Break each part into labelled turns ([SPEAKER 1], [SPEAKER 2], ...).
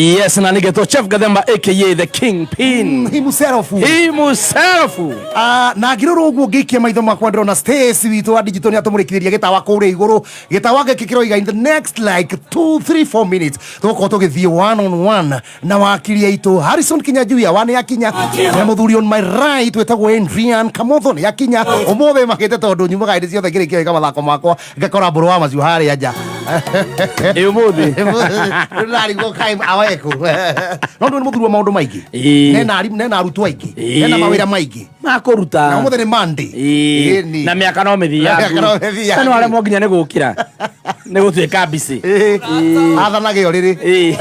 [SPEAKER 1] Yes, na nĩgetwo Chef Gathemba aka the Kingpin.
[SPEAKER 2] Himself.
[SPEAKER 1] Himself.
[SPEAKER 2] Ah, na ngirora ũguo ngĩikia maitho makwa ndĩrona Stacy witũ wa digital nĩ atũmũrĩkithĩria gĩtawa kũrĩa igũrũ. Gĩtawa gĩkĩ kĩroiga in the next like 2 3 4 minutes tũgũkorwo tũgĩthiĩ one on one na wakiri aitũ Harrison Kinyanjui wa nĩ akinya na mũthuri on my right wĩtagwo Adrian Kamotho nĩ akinya. Ũmũthĩ makĩte tondũ nyumaga hĩndĩ ciothe ngĩrĩkia gwĩka mathako makwa ngakora mbũrũ wa maciũ harĩa nja.
[SPEAKER 1] Ĩ ũmũthĩ.
[SPEAKER 2] Ndarigwo kaĩ aweku no ndå nä må thuri wa maå ndå maingä.
[SPEAKER 1] Ĩĩ.
[SPEAKER 2] Nena arutwo aingä.
[SPEAKER 1] Ĩĩ.
[SPEAKER 2] Nena mawä ra maingä.
[SPEAKER 1] Makũruta.
[SPEAKER 2] Na ũmũthĩ nĩ Monday.
[SPEAKER 1] Ĩĩ.
[SPEAKER 2] Ĩni.
[SPEAKER 1] Na mĩaka no
[SPEAKER 2] Mĩaka no
[SPEAKER 1] mĩthiangu.
[SPEAKER 2] mĩthiangu.
[SPEAKER 1] Na no aremwo nginya nĩ gũkĩra. Nĩ gũtuĩka busy.
[SPEAKER 2] Ĩĩ. Athanage å rä rä.
[SPEAKER 1] Ĩĩ.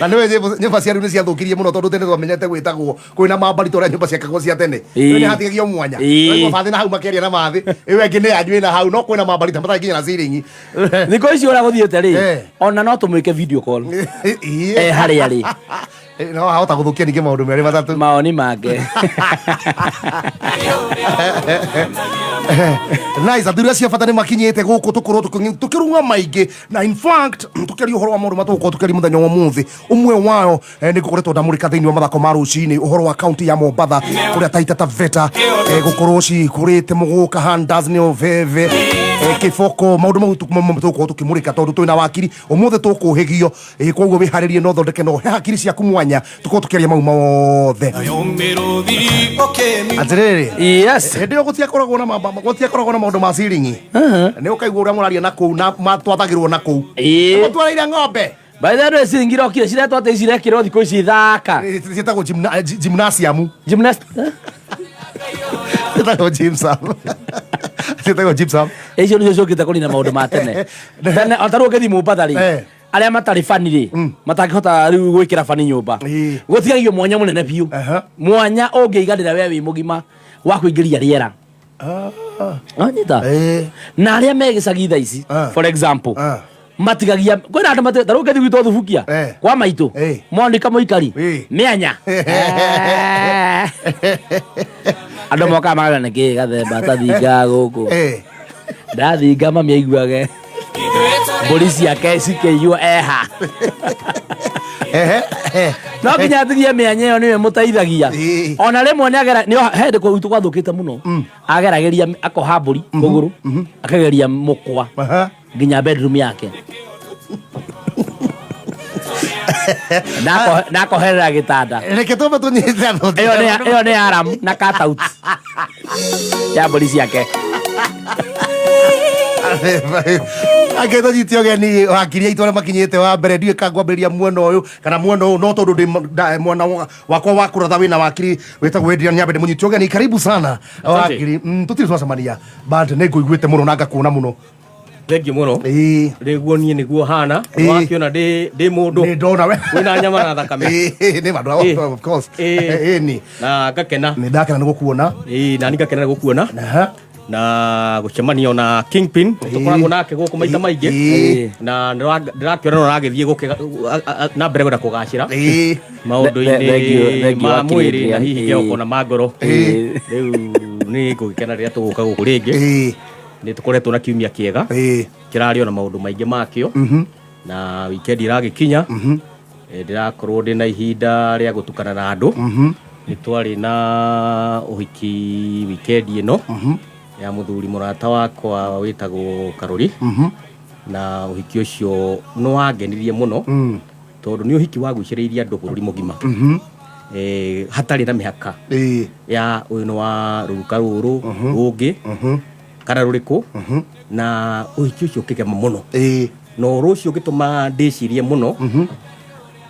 [SPEAKER 2] Na nä nyũmba cia rä u nä ciathå kirie må no tondå tene twamenyete gwä tagwo kwä na mambari ta å rä a nyũmba ciakagwo cia tene.
[SPEAKER 1] Ĩĩ.
[SPEAKER 2] Rĩu nĩ hatigagio mwanya.
[SPEAKER 1] Ĩĩ.
[SPEAKER 2] Ũraigua bathĩ na hau makĩaria na mathĩ ĩyo ĩngĩ nĩ yanyu ĩna hau no kwĩna mambari ta matarĩ nginya na ciringi.
[SPEAKER 1] Thikũ ici ũrĩa gũthiĩte rĩ,
[SPEAKER 2] Eh.
[SPEAKER 1] ona no tũmwĩke video call.
[SPEAKER 2] Ĩĩ.
[SPEAKER 1] Eh, harĩa rĩ.
[SPEAKER 2] No ahota gå thå kia ningä maå ndå merä matatå.
[SPEAKER 1] Maoni make.
[SPEAKER 2] Nice, athuri acio a bata nä makinyä te gå kå tå korwo tå kä runga maingä na in fact tå kä aria å horo wa maå ndå matå gå korwo tå kä aria må thenya wa må thä å mwe wayo nä ngå koretwo ndamå rä ka thä inä wa mathako ma rå cinä å horo wa kaunti ya Mombatha kå rä a Taita Taveta gå korwo cikå rä te må gå ka Handas nä o veve kĩboko maå ndå mau tå gå korwo tå kä må rä ka tondå twä na wakiri å må thä tå kå hä gio. Koguo wä harä rie no thondeke no he hakiri ciaku mwanya tå korwo tå kä aria mau mothe atä rä rä.
[SPEAKER 1] Yes.
[SPEAKER 2] Hĩndĩ ĩyo gũtiakoragwo na maũndũ ma ciringi nĩ ũkaigua ũrĩa mũraria na kũu na matwathagĩrwo na kũu.
[SPEAKER 1] Ĩĩ.
[SPEAKER 2] Mũtwarĩire ng'ombe.
[SPEAKER 1] By the way, ciringi irokire ciretwo atĩ cirekĩrwo thikũ ici thaka.
[SPEAKER 2] Ciĩtagwo gymnasium.
[SPEAKER 1] Gymnast.
[SPEAKER 2] Ciĩtagwo gymsam, ciĩtagwo gymsam.
[SPEAKER 1] Icio nĩcio ciũkĩte kũnina maũndũ ma tene. Tene o ta rĩu ũngĩthiĩ Mombatha rĩ,
[SPEAKER 2] Eh.
[SPEAKER 1] arĩa matarĩ bani rĩ, matangĩhota rĩu gwĩkĩra bani nyũmba.
[SPEAKER 2] Ĩĩ.
[SPEAKER 1] Gũtigagio mwanya mũnene biũ. Mwanya ũngĩiganĩra we wĩ mũgima wa kũingĩria rĩera. Wanyita?
[SPEAKER 2] Ĩĩ.
[SPEAKER 1] Na arĩa me gĩcagi thaa ici,
[SPEAKER 2] Ah.
[SPEAKER 1] for example,
[SPEAKER 2] Ah.
[SPEAKER 1] matigagia kwĩna andũ ta rĩu ũngĩthiĩ gwitũ Thubukia
[SPEAKER 2] Eh.
[SPEAKER 1] kwa maitũ
[SPEAKER 2] Eh.
[SPEAKER 1] Monica Mũikari
[SPEAKER 2] Eh.
[SPEAKER 1] mĩanya. Andũ mokaga makauga nĩkĩ Gathemba tathingaga gũkũ.
[SPEAKER 2] Eh.
[SPEAKER 1] Ndathinga mami aiguage mbũri ciake cikĩiywo eha.
[SPEAKER 2] Ehe, eh.
[SPEAKER 1] No nginya atigie mĩanya ĩyo nĩyo ĩmũteithagia.
[SPEAKER 2] Ĩĩ.
[SPEAKER 1] Ona rĩmwe nĩ agera nĩ hĩndĩ gwitũ gwathũkĩte mũno ageragĩria akoha mbũri kũgũrũ akageria mũkwa
[SPEAKER 2] Aha.
[SPEAKER 1] nginya bedroom yake na akoherera gĩtanda.
[SPEAKER 2] Reke twambe tũnyite athũki.
[SPEAKER 1] Ĩyo nĩ alarm na cut out ya mbũri ciake.
[SPEAKER 2] Angä tå nyite å geni wakiri aitå arä makinyä te wa mbere ndiå kangwambä mwena å yå kana mwena å yå no tondå ndä mwena wakwa wa kå ratha wä na wakiri wä tagwo Adrian Nyambe ndä må nyite å geni karibu sana wakiri. Tå tirä twacemania but nä ngå iguä te må no na ngakuona må no.
[SPEAKER 3] Thengiå må no.
[SPEAKER 2] Ĩĩ.
[SPEAKER 3] Rĩguo niĩ nĩguo hana.
[SPEAKER 2] Ĩĩ.
[SPEAKER 3] Wakĩona ndĩ mũndũ
[SPEAKER 2] nä ndona we
[SPEAKER 3] wĩna nyama na thakame.
[SPEAKER 2] Ĩĩ, nĩ mandå.
[SPEAKER 3] Ĩĩ.
[SPEAKER 2] Of course.
[SPEAKER 3] Ĩĩ.
[SPEAKER 2] Ĩni.
[SPEAKER 3] Na ngakena.
[SPEAKER 2] Nä ndakena nä gå kuona.
[SPEAKER 3] Ĩĩ, na ni ngakena nĩ gũkuona
[SPEAKER 2] Aha.
[SPEAKER 3] na gũcemania ona Kingpin tũkoragwo nake gũkũ maita maingĩ.
[SPEAKER 2] Ĩĩ.
[SPEAKER 3] Na ndĩrakĩona no aragĩthiĩ na mbere kwenda kũgacĩra
[SPEAKER 2] Ĩĩ.
[SPEAKER 1] Thank you,
[SPEAKER 3] maũndũ-inĩ
[SPEAKER 1] thank you,
[SPEAKER 3] ma
[SPEAKER 1] wakiri
[SPEAKER 3] mwĩrĩ na
[SPEAKER 1] Adrian.
[SPEAKER 3] hihi
[SPEAKER 1] Ĩĩ.
[SPEAKER 3] kĩhoko na ma ngoro.
[SPEAKER 1] Ĩĩ.
[SPEAKER 3] Rĩu nĩ ngũgĩkena rĩrĩa tũgũka gũkũ rĩngĩ.
[SPEAKER 2] Ĩĩ.
[SPEAKER 3] Nĩ tũkoretwo na kiumia kĩega
[SPEAKER 2] Ĩĩ.
[SPEAKER 3] kĩrarĩ ona maũndũ maingĩ makĩo na weekend ĩragĩkinya. Ndĩrakorwo ndĩ na ihinda rĩa gũtukana na andũ. Nĩ twarĩ na ũhiki weekend ĩno ya mũthuri mũrata wakwa wĩtagwo Karũri na ũhiki ũcio nĩ wangenirie mũno tondũ nĩ ũhiki wagucĩrĩirie andũ bũrũri mũgima. Hatarĩ na mĩhaka
[SPEAKER 2] Ĩĩ.
[SPEAKER 3] ya ũyũ nĩ wa rũruka rũrũ rũngĩ kana rũrĩkũ na ũhiki ũcio ũkĩgema mũno.
[SPEAKER 2] Ĩĩ.
[SPEAKER 3] Na ũhoro ũcio ũgĩtũma ndĩcirie mũno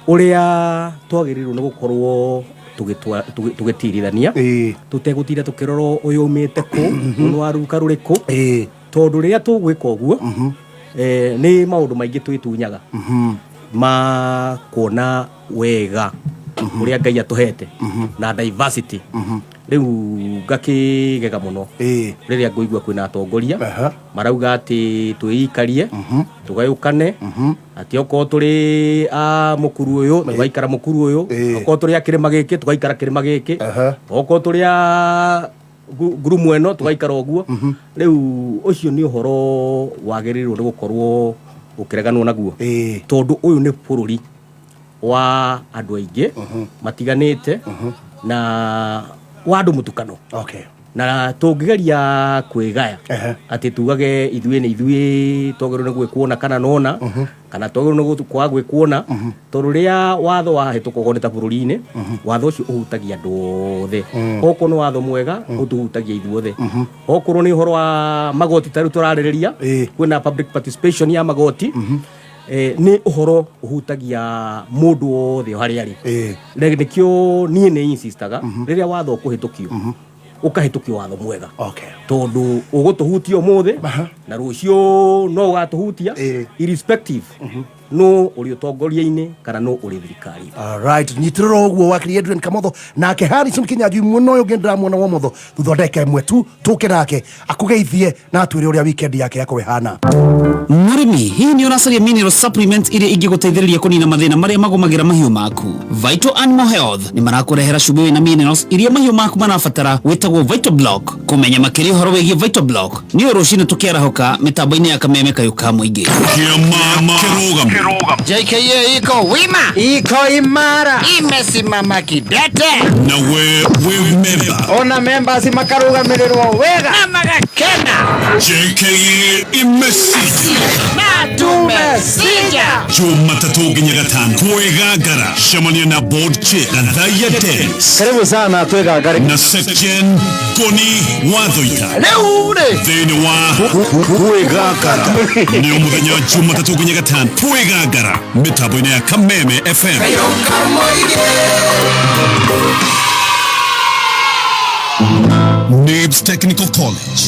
[SPEAKER 3] ũrĩa twagĩrĩirwo nĩ gũkorwo tũgĩtirithania
[SPEAKER 2] Ĩĩ.
[SPEAKER 3] tũtegũtinda tũkĩrora ũyũ aumĩte kũ, ũyũ nĩ wa ruka rũrĩkũ
[SPEAKER 2] Ĩĩ.
[SPEAKER 3] tondũ rĩrĩa tũgwĩka ũguo nĩ maũndũ maingĩ twĩtunyaga ma kuona wega ũrĩa Ngai atũhete na diversity. Rĩu ngakĩgega mũno
[SPEAKER 2] Ĩĩ.
[SPEAKER 3] rĩrĩa ngũigua kwĩna atongoria
[SPEAKER 2] Aha.
[SPEAKER 3] marauga atĩ twĩikarie tũgayũkane atĩ okorwo tũrĩ a mũkuru ũyũ tũgaikara mũkuru ũyũ,
[SPEAKER 2] Ĩĩ.
[SPEAKER 3] okorwo tũrĩ a kĩrĩma gĩkĩ tũgaikara kĩrĩma gĩkĩ,
[SPEAKER 2] Aha.
[SPEAKER 3] okorwo tũrĩ a ngurumo ĩno tũgaikara ũguo. Rĩu ũcio nĩ ũhoro wagĩrĩirwo nĩ gũkorwo Gũkĩreganwo naguo. Tondũ ũyũ nĩ bũrũri wa andũ aingĩ matiganĩte na wa andũ mũtukano. Na tũngĩgeria kwĩgaya atĩ tugage ithuĩ nĩ ithuĩ twagĩrĩirwo nĩ gwĩkwo kana nona kana twagĩrĩirwo nĩ kwaga gwĩkwo na, tondũ rĩrĩa watho wahĩtũka okorwo nĩ ta bũrũri-inĩ, watho ũcio ũhutagia andũ othe. Okorwo nĩ watho mwega, ũtũhutagia ithuothe. Okorwo nĩ ũhoro wa magoti ta rĩu tũrarĩrĩria, kwĩna public participation ya magoti, nĩ ũhoro ũhutagia mũndũ wothe o harĩa arĩ. Na nĩkĩo niĩ nĩ insistaga rĩrĩa watho ũkũhĩtũkio, ũkahĩtũkio watho mwega, tondũ ũgũtũhutia ũmũthĩ na rũciũ no ũgatũhutia, irrespective no ũrĩ ũtongoria-inĩ kana no ũrĩ thirikari.
[SPEAKER 2] Alright, nyitĩrĩra ũguo wakiri Adrian Kamotho nake Harrison Kinyanjui mwena ũyũ ũngĩ ndĩramuona wa ũmotho thutha wa ndagĩka ĩmwe tu tũke nake akũgeithie na atwĩre ũrĩa weekend yake yakorwo ĩhana.
[SPEAKER 4] Mũrĩmi, hihi nĩ ũracaria mineral supplements iria ingĩgũteithĩrĩria kũnina mathĩna marĩa magũmagĩra mahiũ maku? Vital Animal Health nĩ marakũrehera cumbĩ wĩna minerals iria mahiũ maku marabatara wĩtagwo Vital Block. Kũmenya makĩria ũhoro wĩgiĩ Vital Block nĩ o rũcinĩ tũkĩarahũka mĩtambo-inĩ ya Kameme Kayũ ka Mũingĩ.
[SPEAKER 5] Kĩama kĩrũgamo.
[SPEAKER 6] JKA iko wima,
[SPEAKER 7] iko imara,
[SPEAKER 6] imesimama kidete,
[SPEAKER 5] na we wĩ member.
[SPEAKER 7] Ona members makarugamirĩrwo wega
[SPEAKER 6] na magakena.
[SPEAKER 5] JKA imesija
[SPEAKER 6] na tumesija.
[SPEAKER 5] Jumatatũ nginya Gatano kwĩgangara, cemania na board chair Gathaiya Dennis.
[SPEAKER 7] Karibu sana twĩgangare.
[SPEAKER 5] Na Secgen Ngoni Wathoita.
[SPEAKER 7] Rĩu rĩ
[SPEAKER 5] thĩinĩ wa
[SPEAKER 7] kwĩgangara.
[SPEAKER 5] Nĩ o mũthenya Jumatatũ nginya Gatano kwĩgangara mĩtambo-inĩ ya Kameme FM. Nibs Technical College.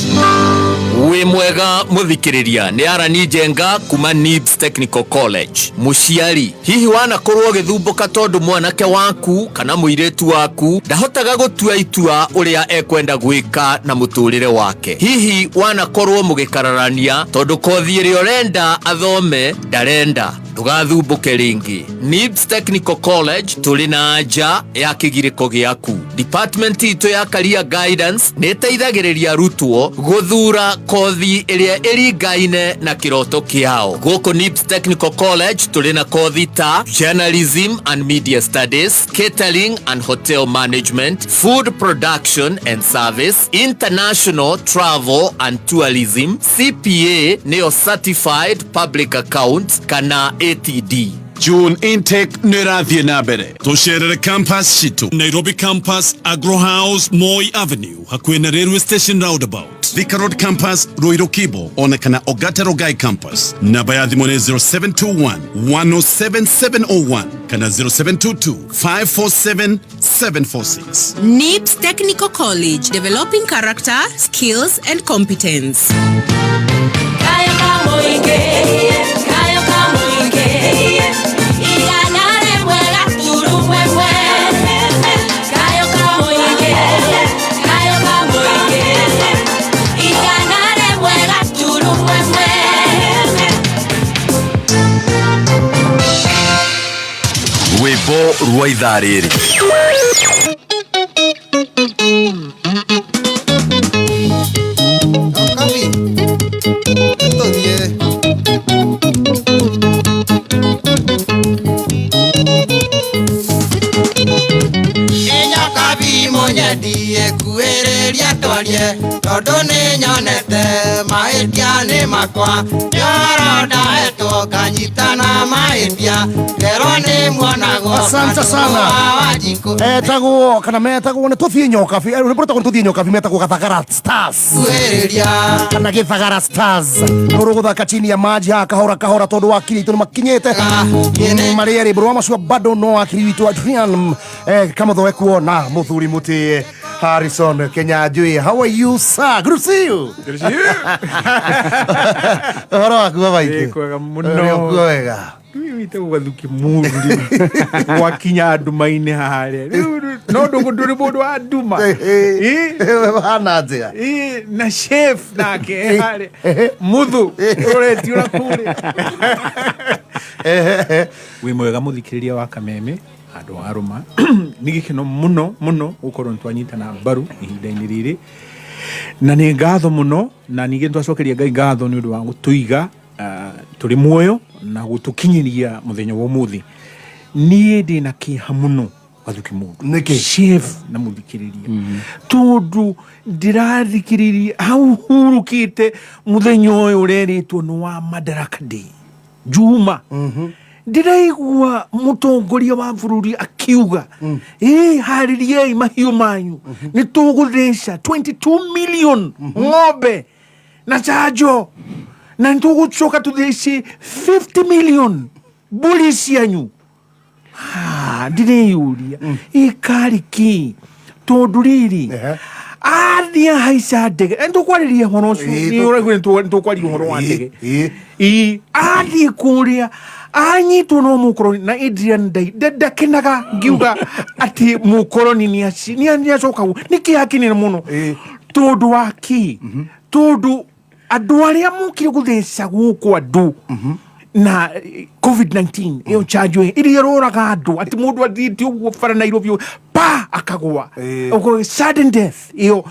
[SPEAKER 8] Wĩ mwega mũthikĩrĩria, nĩ Arani Njenga kuma Nibs Technical College. Mũciari, hihi wanakorwo ũgĩthumbũka tondũ mwanake waku kana mũirĩtu waku ndahotaga gũtua itua ũrĩa ekwenda gwĩka na mũtũrĩre wake? Hihi wanakorwo mũgĩkararania tondũ kothi ĩrĩa ũrenda athome ndarenda? Ndũgathumbũke rĩngĩ. Nibs Technical College tũrĩ na anja ya kĩgirĩko gĩaku. Department itũ ya career guidance nĩ ĩteithagĩrĩria arutwo gũthura kothi ĩrĩa ĩringaine na kĩroto kĩao. Gũkũ Nibs Technical College tũrĩ na kothi ta journalism and media studies, catering and hotel management, food production and service, international travel and tourism, CPA nĩyo certified public account kana ATD.
[SPEAKER 5] June intake nĩ ĩrathiĩ na mbere. Tũcerere campus citũ: Nairobi campus, Agro House, Moi Avenue, hakuhĩ na railway station roundabout; Thika Road campus, Ruiru Kibo, ona kana Ogata Rongai campus. Namba ya thimũ nĩ 0721 107 701 kana 0722 547 746.
[SPEAKER 9] NIBS Technical College, developing character, skills, and competence.
[SPEAKER 10] Kayo kamoike, kayo kamoike, igana rĩmwe gaturumwe mwe. Kayo kamoike, kayo kamoike, igana rĩmwe gaturumwe mwe.
[SPEAKER 8] Rwĩmbo rwa ithaa rĩrĩ.
[SPEAKER 7] Kabi, tũthiĩ. Inyokabi mũnyendie kuĩrĩria twarie tondũ nĩ nyonete mahĩtia nĩ makwa nĩũhoro ndahetwo nganyitana mahĩtia ngerwo nĩ muonagwo.
[SPEAKER 2] Asante sana.
[SPEAKER 7] Wanjikũ.
[SPEAKER 2] Etagwo kana metagwo nĩ tũthiĩ Nyokabi, rwĩmbo rwĩtagwo nĩ tũthiĩ Nyokabi, metagwo Gathagara Stars.
[SPEAKER 7] Kuĩrĩria.
[SPEAKER 2] Kana Gĩthagara Stars rũgũthaka chini ya maji haha kahora kahora tondũ wakiri itũ nĩ makinyĩte marĩ erĩ mbũrũ wa macua bado no wakiri witũ Adrian Kamotho ekuo na mũthuri mũtĩe Harrison Kinyanjui. How are you, sir? Good to see you.
[SPEAKER 11] Good to see you.
[SPEAKER 2] Ũhoro waku baba itũ?
[SPEAKER 11] Ĩ, kwega mũno.
[SPEAKER 2] Ũrĩ okuo wega?
[SPEAKER 11] Wĩtagwo Gathuki mũru rĩu gwakinya nduma-inĩ harĩa Rĩu no ndũrĩ mũndũ wa nduma. Ĩ?
[SPEAKER 2] Hana atĩa?
[SPEAKER 11] Ĩ, na chef nake e harĩa muthu ũroretio na kũrĩa. Wĩ mwega mũthikĩrĩria wa Kameme handũ wa rũma, nĩ gĩkeno mũno mũno gũkorwo nĩ twanyitana mbaru ihinda-inĩ rĩrĩ na nĩ ngatho mũno, na ningĩ nĩ twacokeria Ngai ngatho nĩ ũndũ wa gũtũiga. Tũrĩ muoyo na gũtũkinyĩria mũthenya wa ũmũthĩ. Niĩ ndĩna kĩeha mũno Gathuki mũndũ.
[SPEAKER 2] Nĩkĩ?
[SPEAKER 11] Chef na mũthikĩrĩria. Tondũ ndĩrathikĩrĩria hau hurũkĩte mũthenya ũyũ ũrerĩtwo nĩ wa Madaraka Day. Juma. Ndĩraigua mũtongoria wa bũrũri akiuga ĩ harĩriei mahiũ manyu nĩ tũgũtheca 22 million ng'ombe na chanjo na nĩ tũgũcoka tũthece 50 million mbũri cianyu. Ah, ndĩreyũria ĩkarĩ kĩ tondũ rĩrĩ athiĩ ahaica ndege nĩ tũkwarĩria ũhoro ũcio nĩ ũraigua nĩ tũkwaria ũhoro wa ndege ĩ athiĩ kũrĩa anyitwo no mũkoroni na Adrian Ndai ndakenaga ngiuga atĩ mũkoroni nĩ acoka nĩ kĩ akenire mũno tondũ wa kĩ tondũ andũ arĩa mokire gũtheca gũkũ andũ na COVID-19 ĩyo chanjo ĩyo ĩrĩa ĩroraga andũ atĩ mũndũ athiĩte ũguo bara Nairobi ũguo, pa akagwa Ũguo, sudden death ĩyo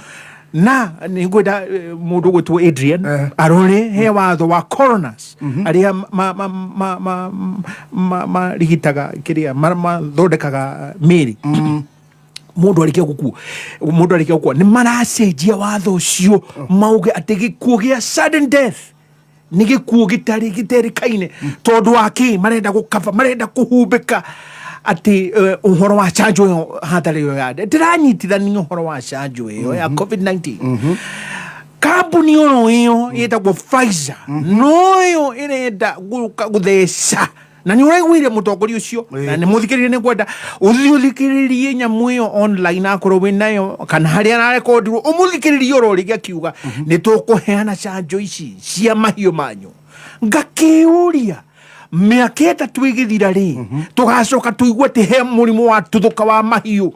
[SPEAKER 11] na nĩ ngwenda mũndũ ũgwĩtwo Adrian arore he watho wa coroners arĩa marigitaga kĩrĩa mathondekaga mĩĩrĩ mũndũ arĩkia gũkua mũndũ arĩkia gũkua nĩ maracenjia watho ũcio mauge atĩ gĩkuũ gĩa sudden death nĩ gĩkuũ gĩtarĩ gĩterĩkaine tondũ wa kĩ marenda gũkaba marenda kũhumbĩka atĩ ũhoro wa chanjo ĩyo hatarĩ ĩyo ya ndĩranyitithania ũhoro wa chanjo ĩyo ya COVID-19 kambuni oro ĩyo ĩtagwo Pfizer noyo ĩrenda gũka gũtheca na nĩ ũraiguire mũtongoria ũcio na nĩ mũthikĩrĩrie nĩ ngwenda ũthiĩ ũthikĩrĩrie nyamũ ĩyo online akorwo wĩ nayo kana harĩa ararekondirwo ũmũthikĩrĩrie oro rĩngĩ akiuga nĩ tũkũheana canjo ici cia mahiũ manyu ngakĩũria mĩaka ĩtatũ ĩgĩthira rĩ tũgacoka tũigue atĩ he mũrimũ wa tuthũka wa mahiũ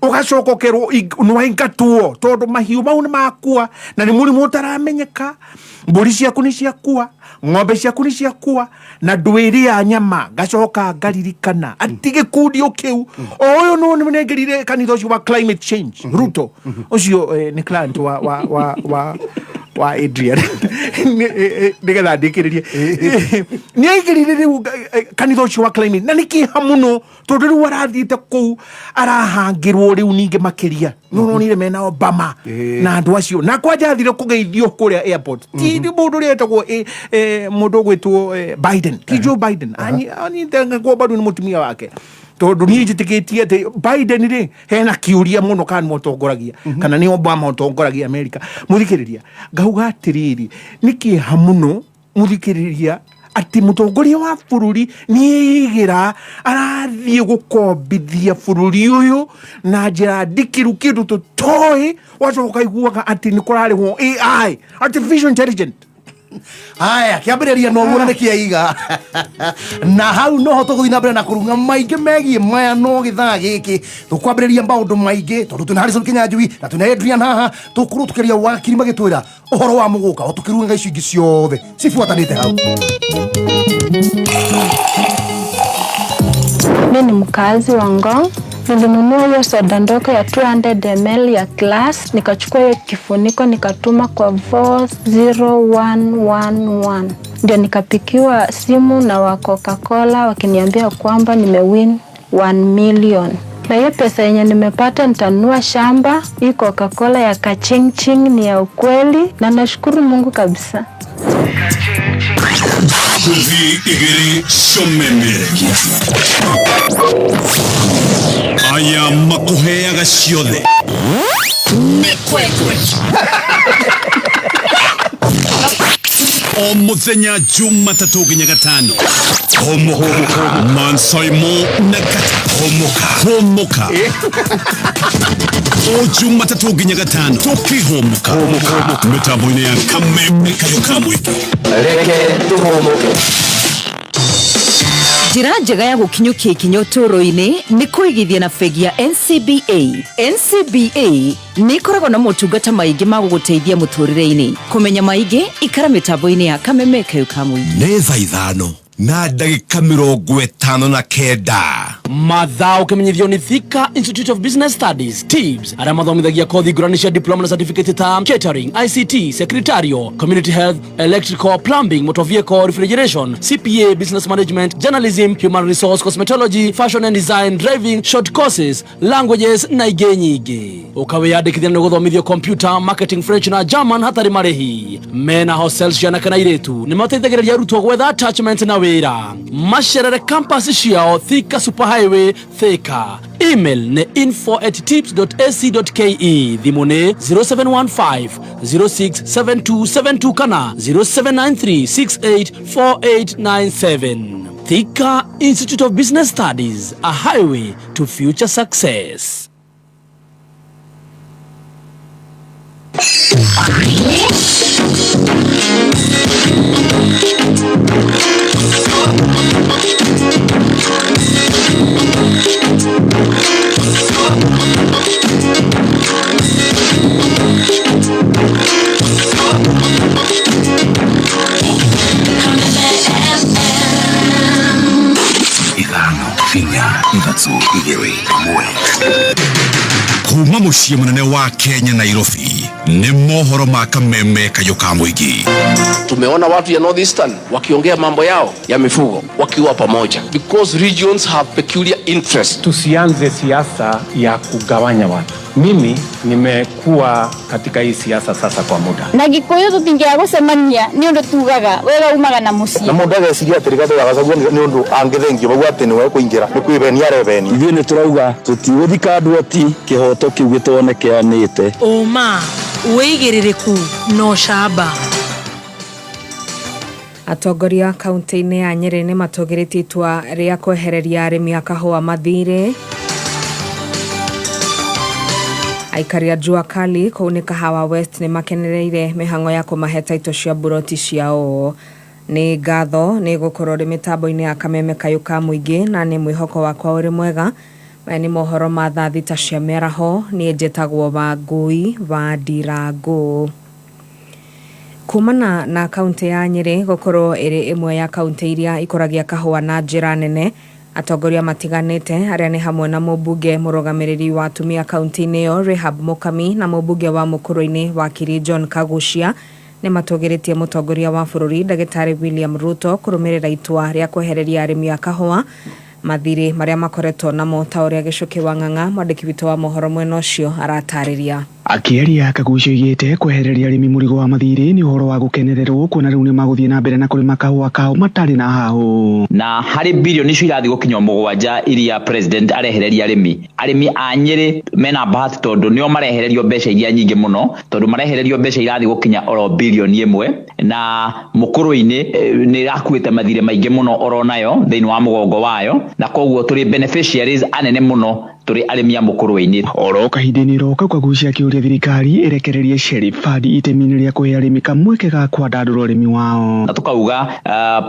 [SPEAKER 11] ũgacoka ũkerwo nĩwaingatwo tondũ mahiũ mau nĩ makua na nĩ mũrimũ ũtaramenyeka mbũri ciaku nĩ ciakua ng'ombe ciaku nĩ ciakua na ndwĩrĩa nyama ngacoka ngaririkana atĩ gĩkundi o kĩu o ũyũ nĩ nĩnengerire kanitha ũcio wa climate change Ruto ũcio nĩ client wa Adrian nĩgetha ndĩkĩrĩrie nĩ aingĩrire rĩu kanitha ũcio wa climate na nĩ kĩeha mũno tondũ rĩu arathiĩte kũu arahangĩrwo rĩu ningĩ makĩria nĩ ũronire mena Obama na andũ acio na kwanja athire kũgeithio kũrĩa airport ti mũndũ ũrĩa etagwo mũndũ ũgwĩtwo Biden ti Joe Biden anyitangwo mbaru nĩ mũtumia wake tondũ niĩ njĩtĩkĩtie atĩ Biden rĩ hena kĩũria mũno kana nĩwe ũtongoragia kana nĩ Obama ũtongoragia America mũthikĩrĩria ngauga atĩrĩrĩ nĩ kĩeha mũno mũthikĩrĩria atĩ mũtongoria wa bũrũri nĩ eigĩra arathiĩ gũkombithia bũrũri ũyũ na njĩra ndikĩru kĩndũ tũtoĩ wacoka ũkaiguaga atĩ nĩ kũrarĩhwo AI artificial intelligence
[SPEAKER 2] Haya, kĩambĩrĩria no ũguo na nĩkĩaiga na hau noho tũgũthiĩ na mbere na kũrung'a maingĩ megiĩ maya no gĩthaa gĩkĩ tũkwambĩrĩria maũndũ maingĩ tondũ twĩna Harrison Kinyanjui na twĩna Adrian haha tũkũrwo tũkĩaria wakiri magĩtwĩra ũhoro wa mũgũka o tũkĩrung'aga icio ingĩ ciothe cibuatanĩte hau.
[SPEAKER 12] Mi ni mkazi wa Ngong. Nilinunua hiyo soda ndogo ya 200 ml ya glass, nikachukua hiyo kifuniko nikatuma kwa 40111. Ndio nikapikiwa simu na wa Coca-Cola wakiniambia kwamba nimewin 1 million. Na hiyo pesa yenye nimepata nitanunua shamba. Hii Coca-Cola ya kaching-ching ni ya ukweli na nashukuru Mungu kabisa.
[SPEAKER 5] Ngũthi igĩrĩ cũmemerekia aya makũheaga ciothe mĩkwekwe o mũthenya Jumatatũ nginya gatano hũmũka Mansaimo na Gata hũmũka hũmũka o Jumatatũ nginya gatano tũkĩhũmũka mĩtambo-inĩ ya Kameme Kayũ ka Mũingĩ.
[SPEAKER 8] Reke tũhũmũke.
[SPEAKER 13] Njĩra njega ya gũkinyũkia ikinya ũtũũro-inĩ nĩ kũigithia na bengi ya NCBA. NCBA nĩ ĩkoragwo na motungata maingĩ ma gũgũteithia mũtũũrĩre-inĩ. Kũmenya maingĩ, ikara mĩtambo-inĩ ya Kameme Kayũ ka Mũingĩ.
[SPEAKER 14] Nĩ thaa ithano. Na ndagĩka 59.
[SPEAKER 1] Mathaa ũkĩmenyithio nĩ Thika Institute of Business Studies TIBS, arĩa mathomithagia kothi ngũrani cia diploma na certificate ta catering, ICT, secretarial, community health, electrical, plumbing, motor vehicle, refrigeration, CPA, business management, journalism, human resource, cosmetology, fashion and design, driving, short courses, languages na ingĩ nyingĩ. Ũkawĩyandĩkithia nĩ gũthomithio computer, marketing, French na German hatarĩ marĩhi. Mena hostels cia anake na airĩtu, nĩ mateithagĩrĩria arutwo gwetha attachment na wĩra. Macerere campus ciao Thika Superhighway, Thika. Email nĩ info at tips.ac.ke, thimũ nĩ 0715 067272 kana 0793684897. Thika Institute of Business Studies, a highway to future success.
[SPEAKER 14] 5, 4, 3, 2, 1. Kuma mũciĩ mũnene wa Kenya, Nairobi, nĩ mohoro ma kameme kayũ ka mũingĩ.
[SPEAKER 15] Tumeona watu ya Northeastern wakiongea mambo yao ya mifugo wakiwa pamoja because regions have peculiar interest.
[SPEAKER 16] Tusianze siasa ya kugawanya watu. Mimi nimekuwa katika hii siasa sasa kwa muda.
[SPEAKER 17] Na gikuyu tutingĩaga gũcemania nĩ ũndũ tugaga wega umaga na mũciĩ.
[SPEAKER 18] Na mũndũ ageciria atĩ Rigathĩ wa Gachagua nĩ ũndũ angĩthengio bau atĩ nĩwe kũingĩra nĩ kwĩbenia arebenia.
[SPEAKER 19] Ithuĩ nĩ tũrauga tũtigũthika andũ ati kĩhoto kĩu gĩtonekeanĩte.
[SPEAKER 20] Ũma, wĩigĩrĩrĩku na ũcamba.
[SPEAKER 21] Atongoria kaunti-inĩ ya Nyĩrĩ nĩ matũgĩrĩtie itua rĩa kwehereria arĩmi a kahũa mathirĩ. Aikari a Jua Kali kũu nĩ Kahawa West nĩ makenereire mĩhang'o ya kũmahe taito cia mburoti ciao. Nĩ ngatho nĩ gũkorwo rĩ mĩtambo-inĩ ya kameme kayũ ka mũingĩ na nĩ mwĩhoko wakwa ũrĩ mwega. Maya nĩ mohoro ma thaa 6 cia mĩaraho. Niĩ njĩtagwo Wangui wa Ndirangũ. Kumana na kaunti ya Nyĩrĩ gũkorwo ĩrĩ ĩmwe ya kaunti iria ikũragia kahũa na njĩra nene, atongoria matiganĩte arĩa nĩ hamwe na mũmbunge mũrũgamĩrĩri wa atumia kaunti-inĩ ĩyo Rehab Mukami na mũmbunge wa Mũkũrũ-inĩ wakiri John Kagucia nĩ matũgĩrĩtie mũtongoria wa bũrũri ndagĩtarĩ William Ruto kũrũmĩrĩra itua rĩa kwehereria arĩmi a kahũa mathirĩ marĩa makoretwo namo, ta ũrĩa Gĩcũkĩ wa Ng'ang'a mwandĩki witũ wa mohoro mwena ũcio aratarĩria.
[SPEAKER 22] Akĩaria, Kagucia oigĩte kwehereria arĩmi mũrigo wa mathirĩ nĩ ũhoro wa gũkenererwo, kuona rĩu nĩ magũthiĩ na mbere na kũrĩma kahũa kao matarĩ na hahũ.
[SPEAKER 23] Na harĩ bilioni icio irathiĩ gũkinya 7 iria president arehereria arĩmi, arĩmi a Nyĩrĩ mena bahati tondũ nĩo marehererio mbeca iria nyingĩ mũno, tondũ marehererio mbeca irathiĩ gũkinya oro bilioni 1, na Mũkũrũ-inĩ nĩ ĩrakuĩte mathirĩ maingĩ mũno oro nayo thĩinĩ wa mũgongo wayo, na koguo tũrĩ beneficiaries anene mũno tũrĩ arĩmi a Mũkũrũ-inĩ.
[SPEAKER 22] Oro kahinda-inĩ ro kau, Kagucia akĩũria thirikari ĩrekererie Sheriff Fund itemi-inĩ rĩa kũhe arĩmi kamweke ga kwandandũra ũrĩmi wao.
[SPEAKER 23] Na tũkauga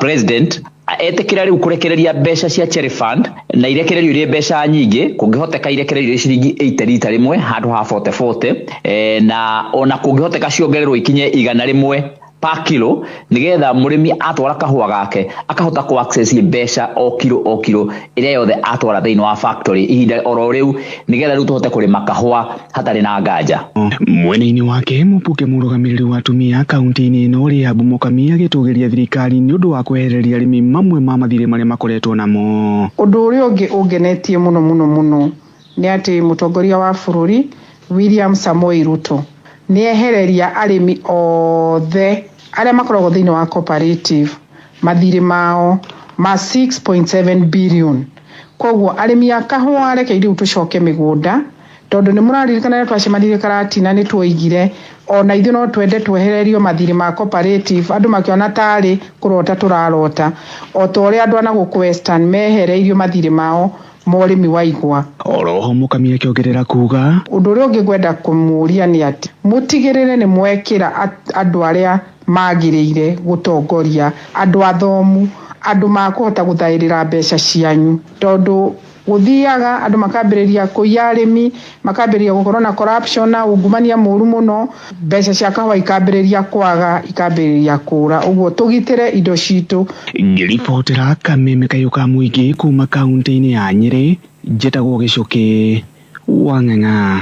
[SPEAKER 23] president etĩkĩra rĩu kũrekereria mbeca cia Cherry Fund na irekererio irĩ mbeca nyingĩ, kũngĩhoteka irekererio irĩ ciringi 80 rita rĩmwe handũ ha 40 40, na ona kũngĩhoteka ciongererwo ikinye 100 per kilo, nigetha mũrĩmi atwara kahũa gake akahota ku access mbeca o kilo o kilo ĩrĩa yothe atwara thĩinĩ wa factory ihinda oro rĩu, nigetha rĩu tũhote kũrĩma kahũa hatarĩ na nganja.
[SPEAKER 22] Mwena-inĩ wake, mũmbunge mũrũgamĩrĩri wa atumia kaunti-inĩ ĩno Rehab Mukami agĩtũgĩria thirikari nĩ ũndũ wa kwehereria arĩmi mamwe ma mathirĩ marĩa makoretwo namo.
[SPEAKER 24] Ũndũ ũrĩa ũngĩ ũngenetie mũno mũno mũno nĩ atĩ mũtongoria wa bũrũri William Samoei Ruto nĩ ehereria arĩmi othe arĩa makoragwo thĩinĩ wa cooperative mathirĩ mao ma 6.7 billion. Koguo arĩmi a kahũa, reke rĩu tũcoke mĩgũnda, tondũ nĩ mũraririkana rĩrĩa twacemanirie Karatina nĩ tuoigire ona ithuĩ no twende twehererio mathirĩ ma cooperative, andũ makĩona tarĩ kũrota tũrarota, o ta ũrĩa andũ a nagũkũ Western mehereirio mathirĩ mao ma ũrĩmi wa igwa.
[SPEAKER 22] Oroho Mukami akĩongerera kuga
[SPEAKER 24] ũndũ ũrĩa ũngĩ ngwenda kũmũria nĩ atĩ mũtigĩrĩre nĩ mwekĩra andũ arĩa magĩrĩire gũtongoria, andũ athomu, andũ makũhota gũthaĩrĩra mbeca cianyu, tondũ Gũthiaga andũ makambĩrĩria kũiya arĩmi, makambĩrĩria gũkorwo na corruption na ungumania mũru mũno, mbeca cia kahũa ikambĩrĩria kwaga, ikambĩrĩria kũra. Ũguo tũgitĩre indo citũ.
[SPEAKER 22] Ngĩribotera kameme kayũ ka mũingĩ kuma kaunti-inĩ ya Nyĩrĩ, njĩtagwo Gĩcũkĩ wa Ng'ang'a.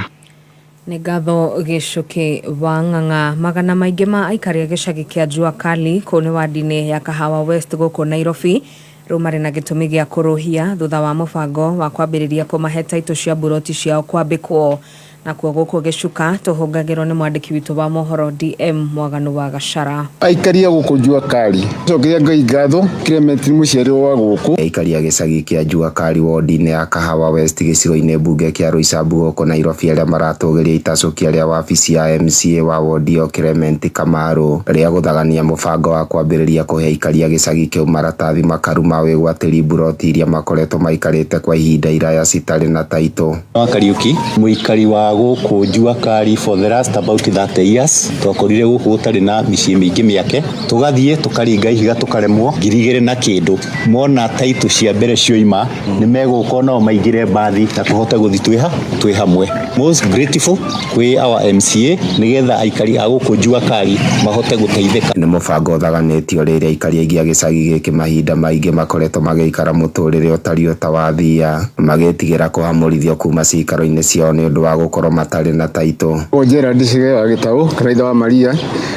[SPEAKER 21] Nĩ ngatho Gĩcũkĩ wa Ng'ang'a. Magana maingĩ ma aikari a gĩcagi kĩa Jua Kali kũu nĩ wadi-inĩ ya Kahawa West gũkũ Nairobi rĩu marĩ na gĩtũmi gĩa kũrũhia thutha wa mũbango wa kwambĩrĩria kũmahe taitũ cia mburoti ciao kwambĩkwo. Nakuo gũkũ Gĩcuka tũhũngagĩrwo nĩ mwandĩki witũ wa mohoro DM Mwaganu wa Gachara.
[SPEAKER 3] Aikari a gũkũ Jua Kali cokeria Ngai ngatho Clement nĩ mũciarĩrwo wa gũkũ.
[SPEAKER 4] Aikari a gĩcagi kĩa Jua Kali wodi-inĩ ya Kahawa West gĩcigo-inĩ mbunge kĩa Roysambu gũkũ Nairobi arĩa maratũgĩria itacũkia rĩa wabici ya MCA wa wodi ĩyo Clement Kamaru rĩa gũthagania mũbango wa kwambĩrĩria kũhe aikari a gĩcagi kĩu maratathi makaru ma wĩgwatĩri mburoti iria makoretwo maikarĩte kwa ihinda iraya citarĩ na taitũ.
[SPEAKER 6] Wa Kariuki mũikari wa gũkũ Jua Kali for the last about 30 years twakorire gũkũ gũtarĩ na mĩciĩ mĩingĩ mĩake tũgathiĩ tũkaringa ihiga tũkaremwo 2000 na kĩndũ mona taitũ cia mbere cioima nĩ megũka nao maingĩre mbathi na tũhote gũthiĩ twĩ hamwe. Most grateful kwĩ our MCA nĩgetha aikari a gũkũ Jua Kali mahote gũteithĩka.
[SPEAKER 4] Nĩ mũbango ũthaganĩtio rĩrĩa aikari aingĩ a gĩcagi gĩkĩ mahinda maingĩ makoretwo magĩikara mũtũrĩre ũtariĩ ta wa thia magĩtigĩra kũhamũrithio kuma ciikaro-inĩ ciao nĩ ũndũ wa gũkorwo matarĩ na taitũ.
[SPEAKER 3] Gerald Cege wa Gĩtaũ kana ithe wa Maria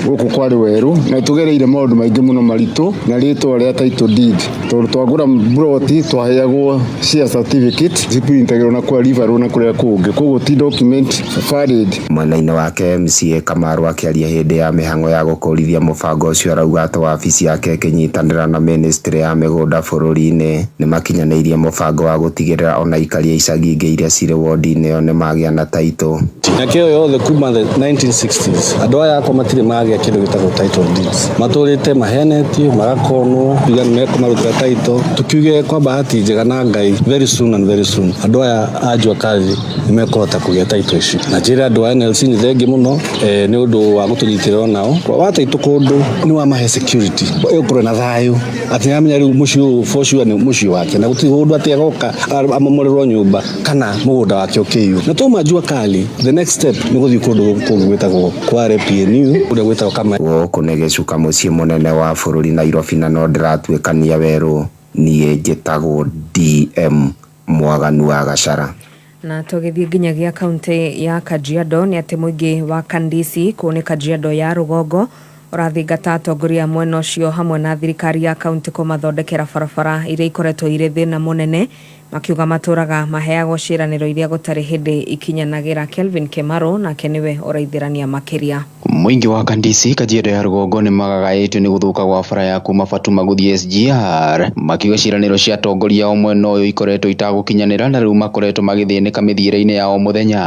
[SPEAKER 3] gũkũ kwarĩ werũ na tũgereire maũndũ maingĩ mũno maritũ na rĩtwa rĩa title deed tondũ twagũra mburoti twaheagwo share certificate ciprintagĩrwo na kwa ribarwo na kũrĩa kũngĩ koguo ti document valid.
[SPEAKER 4] Mwena-inĩ wake MCA Kamaru akĩaria hĩndĩ ya mĩhang'o ya gũkũrithia mũbango ũcio arauga atĩ wabici yake ĩkĩnyitanĩra na ministry ya mĩgũnda bũrũri-inĩ nĩmakinyanĩirie mũbango wa gũtigĩrĩra ona aikari a icagi ingĩ iria cirĩ wodi-inĩ ĩyo nĩmagĩa na taitũ.
[SPEAKER 9] Mĩaka ĩyo yothe kuma the 1960s andũ aya akwa matirĩ magĩa kĩndũ gĩtagwo title deeds, matũrĩte mahenetie magakonwo kuga nĩ mekũmarutĩra title. Tukiuge kwa bahati njega na Ngai very soon and very soon andũ aya a Jua Kali nĩ mekũhota kũgĩa title ici, na njĩre andũ a NLC nĩ thengi mũno nĩ ũndũ wa gũtũnyitĩrĩra onao wa title kũndũ nĩ wamahe security ĩgũkorwo na thayũ atĩ nĩamenya rĩu mũciĩ ũyũ for sure nĩ mũciĩ wake na gũtirĩ ũndũ atĩ agoka amomorerwo nyũmba kana mũgũnda wake ũkĩiywo. Na twauma Jua Kali the next step nĩ gũthiĩ kũndũ kũngĩ gwĩtagwo Kware PNU kũrĩa gwĩtagwo Kama.
[SPEAKER 4] Gũkũ nĩ gĩcuka mũciĩ mũnene wa bũrũri Nairobi na no ndĩratuĩkania werũ. Niĩ njĩtagwo DM Mwaganu wa Gachara.
[SPEAKER 21] Na tũgĩthiĩ nginyagia kaunti ya Kajiado nĩ atĩ mũingĩ wa Kandisi kũu nĩ Kajiado ya rũgongo ũrathingata atongoria a mwena ũcio hamwe na thirikari ya kaunti kũmathondekera barabara iria ikoretwo irĩ thĩna mũnene makiuga matũraga maheagwo ciĩranĩro iria gũtarĩ hĩndĩ ikinyanagĩra. Kelvin Kemaro nake nĩwe ũraithĩrania makĩria.
[SPEAKER 25] Mũingĩ wa Kandisi Kajiado ya rũgongo nĩ magagaĩtio nĩ gũthũka gwa bara ya kuma Fatuma gũthiĩ SGR makiuga ciĩranĩro cia atongoria ao mwena ũyũ ikoretwo itagũkinyanĩra na rĩu makoretwo magĩthĩnĩka mĩthiĩre-inĩ ya o mũthenya.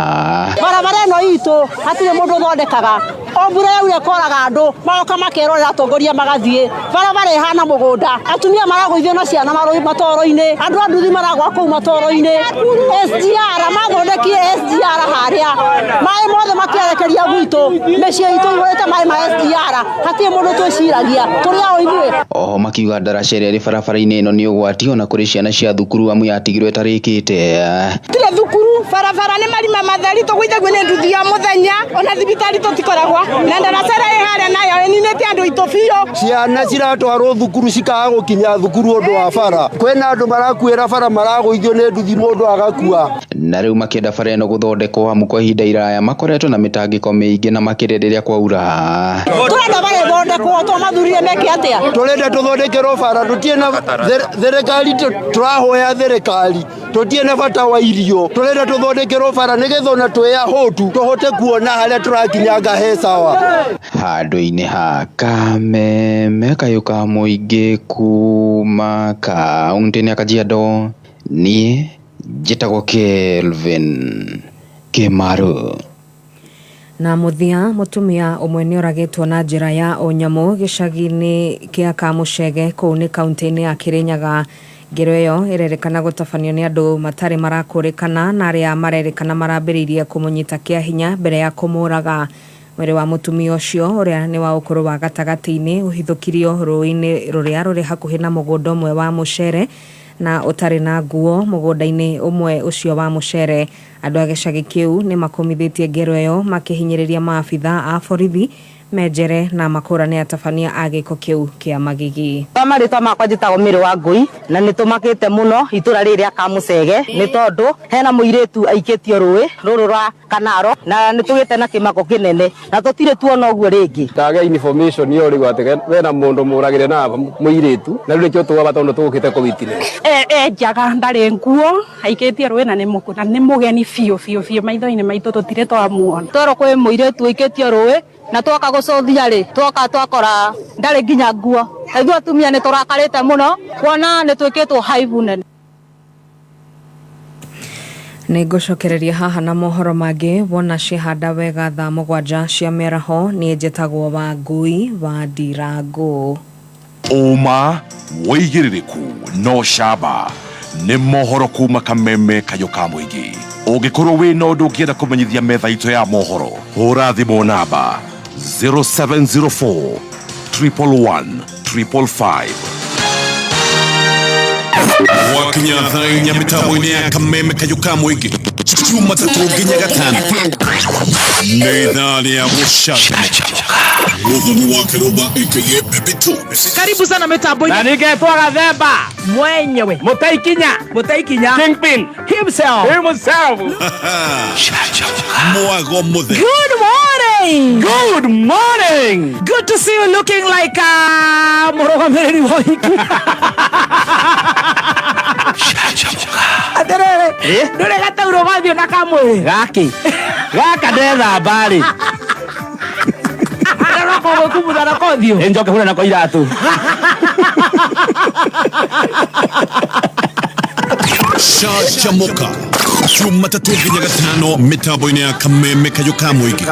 [SPEAKER 26] Barabara ĩno itũ hatirĩ mũndũ ũthondekaga, o mbura yaura ĩkoraga andũ magoka makerorera atongoria magathiĩ. Barabara ĩhana mũgũnda, atumia maragũithio na ciana matoro-inĩ, andũ a nduthi maragwa kũu matoro-inĩ. SGR mathondekire SGR harĩa maĩ mothe makĩerekeria gwitũ, mĩciĩ itũ iyũrĩte maĩ ma SGR, hatirĩ mũndũ twĩciragia, tũrĩ ao ithuĩ.
[SPEAKER 25] Oho makiuga ndaraca ĩrĩa ĩrĩ barabara-inĩ ĩno nĩ ũgwati ona kũrĩ ciana cia thukuru amu yatigirwo ĩtarĩkĩte.
[SPEAKER 27] Tirĩ thukuru, barabara nĩ marima matheri, tũgũithagio nĩ nduthi ya mũthenya, ona thibitarĩ tũtikoragwo na ndaraca ĩrĩa ĩ harĩa nayo ĩninĩte andũ aitũ biũ.
[SPEAKER 28] Ciana ciratwarwo thukuru cikaga gũkinya thukuru ũndũ wa bara, kwĩna andũ marakuĩra bara maragũithio nĩ nduthi mũndũ agakua.
[SPEAKER 25] Na rĩu makĩenda bara ĩno gũthondekwo amu kwa ihinda iraya makoretwo na mĩtangĩko mĩingĩ na makĩria rĩrĩa kwaura.
[SPEAKER 26] Tũrenda bara ĩthondekwo, twamathurire meke atĩa?
[SPEAKER 28] Tũrenda tũthondekerwo bara, tũtirĩ na thirikari, tũrahoya thirikari, tũtirĩ na bata wa irio, tũrenda tũthondekerwo bara nĩgetha ona twĩ ahũtu tũhote kuona harĩa tũrakinyanga he sawa.
[SPEAKER 25] Handũ-inĩ ha Kameme kayũ ka mũingĩ kuma kaunti-inĩ ya Kajiado, niĩ njĩtagwo Kelvin Kĩmaru.
[SPEAKER 21] Na mũthia mũtumia ũmwe nĩ oragĩtwo na njĩra ya ũnyamũ gĩcagi-inĩ kĩa Kamũcege kũu nĩ kaunti-inĩ ya Kĩrĩnyaga. Ngero ĩyo ĩrerĩkana gũtabanio nĩ andũ matarĩ marakũrĩkana na arĩa marerĩkana marambĩrĩirie kũmũnyita kĩa hinya mbere ya kũmũraga. Mwĩrĩ wa mũtumia ũcio ũrĩa nĩ wa ũkũrũ wa gatagatĩ-inĩ ũhithũkirio rũĩ-inĩ rũrĩa rũrĩ hakuhĩ na mũgũnda ũmwe wa mũcere Na ũtarĩ na nguo mũgũnda-inĩ ũmwe ũcio wa mũcere. Andũ a gĩcagi kĩu nĩ makũmithĩtie ngero ĩyo makĩhinyĩrĩria maabitha a borithi menjere na makũrane atabania a gĩko kĩu kĩa magigi.
[SPEAKER 2] Kwa marĩtwa makwa njĩtagwo Mary Wangũi na nĩ tũmakĩte mũno itũra rĩrĩ rĩa Kamũcege nĩ tondũ hena mũirĩtu aikĩtio rũĩ rũrũ rwa Kanaro na nĩ tũgĩte na kĩmako kĩnene na tũtirĩ tuona ũguo rĩngĩ.
[SPEAKER 5] Ndagĩa information ĩyo rĩu atĩ bena mũndũ mũragĩre na mũirĩtu na rĩu nĩkĩo tũgaba tondũ tũgũkĩte kũ witness.
[SPEAKER 7] E njaga ndarĩ nguo aikĩtie rũĩ na nĩ mũgeni biũ biũ biũ maitho-inĩ maitũ tũtirĩ twamuona.
[SPEAKER 2] Twerwo kwĩ mũirĩtu ũikĩtio rũĩ na twoka gũcũthia rĩ twoka twakora ndarĩ nginya nguo. Ithuĩ atumia nĩ tũrakarĩte mũno kuona nĩ twĩkĩtwo haibu nene.
[SPEAKER 21] Nĩ ngũcokereria haha na mohoro mangĩ wona ciahanda wega thaa 7 cia mĩaraho. Niĩ njĩtagwo Wangui wa Ndirangu.
[SPEAKER 14] Ũma wĩigĩrĩrĩku no camba nĩ mohoro kuma kameme kayũ ka mũingĩ. Ũngĩkorwo wĩna ũndũ ũngĩenda kũmenyithia metha itũ ya mohoro, hũra thimũ namba 0704 111 555.
[SPEAKER 8] Gwakinya thaa 4 mĩtambo-inĩ ya kameme kayũ ka mũingĩ Jumatatũ nginya Gatano nĩ ithaa rĩa gũcanjamũka. Mũthoni wa Kĩrũmba aka Baby Tones.
[SPEAKER 10] Karibu sana mitambo-inĩ.
[SPEAKER 1] Na ningetwo Gathemba
[SPEAKER 10] mwenyewe
[SPEAKER 1] Mũtaikinya
[SPEAKER 10] Mũtaikinya
[SPEAKER 1] Kingpin
[SPEAKER 10] himself
[SPEAKER 1] himself.
[SPEAKER 8] Mwago mũtheri.
[SPEAKER 10] Good morning.
[SPEAKER 1] Good morning.
[SPEAKER 10] Good to see you looking like a mũrũgamĩrĩri wa ũhiki. Atĩrĩrĩ, ndũrĩ gataurũ gathiĩ na kamwĩrĩ
[SPEAKER 1] gaki gaka ndethamba rĩ
[SPEAKER 10] gwĩkumutha nako ũthiũ
[SPEAKER 1] njoke hũre nako iratũ.
[SPEAKER 8] Canjamũka Jumatatũ nginya Gatano mĩtambo-inĩ ya kameme kayũ ka mũingĩ.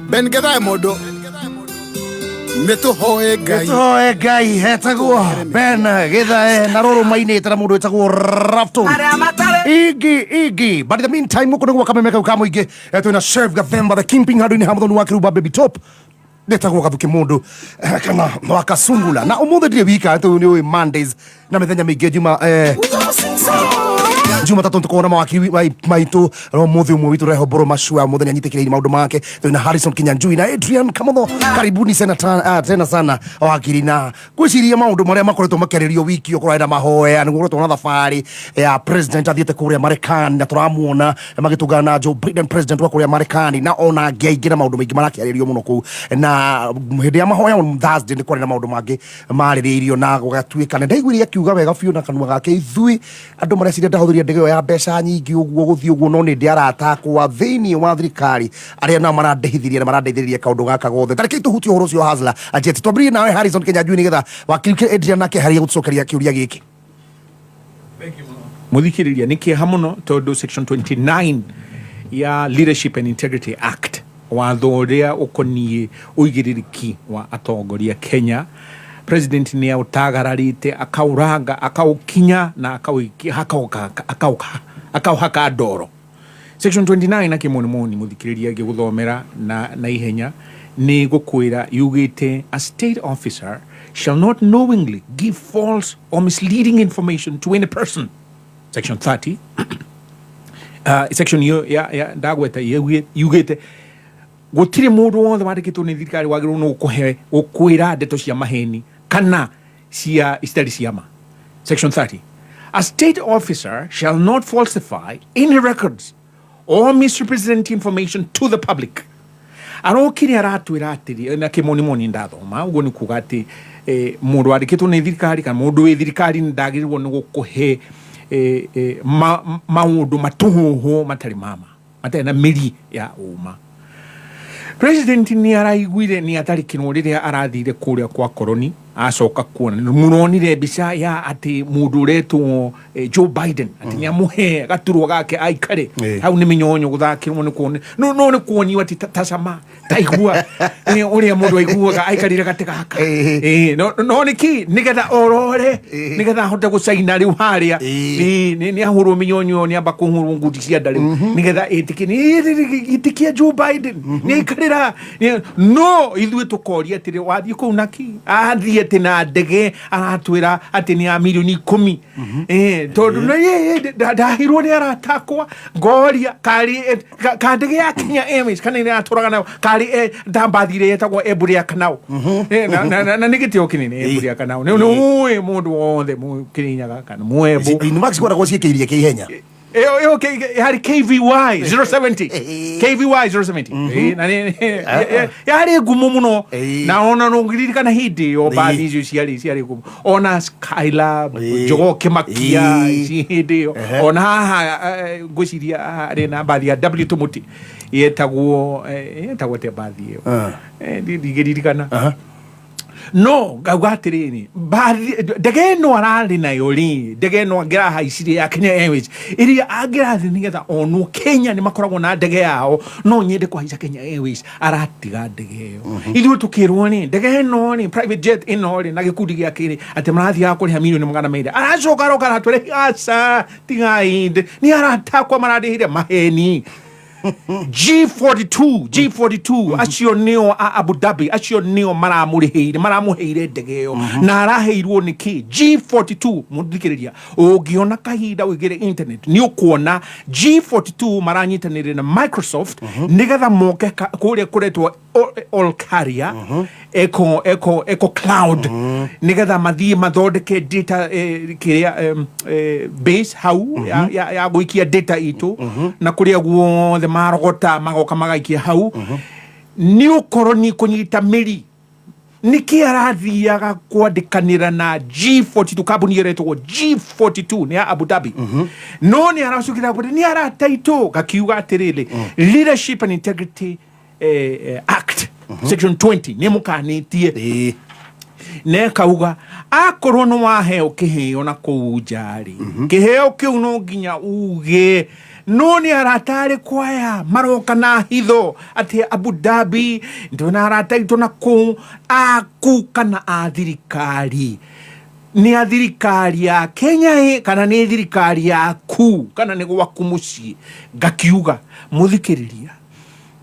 [SPEAKER 11] Ben Gethae mũndũ nĩ tũhoe Ngai,
[SPEAKER 12] tũhoe Ngai. Hetagwo Ben Githae na rũrũ mainĩte na mũndũ wĩtagwo Rafton Igi Igi. But in the meantime gũkũ nĩguo kameme kau ka mũingĩ twĩna Chef Gathemba the Kingpin handũ-inĩ ha mũthoni wa Kĩrumba Baby Top ndetagwo Gathuki mũndũ kana wa Kasungula. Na ũmũthĩ ndirĩ wika tũ nĩ ũĩ Mondays na mĩthenya mĩingĩ Juma Jumatatũ nĩtũkorwo na mawakiri maitũ no mũthĩ ũmwe witũ Reho Mbũrũ Macua mũthenya nyitĩkĩrĩire maũndũ make. Twĩna Harrison Kinyanjui na Adrian Kamotho. Karibuni sana tena sana wakiri, na gwĩciria maũndũ marĩa makoretwo makĩarĩrio wiki ũyũ kũrarĩ na mahoya nĩ gũkoretwo na thabarĩ ya president athiĩte kũrĩa Marekani na tũramuona magĩtũngana na Joe Biden president wa kũrĩa Marekani na ona angĩ aingĩ na maũndũ maingĩ marakĩarĩrio mũno kũu. Na hĩndĩ ya mahoya on Thursday nĩ kwarĩ na maũndũ mangĩ marĩrĩirio na gũgatuĩka na ndaiguire akiuga wega biũ na kanua gake ithuĩ andũ mareciria ndahũthĩria ndege ĩyo ya mbeca nyingĩ ũguo gũthiĩ ũguo no nĩ ndĩ arata akwa thĩinĩ wa thirikari arĩa nao marandĩhithirie na marandeithĩrĩria kaũndũ gaka gothe. Ta reke tũhutie ũhoro ũcio Hasla Ajeti. Twambĩrĩrie nawe Harrison Kinyanjui nĩgetha wakiri Adrian nake harĩa gũtũcokeria kĩũria gĩkĩ.
[SPEAKER 13] Mũthikĩrĩria nĩ kĩeha mũno tondũ section 29 ya Leadership and Integrity Act, watho ũrĩa ũkoniĩ ũigĩrĩrĩki wa atongoria Kenya, president nĩ aũtagararĩte akaũranga akaũkinya na akauhaka ndoro. Section 29 na kĩmonimoni mũthikĩrĩria ngĩgũthomera na ihenya nĩ gũkwĩra yugĩte a state officer shall not knowingly give false or misleading information to any person. Section 30 section iyo ya ndagweta yugĩte gũtirĩ mũndũ wothe wandĩkĩtwo nĩ thirikari wagĩrĩirwo nĩ gũkũhe gũkwĩra ndeto cia maheni kana cia citarĩ cia ma. Section 30 a state officer shall not falsify any records or misrepresent information to the public. Arokire aratwĩra atĩrĩ na kĩmonimoni ndathoma ũguo nĩ kuga atĩ mũndũ wandĩkĩtwo nĩ thirikari kana mũndũ wĩ thirikari ndagĩrĩirwo nĩ gũkũhe maũndũ matũhũhũ matarĩ mama matarĩ na mĩri ya ũma. President nĩ araiguire nĩ atarĩkĩrwo rĩrĩa arathire kũrĩa kwa koroni Acoka kuona muronire mbica ya ati mundu uretwo Joe Biden ati ni amuhe gaturwa gake aikare hau ni minyonyo guthakirwo ni kuone no no ni kuonio ati tacama taigua uria mundu aiguaga aikarire gati gaka no no niki nigetha orore nigetha ahote gucaina riu haria ni ahurwo minyonyo ni amba kuhurwo ngundi cia nda riu nigetha itikie Joe Biden ni aikarira no ithuĩ tukoria atĩrĩ wathiĩ kũu naki athiĩ atĩ na ndege aratwĩra atĩ nĩ ya milioni 10 tondũ ndahirwo nĩ aratakwa ngoria kari ka ndege ya Kenya Airways kana ĩrĩa atũraga nayo kari ndambathire yetagwo Emburi ya Kanau na nĩ gĩtĩo kĩnene Emburi ya Kanau nĩ ũĩ mũndũ wothe Kĩrĩnyaga kana Mwembu
[SPEAKER 12] Max koragwo ciĩkĩirie kĩ ihenya
[SPEAKER 13] ĩyo yarĩ KVY 070 KVY 070 na yarĩ ngumo mũno na ona no ngĩririkana hĩndĩ ĩyo mbathi icio ciarĩ ngumo ona Skylab Jogoo Kĩmakia ci hĩndĩ ĩyo ona haha ngwĩciria harĩ na mbathi ya W Tũmũti yetagwo atĩa mbathi ĩyo ndingĩririkana no ngauga atiriri ndege ĩno ararĩ nayo rĩ ndege ĩno angĩrahaicire ya Kenya Airways ĩrĩa angĩrathiĩ nĩgetha onwo Kenya nĩ makoragwo na ndege yao no nyende kũhaica Kenya Airways aratiga ndege ĩyo ithuĩ tũkĩrwo rĩ ndege ĩno rĩ private jet ĩno rĩ na gĩkundi gĩake rĩ atĩ marathiaga kũrĩha milioni 200 aracoka aroka aratwĩra aca tigai nĩ aratakwa marandĩhire maheni G42 acio nĩo a Abu Dhabi acio nĩo maramũrĩhĩire maramũheire ndege ĩyo na araheirwo nĩkĩ G42 mũthikĩrĩria ũngĩona kahinda ũingĩre internet nĩ ũkuona G42 maranyitanĩire na Microsoft nĩgetha moke kũrĩa kũretwo all carrier eco cloud nĩgetha mathiĩ mathondeke data kĩrĩa base hau ya gũikia data itũ na kũrĩa guothe marogota magoka magaikia hau nĩ ũkorwo nĩ kũnyita mĩri nĩkĩ arathiaga kwandĩkanĩra na G42 kambuni ĩrĩa ĩtagwo G42 nĩ ya Abu Dhabi no nĩ aracokire nĩ arataitũ gakiuga atĩrĩrĩ Leadership and Integrity Act section 20 nĩ mũkanĩtie nekauga akorwo nĩ waheo kĩheo na kũu nja rĩ kĩheo kĩu no nginya uge no nĩ aratarĩ kwaya maroka na hitho atĩ Abu Dhabi ndona arata aitũ na kũu aku kana a thirikari nĩ a thirikari ya Kenya ĩ kana nĩ thirikari yaku kana nĩ gwaku mũciĩ ngakiuga mũthikĩrĩria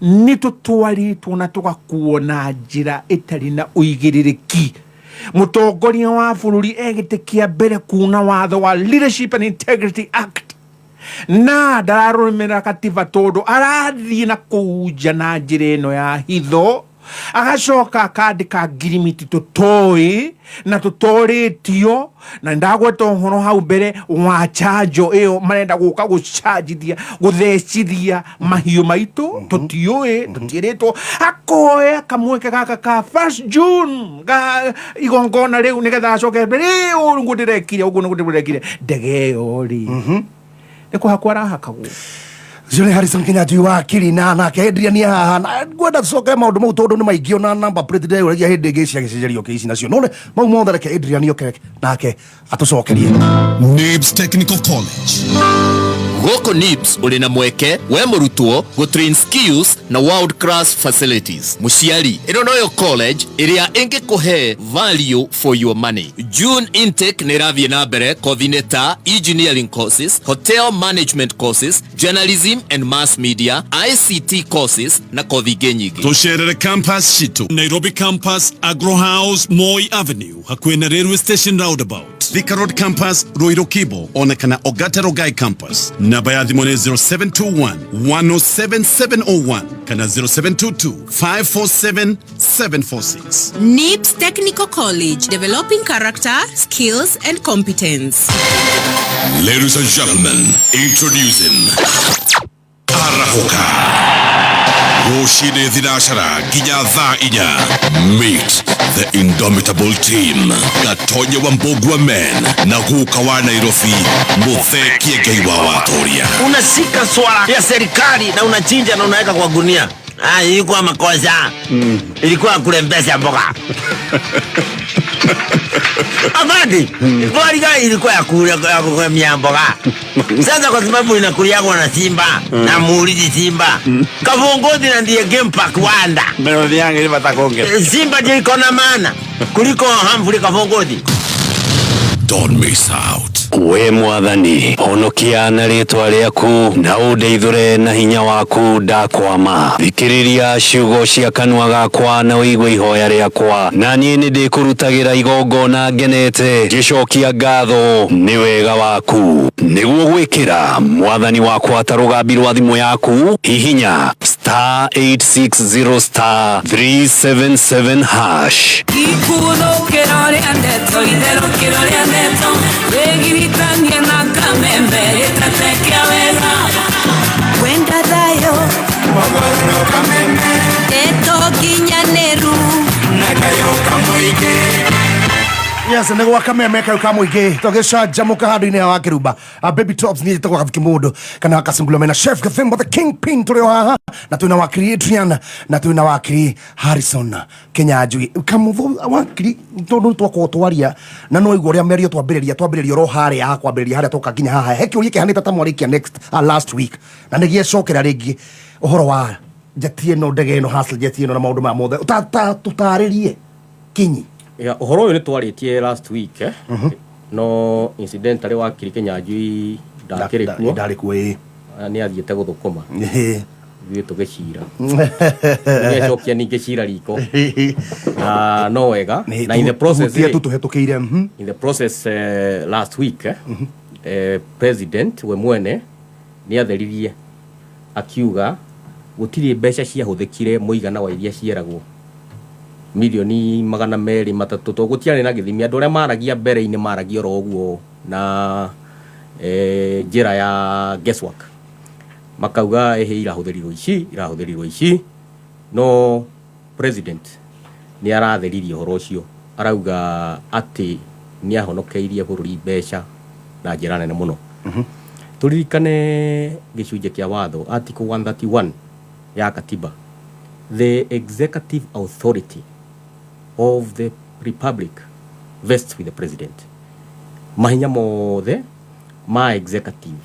[SPEAKER 13] nĩ tũtwarĩtwo na tũgakuo na njĩra ĩtarĩ na ũigĩrĩrĩki mũtongoria wa bũrũri egĩte kĩa mbere kuna watho wa Leadership and Integrity Act na ndararũmĩrĩra katiba tondũ arathiĩ na kũu nja na njĩra ĩno ya hitho agacoka akandĩka ngirimiti tũtoĩ na tũtorĩtio na ndagweta ũhoro hau mbere wa chanjo ĩyo marenda gũka gũcanjithia gũthecithia mahiũ maitũ tũtiũĩ tũtiĩrĩtwo akoya kamweke gaka ka 1 June ga igongona rĩu nĩgetha acoke mbere ũguo ndĩrekire ũguo nĩguo ndĩrekire ndege ĩyo rĩ nĩ kũhakwo arahakagwo
[SPEAKER 12] Ũcio nĩ Harrison Kinyanjui wa Kirina nake Adrian haha na ngwenda tucokere maũndũ mau tondũ nĩ maingĩ ona number plate ndĩraũragia hĩndĩ ĩngĩ cia gĩcenjerio kĩ ici nacio no mau mothe reke Adrian oke nake atũcokerie.
[SPEAKER 8] NIBS Technical College
[SPEAKER 15] Gũkũ NIBS ũrĩ na mweke we mũrutwo gũtrain skills na world class facilities. Mũciari, ĩno noyo college ĩrĩa ĩngĩkũhe value for your money. June intake nĩ ĩrathiĩ na mbere kothi-inĩ ta engineering courses, hotel management courses, journalism and mass media, ICT courses na kothi ingĩ nyingĩ.
[SPEAKER 8] Tũcerere campus citũ Nairobi campus, Agro House, Moi Avenue, hakuhĩ na railway station roundabout, Thika Road campus, Ruiru Kibo, ona kana Ogata Rogai campus. Namba ya thimũ nĩ 0721 107 701 kana 0722 547 746.
[SPEAKER 16] NIBS Technical College, developing character, skills and competence.
[SPEAKER 8] Ladies and gentlemen, introducing Arahoka. Rũcinĩ thinacara nginya thaa 4. Meet the indomitable team. Gatonye wa Mbogua men na guka wa Nairobi Muthee Kiengei wa Watoria.
[SPEAKER 17] Unashika swala ya serikali na unachinja na unaweka kwa gunia.
[SPEAKER 6] Ah, ilikuwa makosa. Ilikuwa kurembesha mboga. Abadi, mm. Ilikuwa ya kulemia mboga. Sasa kwa sababu inakuliagwa na simba na muulizi simba. Kavongozi na ndiye game park wanda.
[SPEAKER 17] Melodi yangu ile batakonge.
[SPEAKER 6] Simba ndio iko na maana kuliko Humphrey Kavongozi.
[SPEAKER 8] Don't miss out.
[SPEAKER 18] We mwathani honokia na rĩtwa rĩaku na ũndeithũre na hinya waku ndakwama. Thikĩrĩria ciugo cia kanua gakwa na ũigue ihoya rĩakwa, na niĩ nĩndĩkũrutagĩra igongona ngenete ngĩcokia ngatho nĩ wega waku. Nĩguo gwĩkĩra mwathani wakwa ta rũgambi rwa thimũ yaku, hihinya star 860 star 377 hash.
[SPEAKER 19] Ikuthũkĩro rĩa ndeto itherũkĩro rĩa ndeto wĩgiritanie na kameme gĩtete kĩa wega
[SPEAKER 16] wenda thayũ ndeto nginyanĩru na kayũ kamũingĩ.
[SPEAKER 12] Yes, nä gwa kameme kau ka mũingĩ tũgĩcanjamũka handũ-inĩ ha wa kĩrumba. Baby Tops niĩ njĩtagwo Gathiki Mũndũ kana Kasungula mena Chef Gathimbo the Kingpin tũrĩ o haha na twĩna wakiri Adrian na twĩna wakiri Harrison Kinyanjui. Kamũthũ wakiri tondũ twakorwo twaria na no igua ũrĩa mĩario twambĩrĩria oro harĩa ha kwambĩrĩria harĩa twoka nginya haha he kĩũria kĩhanĩte ta mwarĩkia next last week na nĩ gĩecokera rĩngĩ ũhoro wa njeti ĩno ndege ĩno hustle jet ĩno na maũndũ maya mothe tũtarĩrie kinyi.
[SPEAKER 20] Ya, ũhoro ũyũ nĩ twarĩtie last week no incidentally wakiri Kinyanjui ndakĩrĩ kuo.
[SPEAKER 12] Ndarĩ kuo ĩĩ.
[SPEAKER 20] Nĩ athiĩte gũthũkũma. Ithuĩ tũgĩcira. Nĩacokia ningĩ cira riko. Na no wega. Na in the process
[SPEAKER 12] rĩ, tũhetũkĩire.
[SPEAKER 20] In the process last week president we mwene nĩ atheririe akiuga gũtirĩ mbeca ciahũthĩkire mũigana wa iria cieragwo milioni 203 tondũ gũtiarĩ na gĩthimi. Andũ arĩa maragia mbere-inĩ maragia oro ũguo na njĩra ya guesswork, makauga ĩhĩ irahũthĩrirwo ici irahũthĩrirwo ici, no president nĩ aratheririe ũhoro ũcio, arauga atĩ nĩ ahonokeirie bũrũri mbeca na njĩra nene mũno. Tũririkane gĩcunjĩ kĩa watho article 131 ya katiba, the executive authority of the republic vests with the president. Mahinya mothe ma executive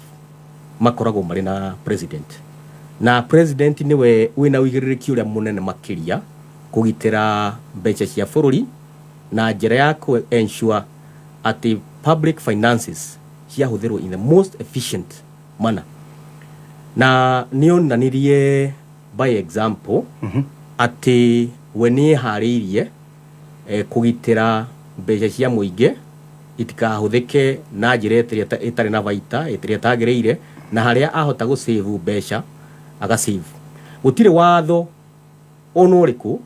[SPEAKER 20] makoragwo marĩ na president, na president niwe wĩna ũigĩrĩrĩki ũrĩa mũnene makĩria kũgitĩra mbeca cia bũrũri na njĩra ya kũ ensure atĩ public finances ciahũthĩrwo in the most efficient manner. Na nĩonanirie by example atĩ we nĩeharĩirie kũgitĩra mbeca cia mũingĩ itikahũthĩke na njĩra ĩtarĩ na baita, ĩrĩa ĩtagĩrĩire, na harĩa ahota gũsave mbeca agasave. Gũtirĩ watho ona ũrĩkũ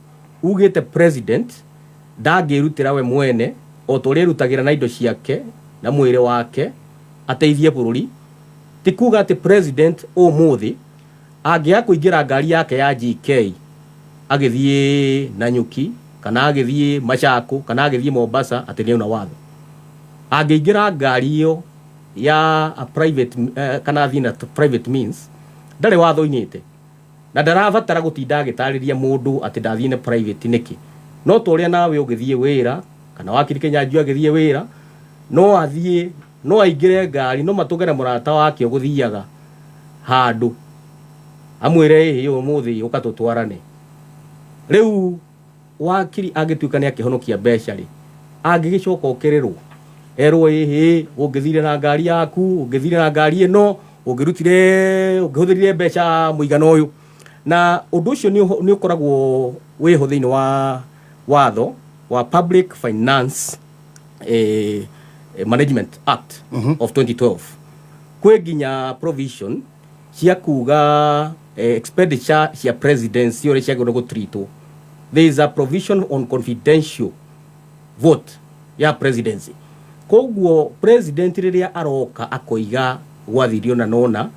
[SPEAKER 20] ugĩte president ndangĩrutĩra we mwene o ta ũrĩa erutagĩra na indo ciake na mwĩrĩ wake ateithie bũrũri. Ti kuga atĩ president ũmũthĩ angĩaga kũingĩra ngari yake ya GK agĩthiĩ Nanyuki kana agĩthiĩ Machako kana agĩthiĩ Mombasa atĩ nĩauna watho. Angĩingĩra ngari ĩyo ya a private kana athiĩ na private means ndarĩ watho oinĩte na ndarabatara gũtinda agĩtarĩria mũndũ atĩ ndathiĩ na private nĩkĩ. No ta ũrĩa nawe ũgĩthiĩ wĩra kana wakiri Kinyanjui agĩthiĩ wĩra no athiĩ no aingĩre ngari no matũngane mũrata wake ũgũthiaga handũ amwĩre ĩhĩ ũmũthĩ ũka tũtwarane. Rĩu wakiri angĩtuĩka nĩ akĩhonokia mbeca rĩ, angĩgĩcoka okĩrĩrwo erwo ĩhĩ ũngĩthire na ngari yaku, ũngĩthire na ngari ĩno, ũngĩrutire ũngĩhũthĩrire mbeca mũigana ũyũ. Na ũndũ ũcio nĩ ũkoragwo wĩho thĩinĩ wa watho wa Public Finance Management Act of 2012. Kwĩ nginya provision cia kuga expenditure cia presidency ũrĩa ciagĩrĩirwo gũtreatwo. There is a provision on confidential vote ya presidency. Koguo president rĩrĩa aroka akoiga gwathirio na nona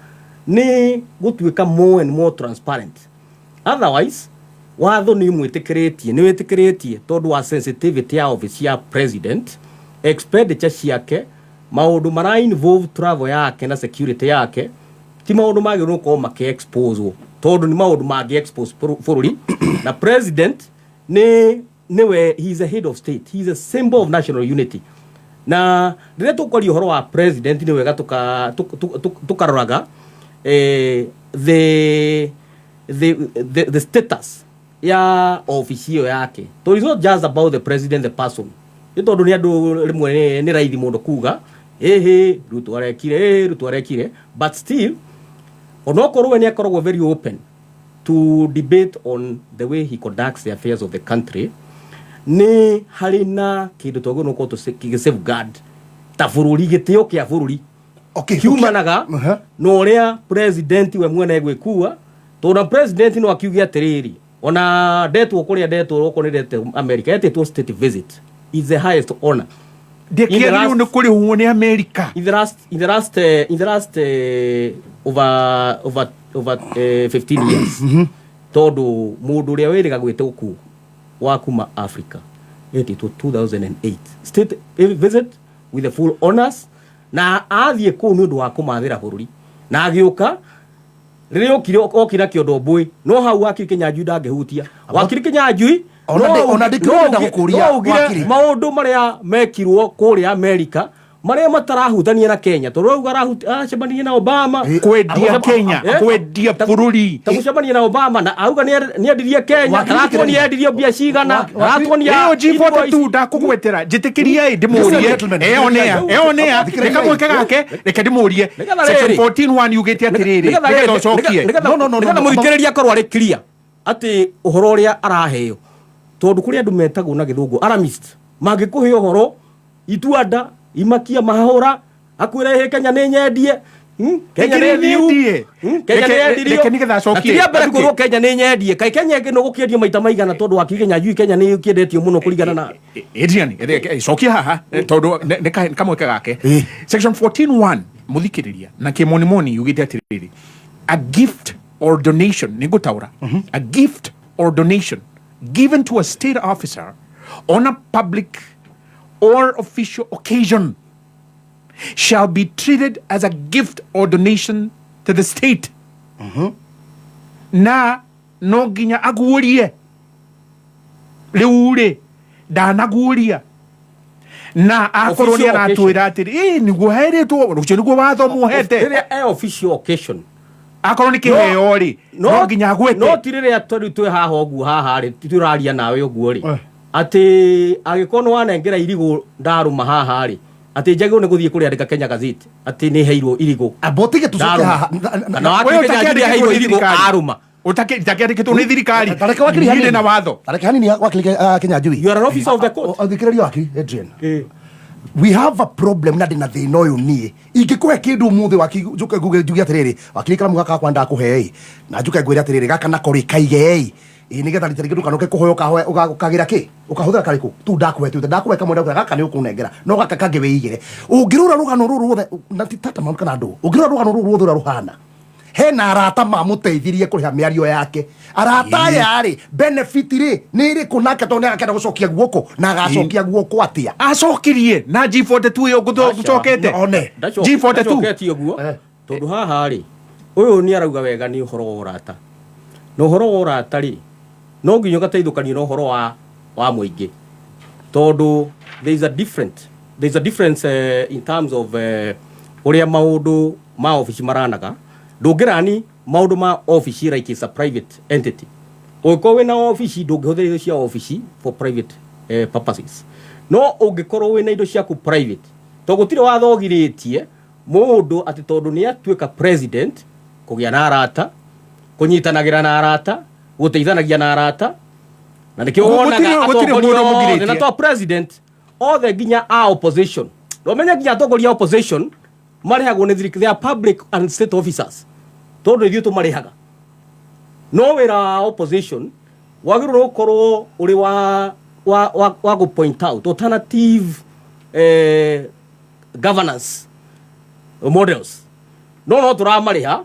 [SPEAKER 20] nĩ gũtuĩka more and more transparent. Otherwise watho nĩ mwĩtĩkĩrĩtie nĩ wĩtĩkĩrĩtie tondũ wa sensitivity ya office ya president, expenditure ciake, maũndũ mara involve travel yake na security yake ti maũndũ magĩrĩirwo gũkorwo makĩ expose Tondu ni maundu mangi expose bururi na president ni niwe, he is a head of state, he is a symbol of national unity. Na rĩrĩa tũkwaria ũhoro wa president, nĩ wega tũkaroraga the status ya ofici ĩyo yake, tondũ it's not just about the president the person. Nĩ tondũ nĩ andũ rĩmwe nĩ raithi mũndũ kuga ĩhĩ Ruto arekire, ĩhĩ Ruto arekire, but still onokorwo we nĩ akoragwo very open to debate on the way he conducts the affairs of the country, nĩ harĩ na kĩndũ twagĩrĩirwo gũkorwo tũgĩ safeguard ta bũrũri, gĩtĩo kĩa bũrũri kiumanaga na ũrĩa president we mwene egwĩkua, tondũ na president no akiuge atĩrĩrĩ, ona ndetwo kũrĩa ndetwo, okorwo nĩ ndetwo America, etĩtwo state visit, is the highest honor.
[SPEAKER 13] Ndĩkĩagĩrĩirwo nĩ kũrĩhwo nĩ America.
[SPEAKER 20] In the last over 15 years, tondũ mũndũ ũrĩa wĩrĩga gwĩtwo kũ wa kuma Africa etĩtwo 2008 state visit with the full honors, na athiĩ kũu nĩ ũndũ wa kũmathĩra bũrũri, na agĩũka rĩrĩa okire okire kĩondo mbũĩ, no hau wakiri Kĩnyanjui ndangĩhutia wakiri Kĩnyanjui.
[SPEAKER 12] Ona ndĩkĩrenda gũkũria,
[SPEAKER 20] no ugire
[SPEAKER 12] wakiri.
[SPEAKER 20] Maũndũ marĩa mekirwo kũrĩa America marĩa matarahutania na Kenya, tondũ rĩu aracemania na Obama.
[SPEAKER 13] Kwendia Kenya, kwendia bũrũri.
[SPEAKER 20] Ta gũcemania na Obama na auga nĩ endirie Kenya, aratuonia endirio mbia cigana, aratuonia
[SPEAKER 13] Ĩyo G42 ndakũgwetera, njĩtĩkĩriai ndĩmũrie. Eonea eonea, reke mweke gake, reke ndĩmũrie.
[SPEAKER 20] Nĩgetha
[SPEAKER 13] Section
[SPEAKER 20] rĩrĩ.
[SPEAKER 13] 14.1 yugĩte atĩrĩrĩ, nĩgetha ũcokie.
[SPEAKER 20] Nĩgetha mũthikĩrĩria akorwo arĩ clear atĩ ũhoro ũrĩa araheo, tondũ kũrĩ andũ metagwo na gĩthũngũ alarmist, mangĩkũhe ũhoro ituanda imakia mahũra akwĩre hĩ Kenya nĩ nyendie. Kenya nĩ thiu.
[SPEAKER 13] Nyendie.
[SPEAKER 20] Kenya nĩ yendirio.
[SPEAKER 13] Reke nĩgetha acokie.
[SPEAKER 20] Na ti rĩa mbere
[SPEAKER 13] Atuke.
[SPEAKER 20] kwĩrwo Kenya nĩ nyendie. Kaĩ Kenya ĩngĩ no gũkĩendio maita maigana? Tondũ wakiri Kĩnyanjui, Kenya nĩ ĩkĩendetio mũno kũringana na
[SPEAKER 13] Adrian, cokia haha tondũ nĩ kamweke gake. Section 14.1, mũthikĩrĩria na kĩmonimoni, yugĩte atĩrĩrĩ, a gift or donation, nĩ ngũtaũra, a gift or donation given to a state officer on a public or official occasion shall be treated as a gift or donation to the state, na no nginya aguũrie. Rĩu rĩ, ndanaguũria na akorwo nĩ
[SPEAKER 20] Official.
[SPEAKER 13] Aratwĩra atĩrĩ ĩ nĩguo herĩtwo, ũcio nĩguo watho muohete.
[SPEAKER 20] Rĩrĩa e official occasion.
[SPEAKER 13] Akorwo nĩ kĩheo rĩ, no nginya agwete.
[SPEAKER 20] No ti rĩrĩa tondũ twĩ haha ũguo, haha rĩ, tũraria nawe ũguo rĩ, atĩ angĩkorwo nĩ wanengera irigũ ndarũma haha rĩ, atĩ njagĩrĩirwo nĩ gũthiĩ kũrĩandĩka Kenya Gazette atĩ nĩ heirwo irigũ.
[SPEAKER 12] Amba ũtige tũcoke
[SPEAKER 20] Ndarũma.
[SPEAKER 12] haha.
[SPEAKER 20] Kana wakiri
[SPEAKER 13] Wewe
[SPEAKER 20] Kĩnyanjui
[SPEAKER 13] ũtakĩandĩkĩtwo
[SPEAKER 20] aheirwo
[SPEAKER 13] nĩ
[SPEAKER 20] irigũ
[SPEAKER 13] thirikari.
[SPEAKER 20] arũma.
[SPEAKER 13] Ũtakĩandĩkĩtwo nĩ thirikari.
[SPEAKER 12] Tareke wakiri
[SPEAKER 13] Niĩ
[SPEAKER 12] hanini.
[SPEAKER 13] ndĩ na watho.
[SPEAKER 12] Tareke hanini, wakiri Kĩnyanjui.
[SPEAKER 20] You are an officer of the court.
[SPEAKER 12] Thikĩrĩria, wakiri Adrian, we have a problem na ndĩna thĩna ũyũ. Niĩ ingĩkũhe kĩndũ ũmũthĩ, wakiri, njuke nguge njuge atĩrĩrĩ, wakiri, karamu gaka gakwa ndakũhe ĩ, na njuke ngwĩre atĩrĩrĩ, gaka nako rĩ kaige ĩ, ĩ nĩgetha rita rĩngĩ ndũkanoke kũhoya, ũkahoya ũkagĩra kĩ, ũkahũthĩra karĩkũ tu. Ndakũhe tu, ndakũhe kamwe, ndakũhe gaka nĩ ũkũnengera, no gaka kangĩ wĩigĩre. Ũngĩrora rũgano rũrũ ruothe na ti tata maũndũ kana andũ, ũngĩrora rũgano rũrũ ruothe ũrĩa rũhana, hena arata mamũteithirie kũrĩha mĩario yake. Arata aya rĩ, benefit rĩ nĩ ĩrĩkũ nake? Tondũ nĩ agakenda gũcokia guoko, na agacokia guoko atĩa?
[SPEAKER 13] Acokirie na G42 ĩyo ngũcokete.
[SPEAKER 12] One.
[SPEAKER 13] G42.
[SPEAKER 20] Ndacoketie ũguo tondũ haha rĩ, ũyũ nĩ arauga wega nĩ ũhoro wa ũrata, na ũhoro wa ũrata rĩ, no nginya ũgateithũkanio na ũhoro wa mũingĩ, tondũ there is a difference in terms of ũrĩa maũndũ ma obici maranaga. Ndũngĩrani maũndũ ma obici like it's a private entity. Ũngĩkorwo wĩna obici, ndũngĩhũthĩra indo cia obici for private purposes, no ũngĩkorwo wĩna indo ciaku private, to gũtirĩ watho ũgirĩtie mũndũ atĩ tondũ nĩ atuĩka president kũgĩa na arata, kũnyitanagĩra na arata, gũteithanagia na arata, na nĩkĩo wonaga
[SPEAKER 13] Gũtirĩ
[SPEAKER 20] atongoria
[SPEAKER 13] mũndũ
[SPEAKER 20] othe
[SPEAKER 13] mũgirĩtie.
[SPEAKER 20] na to president othe, nginya a opposition. Ndũmenye nginya atongoria a opposition marĩhagwo nĩ thirikari, they are public and state officers, tondũ ithuĩ tũmarĩhaga. No wĩra wa opposition wagĩrĩirwo gũkorwo ũrĩ wa gũ point out alternative governance models, no tũramarĩha.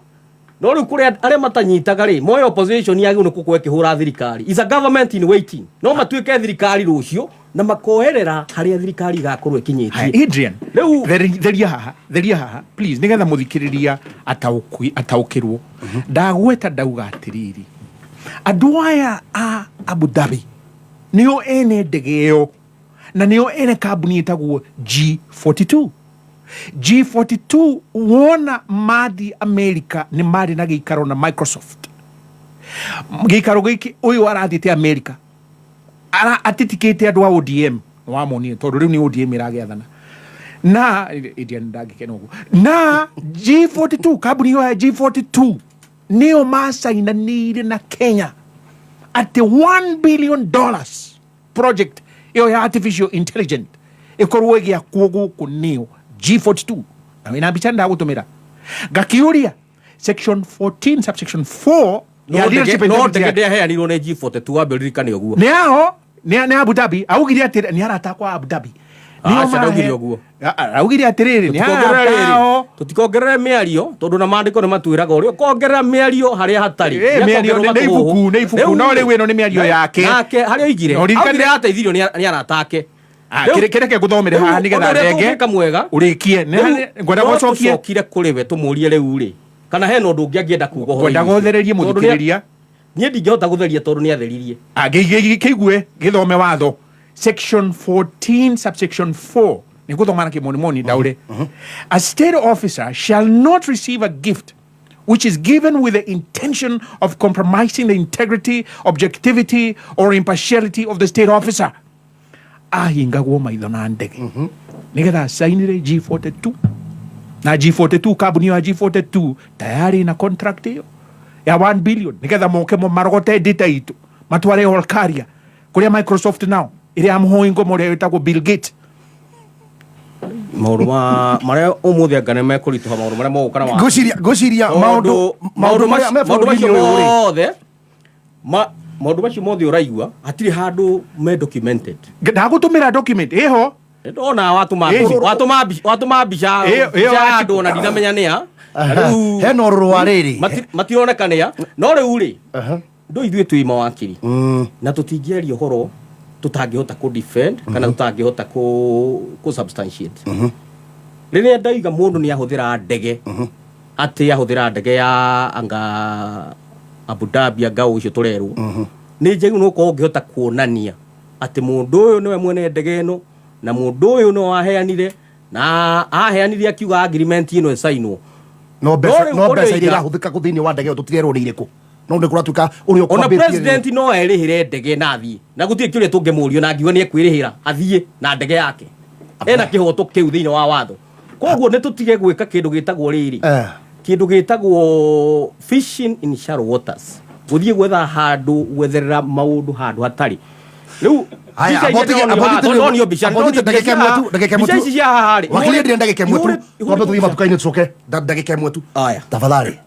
[SPEAKER 20] No rĩu kũrĩ arĩa matanyitaga rĩ, moe opposition yagĩrĩirwo nĩ gũkorwo ĩkĩhũra thirikari, is a government in waiting, no matuĩke thirikari rũciũ. Na makoerera harĩa thirikari igakorwo ĩkinyĩtie.
[SPEAKER 13] Adrian,
[SPEAKER 20] rĩu
[SPEAKER 13] theria haha, theria haha please, nigetha muthikiriria ataukirwo. Ndagweta ndauga atiriri, andu aya a Abu Dhabi nio ene ndege ĩyo na nio ene kambuni ĩtagwo G42. G42 wona mathi America nĩ marĩ na gĩikaro na Microsoft. Gĩikaro gĩkĩ ũyũ arathiĩte America atitikĩte andũ a ODM wamonire tondũ rĩu nĩ ODM ĩragĩathana na Adrian ndangĩkena ũguo. Na G42, kambuni ĩyo ya G42 nĩyo macainanĩire na Kenya atĩ $1 billion project ĩyo ya artificial intelligent ĩkorwo ĩgĩakwo gũkũ nĩyo G42. Na wĩna mbica ndagũtũmĩra ngakiũria section 14 subsection 4 ya
[SPEAKER 20] no
[SPEAKER 13] Leadership
[SPEAKER 20] ndege
[SPEAKER 13] and
[SPEAKER 20] no
[SPEAKER 13] Integrity
[SPEAKER 20] ndege
[SPEAKER 13] Act.
[SPEAKER 20] ndĩaheanirwo nĩ G42, wambe ũririkane ũguo.
[SPEAKER 13] Nĩ ao nĩ Abu Dhabi augire atĩ nĩ arata akwa Abu Dhabi. Nĩo.
[SPEAKER 20] Aca, ndaugire ũguo.
[SPEAKER 13] Augire atĩrĩrĩ, nĩ
[SPEAKER 20] Tũtikongerere
[SPEAKER 13] arata
[SPEAKER 20] rĩrĩ,
[SPEAKER 13] ao.
[SPEAKER 20] Tũtikongerere mĩario tondũ na maandĩko nĩ matwĩraga ũrĩa ũkongerera mĩario harĩa hatarĩ.
[SPEAKER 13] Mĩario nĩ ibuku, nĩ ibuku, no rĩu ĩno nĩ mĩario yake.
[SPEAKER 20] Nake harĩa oigire
[SPEAKER 13] Na ũririkane-
[SPEAKER 20] augire ateithirio nĩ arata ake.
[SPEAKER 13] Kĩreke ngũthomere haha nĩgetha ndenge
[SPEAKER 20] ndenge mwega
[SPEAKER 13] ũrĩkie. Ngwenda gũcokie.
[SPEAKER 20] Tũcokire kũrĩ we tũmũrie rĩu rĩ, kana hena ũndũ ũngĩ angĩenda kuga ũhoro-inĩ
[SPEAKER 13] Ngwenda
[SPEAKER 20] ũcio.
[SPEAKER 13] gũthererie
[SPEAKER 20] Tondũ
[SPEAKER 13] mũthikĩrĩria.
[SPEAKER 20] Niĩ ndingĩhota gũtheria tondũ nĩ atheririe.
[SPEAKER 13] Kĩigue gĩthome watho section 14 subsection 4 nĩ gũthoma na kĩmonimoni ndaũre. A state officer shall not receive a gift which is given with the intention of compromising the integrity, objectivity or impartiality of the state officer. Ahingagwo maitho na ndege nigetha acainire G42 na G42, kambuni ya G42 tayari na contract ĩyo ya 1 billion nigetha moke mo marogote data itu matware Olkaria kuria Microsoft nao ĩrĩa ya mũhoi ngomo ũrĩa wĩtagwo Bill Gates.
[SPEAKER 20] Maũndũ ma marĩa ũmũthĩ anga nĩ mekũritũha, maũndũ marĩa mogũka na
[SPEAKER 12] Ngwĩciria maũndũ
[SPEAKER 20] maũndũ
[SPEAKER 12] marĩa me
[SPEAKER 20] maũndũ macio
[SPEAKER 12] bũrũri-inĩ ũyũ rĩ.
[SPEAKER 20] mothe maũndũ macio mothe ũraigua hatirĩ handũ me documented.
[SPEAKER 13] Ndagũtũmĩra document ĩho.
[SPEAKER 20] Ndona watũma
[SPEAKER 13] Ĩho.
[SPEAKER 20] watũma mbica
[SPEAKER 13] Ĩyo- ĩyo
[SPEAKER 20] mbica ya andũ ona ndinamenya nĩa.
[SPEAKER 12] Aha.
[SPEAKER 20] Rĩu-
[SPEAKER 12] Hena ũrũrũ wa rĩrĩ.
[SPEAKER 20] Matironeka nĩa, no rĩu rĩ ndo ithuĩ twĩ mawakiri na tũtingĩaria ũhoro tũtangĩhota kũ defend kana tũtangĩhota kũ substantiate. Rĩrĩa ndaiga mũndũ nĩ ahũthĩra ndege, atĩ ahũthĩra ndege ya anga Abu Dhabi, anga ũcio tũrerwo, nĩ njagĩrĩirwo nĩ gũkorwo ũngĩhota kuonania atĩ mũndũ ũyũ nĩwe mwene ndege ĩno na mũndũ ũyũ nĩwe waheanire na aheanire akiuga agreement ĩno ĩcainwo.
[SPEAKER 12] No mbeca
[SPEAKER 20] rĩu
[SPEAKER 12] no mbeca
[SPEAKER 20] ũrĩa
[SPEAKER 12] iria
[SPEAKER 20] oiga-
[SPEAKER 12] irahũthĩka kũ thĩinĩ wa ndege ĩyo tũtirerwo nĩ irĩkũ, no nĩ kũratuĩka ũrĩa
[SPEAKER 20] Ona
[SPEAKER 12] ũkwambĩtie.
[SPEAKER 20] president no erĩhĩre ndege na athiĩ na gũtirĩ kĩũria tũngĩmũrio, na ngiuga nĩ ekwĩrĩhĩra athiĩ na ndege yake, ena kĩhoto kĩu thĩinĩ wa watho. Koguo nĩ tũtige gwĩka kĩndũ gĩtagwo rĩrĩ, kĩndũ gĩtagwo fishing in shallow waters, gũthiĩ gwetha handũ, gwetherera maũndũ handũ hatarĩ. Rĩu
[SPEAKER 12] Haya,
[SPEAKER 20] mbica iria ndĩronio haha, tondũ ndonio mbica, ndonio
[SPEAKER 12] ndagĩka
[SPEAKER 20] mbica
[SPEAKER 12] ĩmwe tu, ndagĩka ĩmwe
[SPEAKER 20] mbica
[SPEAKER 12] tu.
[SPEAKER 20] ici cia haha rĩ,
[SPEAKER 12] Wakili Adrian, ndagĩka ĩmwe tu. Twambe tũthiĩ
[SPEAKER 20] mbica.
[SPEAKER 12] matuka-inĩ tũcoke. Ndagĩka ĩmwe tu tafadhali.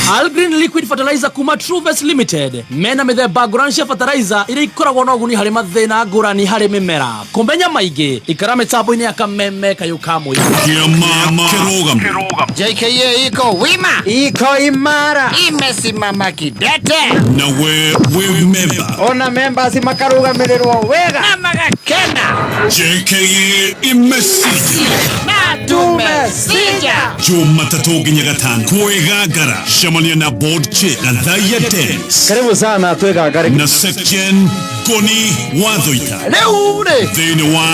[SPEAKER 1] Algreen Liquid Fertilizer kuma Truves Limited mena mĩthemba ngũrani cia fertilizer iria ikoragwo na ũguni harĩ mathĩna ngũrani harĩ mĩmera. Kũmenya maingĩ ikara mĩtambo-inĩ ya kameme kayũ ka mũingĩ.
[SPEAKER 8] Kĩama kĩrũgamo.
[SPEAKER 3] JKA iko wima, iko imara, imesimama kidete.
[SPEAKER 8] Nawe wĩ memba.
[SPEAKER 3] Ona members makarugamirĩrwo wega na magakena.
[SPEAKER 8] JKA imesija.
[SPEAKER 3] Na tumesija.
[SPEAKER 8] Jumatatũ nginya gatano kwĩgangara, cemania na board chair Gathaiya Dennis.
[SPEAKER 3] Karibu sana twĩgangare.
[SPEAKER 8] Na section Ngoni Wathoita.
[SPEAKER 3] Rĩu rĩ
[SPEAKER 8] thĩinĩ wa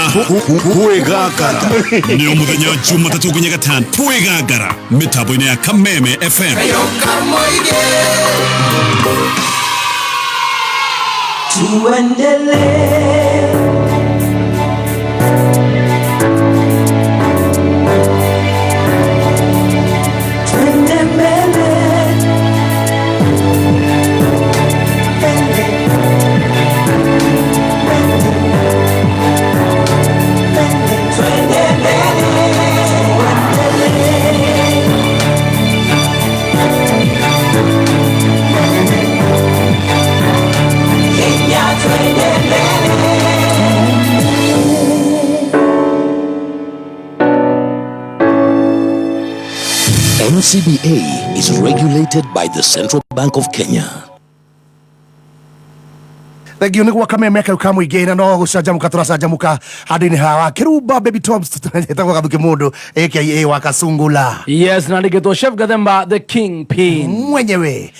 [SPEAKER 8] kwĩgangara nĩ mũthenya Jumatatũ nginya gatano kwĩgangara mĩtambo-inĩ ya Kameme FM.
[SPEAKER 19] Tuendelee. Twende mbele. Mbele. Mbele. Mbele. Twende mbele. Tuendelee. Mbele. Kenya twende mbele.
[SPEAKER 1] NCBA is regulated by the Central Bank of Kenya.
[SPEAKER 12] Thengio nä gwa kameme kau ka mũingĩ na no gũcanjamũka tũracanjamũka handũ-inĩ hawa Kĩrumba Baby Tops etagwo Gathuki mũndũ aka wa Kasungula.
[SPEAKER 1] Yes, na ndigĩtwo Chef Gathemba the King Pin
[SPEAKER 12] mwenyewe.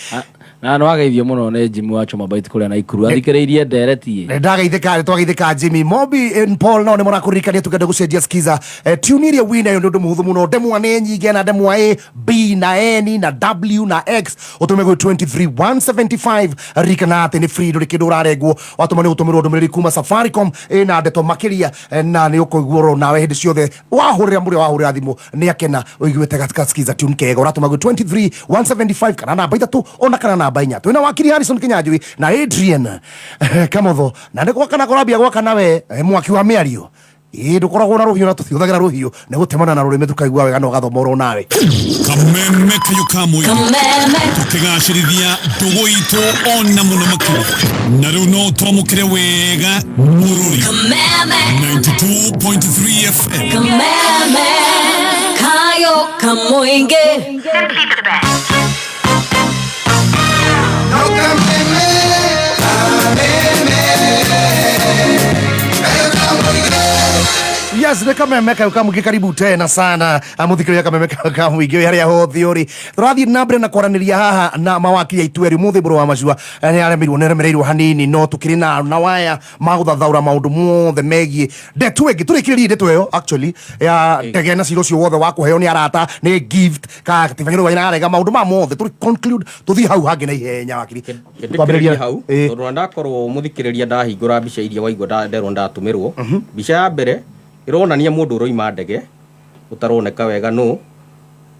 [SPEAKER 1] Na nĩ wageithio mũno nĩ Jimmy wa Choma Bite kũrĩa Naikuru athikĩrĩirie ndereti.
[SPEAKER 12] Ndageithĩka twageithĩka Jimmy Mobi and Paul nao nĩ marakũririkania tũkenda gũcenjia skiza tune iria wĩ nayo nĩ ũndũ mũhũthũ mũno ndemwa nĩ nyingĩ na ndemwa A B na N na W na X ũtũme gwĩ 23175 ririkana atĩ nĩ free ndũrĩ kĩndũ ũrarengwo watũma nĩ ũtũmĩrwo ndũmĩrĩri kuma Safaricom ĩna ndeto makĩria na nĩ ũkũigua oro nawe hĩndĩ ciothe wahũrĩra mũrĩa wahũrĩra thimũ nĩ akena ũiguĩte gaskiza tune kega ũratũma gwĩ 23175 kana namba ithatũ ona kana namba inya twĩna wakiri Harrison Kinyanjui na Adrian Kamotho na nĩ gwakana kũrambia gwakana we mwaki wa mĩario ĩ ndũkoragwo na rũhiũ na tũtiũthagĩra rũhiũ nĩ gũtemana na rũrĩmĩ tũkaigua wega na ũgathoma oro nawe.
[SPEAKER 8] Kameme kayo ka mũingĩ tũkĩgacĩrithia ndũgũ itũ ona mũno makĩria na rĩu no twamũkĩre wega mũrũri 92.3 FM.
[SPEAKER 19] Kameme kayo kamuinge.
[SPEAKER 12] Yes, nä kameme kau kamũingĩ karibu tena sana mũthikĩrĩria kameme kau kamũingĩ harĩa hothe ũrĩ tũrathiĩ na mbere na kwaranĩria haha na mawakiri aitũ erĩ ũmũthĩ mbũrũ wa macua nĩ aremeirwo nĩ aremereirwo hanini no tũkĩrĩ na waya magũthathaũra maũndũ mothe megiĩ ndeto ĩngĩ tũrĩkĩrĩrie ndeto ĩyo actually ya ndege na cira ũcio wothe wa kũheo nĩ arata nĩ gift ka tibanyĩrwo wa arega maũndũ ma mothe tũrĩ conclude tũthiĩ hau hangĩ na ihenya wakiri.
[SPEAKER 20] Twambĩrĩrie hau tondũ na ndakorwo mũthikĩrĩria ndahingũra mbica iria waigua nderwo ndatũmĩrwo. Mbica ya mbere ironania mũndũ ũroima ndege ũtaroneka wega no.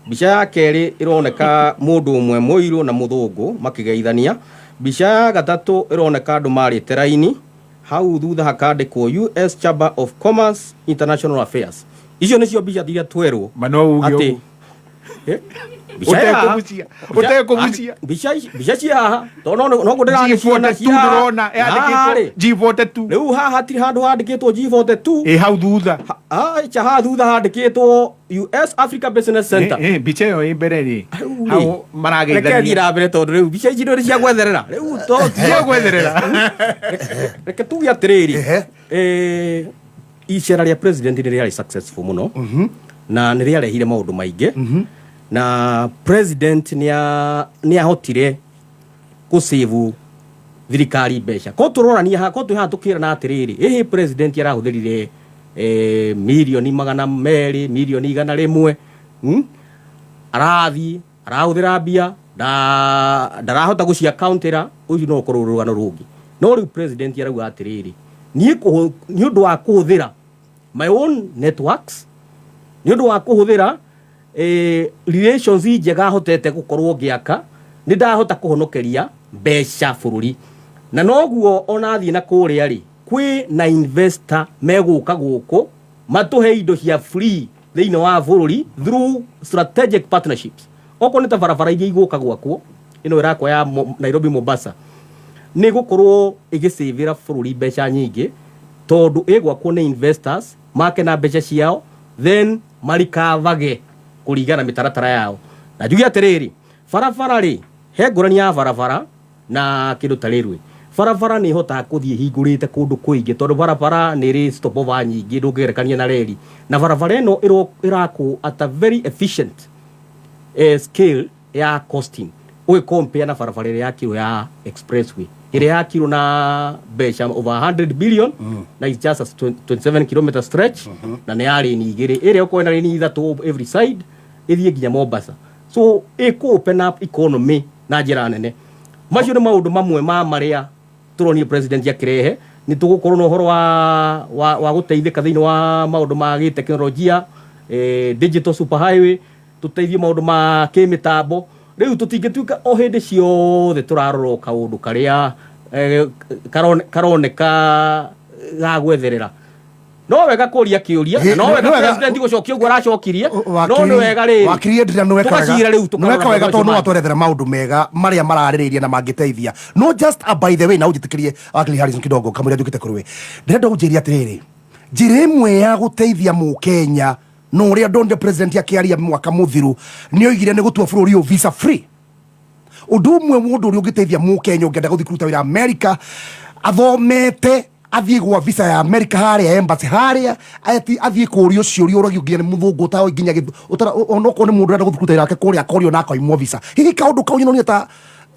[SPEAKER 20] Mbica ya kerĩ ironeka mũndũ ũmwe mũirũ na mũthũngũ makĩgeithania. Mbica ya gatatũ ironeka andũ marĩte raini hau thutha hakandĩkwo US Chamber of Commerce International Affairs. Icio nĩcio mbica iria twerwo atĩ mbica cia haha tondũ no ndĩragĩciona cia
[SPEAKER 13] ndĩrona yandĩkĩtwo G42
[SPEAKER 20] rĩu haha hatirĩ handũ handĩkĩtwo G42
[SPEAKER 13] ĩ hau thutha
[SPEAKER 20] cha haha thutha handĩkĩtwo US Africa Business Center.
[SPEAKER 13] Mbica ĩyo ĩ mbere rĩ hau marageithania.
[SPEAKER 20] Reke thiĩ na mbere tondũ rĩu mbica ici nĩ cia gwetherera rĩu to
[SPEAKER 13] cia gwetherera.
[SPEAKER 20] Reke tuge atĩrĩrĩ icera rĩa president nĩ rĩarĩ successful mũno na nĩ rĩarehire maũndũ maingĩ na president nĩ ahotire gũsave thirikari mbeca ko tũrorania haha ko twĩ haha tũkĩrana atĩrĩrĩ ĩhĩ president arahũthĩrire milioni 200 milioni 100 arathiĩ arahũthĩra mbia ndarahota gũciakauntĩra ũcio no ũkorwo rũgano rũngĩ no rĩu president arauga atĩrĩrĩ niĩ nĩ ũndũ wa kũhũthĩra my own networks nĩ ũndũ wa kũhũthĩra relations njega hotete gũkorwo ngĩaka nĩ ndahota kũhonokeria mbeca bũrũri na noguo ona thiĩ na kũrĩa rĩ kwĩ na investor megũka gũkũ matũhe indo cia free thĩinĩ wa bũrũri through strategic partnerships okorwo nĩ ta barabara iria igũka gwakwo ĩno ĩrakwo ya Nairobi Mombasa nĩ gũkorwo ĩgĩcĩvĩra bũrũri mbeca nyingĩ tondũ ĩgwakwo nĩ investors make na mbeca ciao then marikavage kũringana mĩtaratara yao na njuge atĩrĩrĩ barabara rĩ he ngũrani ya barabara na kĩndũ ta railway barabara nĩ ĩhotaga kũthiĩ hingũrĩte kũndũ kũingĩ tondũ barabara nĩ ĩrĩ stopover nyingĩ ndũngĩgerekania na reri na barabara ĩno ĩrakwo at a very efficient scale ya costing ũgĩcompare na barabara ĩrĩa yakirwo ya expressway ĩrĩa yakirwo na mbeca over 100 billion na it's just a 27 km stretch na nĩ ya lane igĩrĩ ĩrĩa ũkorwo na lane ithatũ every side ĩthiĩ nginya Mombasa so ĩkũ open up economy na njĩra nene macio nĩ maũndũ mamwe ma marĩa tũronire president akĩrehe nĩ tũgũkorwo na ũhoro wa gũteithĩka thĩinĩ wa maũndũ ma gĩteknolojia digital super highway tũteithie maũndũ ma kĩmĩtambo rĩu tũtingĩtuĩka o hĩndĩ ciothe tũrarora o kaũndũ karĩa karoneka ga gwetherera no wega kũria kĩũria no wega president gũcokia ũguo aracokirie no nĩ wega rĩrĩ
[SPEAKER 12] wakiri Adrian nĩ weka wega nĩ weka wega tondũ no watwerethera maũndũ mega marĩa mararĩrĩria na mangĩteithia no just a by the way na ũnjĩtĩkĩrie wakiri Harrison kidogo kamũira njũkĩte kũrĩ we ndĩrenda ũnjĩrie atĩrĩrĩ njĩra ĩmwe ya gũteithia mũkenya no ũrĩa ndonire president akĩaria mwaka mũthiru nĩ oigire nĩ gũtua bũrũri ũyũ visa free ũndũ ũmwe mũndũ ũrĩa ũngĩteithia mũkenya ũngĩenda gũthiĩ kũruta wĩra America Athomete athiĩ gwa visa ya America harĩa embassy harĩa ati athiĩ kũrio ciũria ũragio nginya nĩ mũthũngũ ũtaoĩ nginya onokorwo nĩ mũndũ ũrenda gũthiĩ kũruta wĩra wake kũrĩa akorio na akoimwo visa. Hihi kaũndũ kau nyonire ta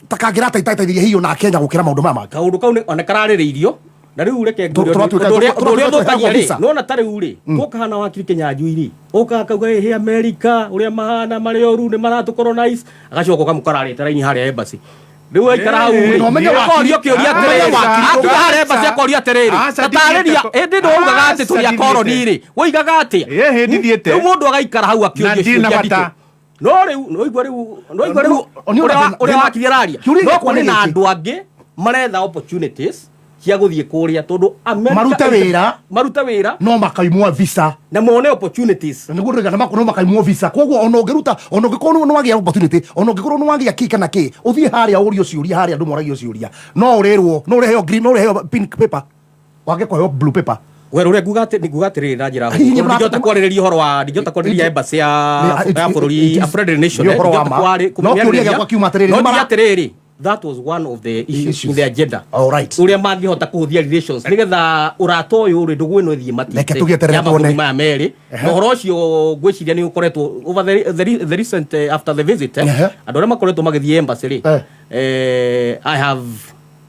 [SPEAKER 12] ta kangĩrateithĩrĩria hihi ona Kenya gũkĩra maũndũ maya mangĩ.
[SPEAKER 20] Kaũndũ kau ona kararĩrĩirio na rĩu reke ngwĩre
[SPEAKER 12] Tũratuĩka
[SPEAKER 20] ũndũ ũrĩa
[SPEAKER 12] tũheagwo
[SPEAKER 20] ũthũkagia rĩ
[SPEAKER 12] visa.
[SPEAKER 20] nona ta rĩu rĩ tũkahana wakiri Kĩnyanjui rĩ ũkaga kauga ĩhĩ America ũrĩa mahana marĩ oru nĩ maratũcolonize agacoka ũkamũkararĩte raini harĩa embassy rĩu aikara hau rĩ
[SPEAKER 12] Na ũmenye wakiri-
[SPEAKER 20] akorio kĩũria
[SPEAKER 12] ũmenye
[SPEAKER 20] atĩrĩrĩ
[SPEAKER 12] wakiri-
[SPEAKER 20] akiuga harĩa embassy akorio atĩrĩrĩ
[SPEAKER 13] Aca,
[SPEAKER 20] tatarĩria
[SPEAKER 13] ndithiĩte.
[SPEAKER 20] ĩndĩ ndũugaga atĩ tũrĩ
[SPEAKER 13] Aca,
[SPEAKER 20] akoroni rĩ woigaga atĩa
[SPEAKER 13] Ĩ, hĩ, ndithiĩte.
[SPEAKER 20] rĩu mũndũ agaikara hau
[SPEAKER 13] Na
[SPEAKER 20] akĩũrio
[SPEAKER 13] ndirĩ na
[SPEAKER 20] ciũria
[SPEAKER 13] bata.
[SPEAKER 20] nditũ no rĩu noigua rĩu noigua rĩu
[SPEAKER 12] Oni
[SPEAKER 20] ũrĩa
[SPEAKER 12] ũrĩa
[SPEAKER 20] ũrĩa wakiri araria
[SPEAKER 12] Kĩũria
[SPEAKER 20] no
[SPEAKER 12] gĩakwa
[SPEAKER 20] kũrĩ
[SPEAKER 12] nĩ
[SPEAKER 20] na
[SPEAKER 12] gĩkĩ.
[SPEAKER 20] andũ angĩ maretha opportunities cia gũthiĩ kũrĩa tondũ America
[SPEAKER 12] Marute wĩra.
[SPEAKER 20] marute wĩra
[SPEAKER 12] no makaimwo visa
[SPEAKER 20] na mone opportunities
[SPEAKER 12] nĩguo ndĩrauga no makaimwo visa koguo ona ũngĩruta ona ũngĩkorwo nĩ wagĩa opportunity ona ũngĩkorwo nĩ wagĩa kĩ kana kĩ ũthiĩ harĩa ũrio ciũria harĩa andũ moragio ciũria no ũrĩrwo no ũreheo green no ũreheo pink paper wage kũheo blue paper
[SPEAKER 20] we rũrĩa nguga atĩ nguga atĩrĩrĩ na njĩra
[SPEAKER 12] Hihi
[SPEAKER 20] hũthũ.
[SPEAKER 12] nĩ mũra-
[SPEAKER 20] ndingĩhota kwarĩrĩria ũhoro wa ndingĩhota kwarĩrĩria embassy ya ya bũrũri a friendly nation
[SPEAKER 12] nĩ
[SPEAKER 20] eh,
[SPEAKER 12] ũhoro wa
[SPEAKER 20] ndingĩhota
[SPEAKER 12] ma. No kĩũria
[SPEAKER 20] kũmĩarĩrĩria.
[SPEAKER 12] gĩakwa kiuma atĩrĩrĩ,
[SPEAKER 20] no
[SPEAKER 12] nĩ mara-
[SPEAKER 20] njuge atĩrĩrĩ that was one of the issues in the agenda
[SPEAKER 12] All right.
[SPEAKER 20] ũrĩa mangĩhota kũhũthia relations nĩgetha ũrata ũyũ rĩ ndũgũ ĩno ĩthiĩ matite
[SPEAKER 12] Reke tũgĩeterere
[SPEAKER 20] ya mabũrũri
[SPEAKER 12] tuone.
[SPEAKER 20] maya merĩ na ũhoro ũcio ngwĩciria nĩ ũkoretwo over the recent after the visit andũ arĩa makoretwo magĩthiĩ embassy rĩ I have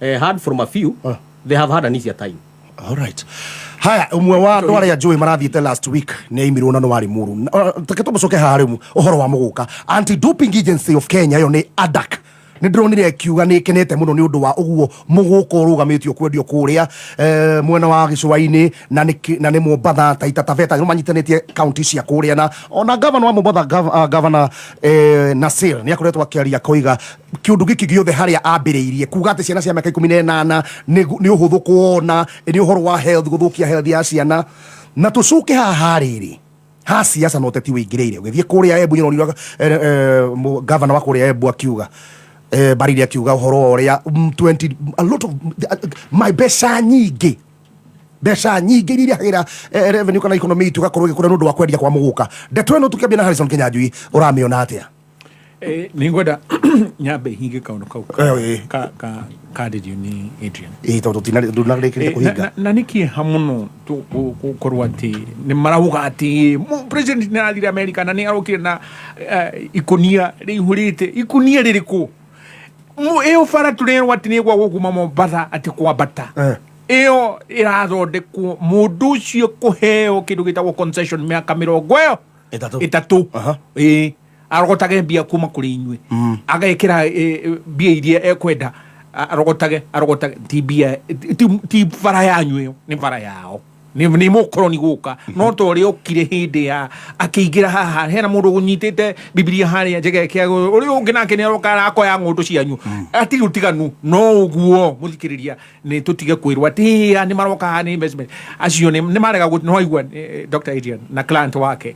[SPEAKER 20] heard from a few they have had an easier time.
[SPEAKER 12] All right. Haya, ũmwe wa andũ arĩa njũĩ marathiĩte last week nĩ aimirwo na nĩ warĩ mũru. Reke tũmũcoke haha rĩu ũhoro wa mũgũka. Anti-Doping Agency of Kenya ĩyo nĩ ADAK. Nĩ ndĩronire ĩkiuga nĩ ĩkenete mũno nĩ ũndũ wa ũguo mũgũka ũrũgamĩtio kwendio kũrĩa mwena wa gĩcũa-inĩ na nĩ Mombatha, Taita Taveta nĩ manyitanĩtie kaunti cia kũrĩa na ona gavana wa Mombatha gavana Nasir nĩ akoretwo akĩaria akoiga kĩũndũ gĩkĩ gĩothe harĩa ambĩrĩirie kuga atĩ ciana cia mĩaka 18 nĩ ũhũthũ kuona nĩ ũhoro wa health gũthũkia health ya ciana na tũcoke haha rĩrĩ ha siasa na ũteti wĩingĩrĩire ũgĩthiĩ kũrĩa Embu nĩũronire gavana wa kũrĩa Embu akiuga Bariri akiuga ũhoro wa ũrĩa 20 a lot of my mbeca nyingĩ iria irehagĩra revenue kana economy itũ ĩgakorwo ĩgĩkũra nĩ ũndũ wa kwendia kwa mũgũka. Ndeto ĩno tũkĩambia na Harrison Kĩnyanjui ũramĩona atĩa?
[SPEAKER 13] Nĩngwenda nyambe hinge kaũndũ kau kandĩrio nĩ Adrian.
[SPEAKER 12] Ĩĩ, tondũ ndũnarĩkĩrĩte kũhinga.
[SPEAKER 13] Na nĩ kĩeha mũno gũkorwo atĩ nĩ marauga atĩ president nĩ arathire America na nĩ arokire na ikunia rĩihũrĩte ikunia rĩrĩkũ ĩyo bara tũrerwo atĩ nĩ ĩgwagwo kuma Mombatha atĩ kwambata ĩyo ĩrathondekwo mũndũ ũcio kũheo kĩndũ gĩtagwo concession mĩaka mĩrongo ĩyo ĩtatũ ĩĩ arogotage mbia kuma kũrĩ inyuĩ agekĩra mbia iria ekwenda arogotage ti mbia ti bara yanyu ĩyo nĩ bara yao nĩ mũkoroni gũka no ta ũrĩa okire hĩndĩ ya akĩingĩra haha hena mũndũ ũnyitĩte Bibilia harĩa njegeke ũrĩa ũngĩ nake nĩ aroka arakoya ng'ũndũ cianyu atirĩ ũtiganu no ũguo mũthikĩrĩria nĩ tũtige kwĩrwo atĩ nĩ maroka haha nĩ investment acio nĩ marega no waigua Dr. Adrian na client wake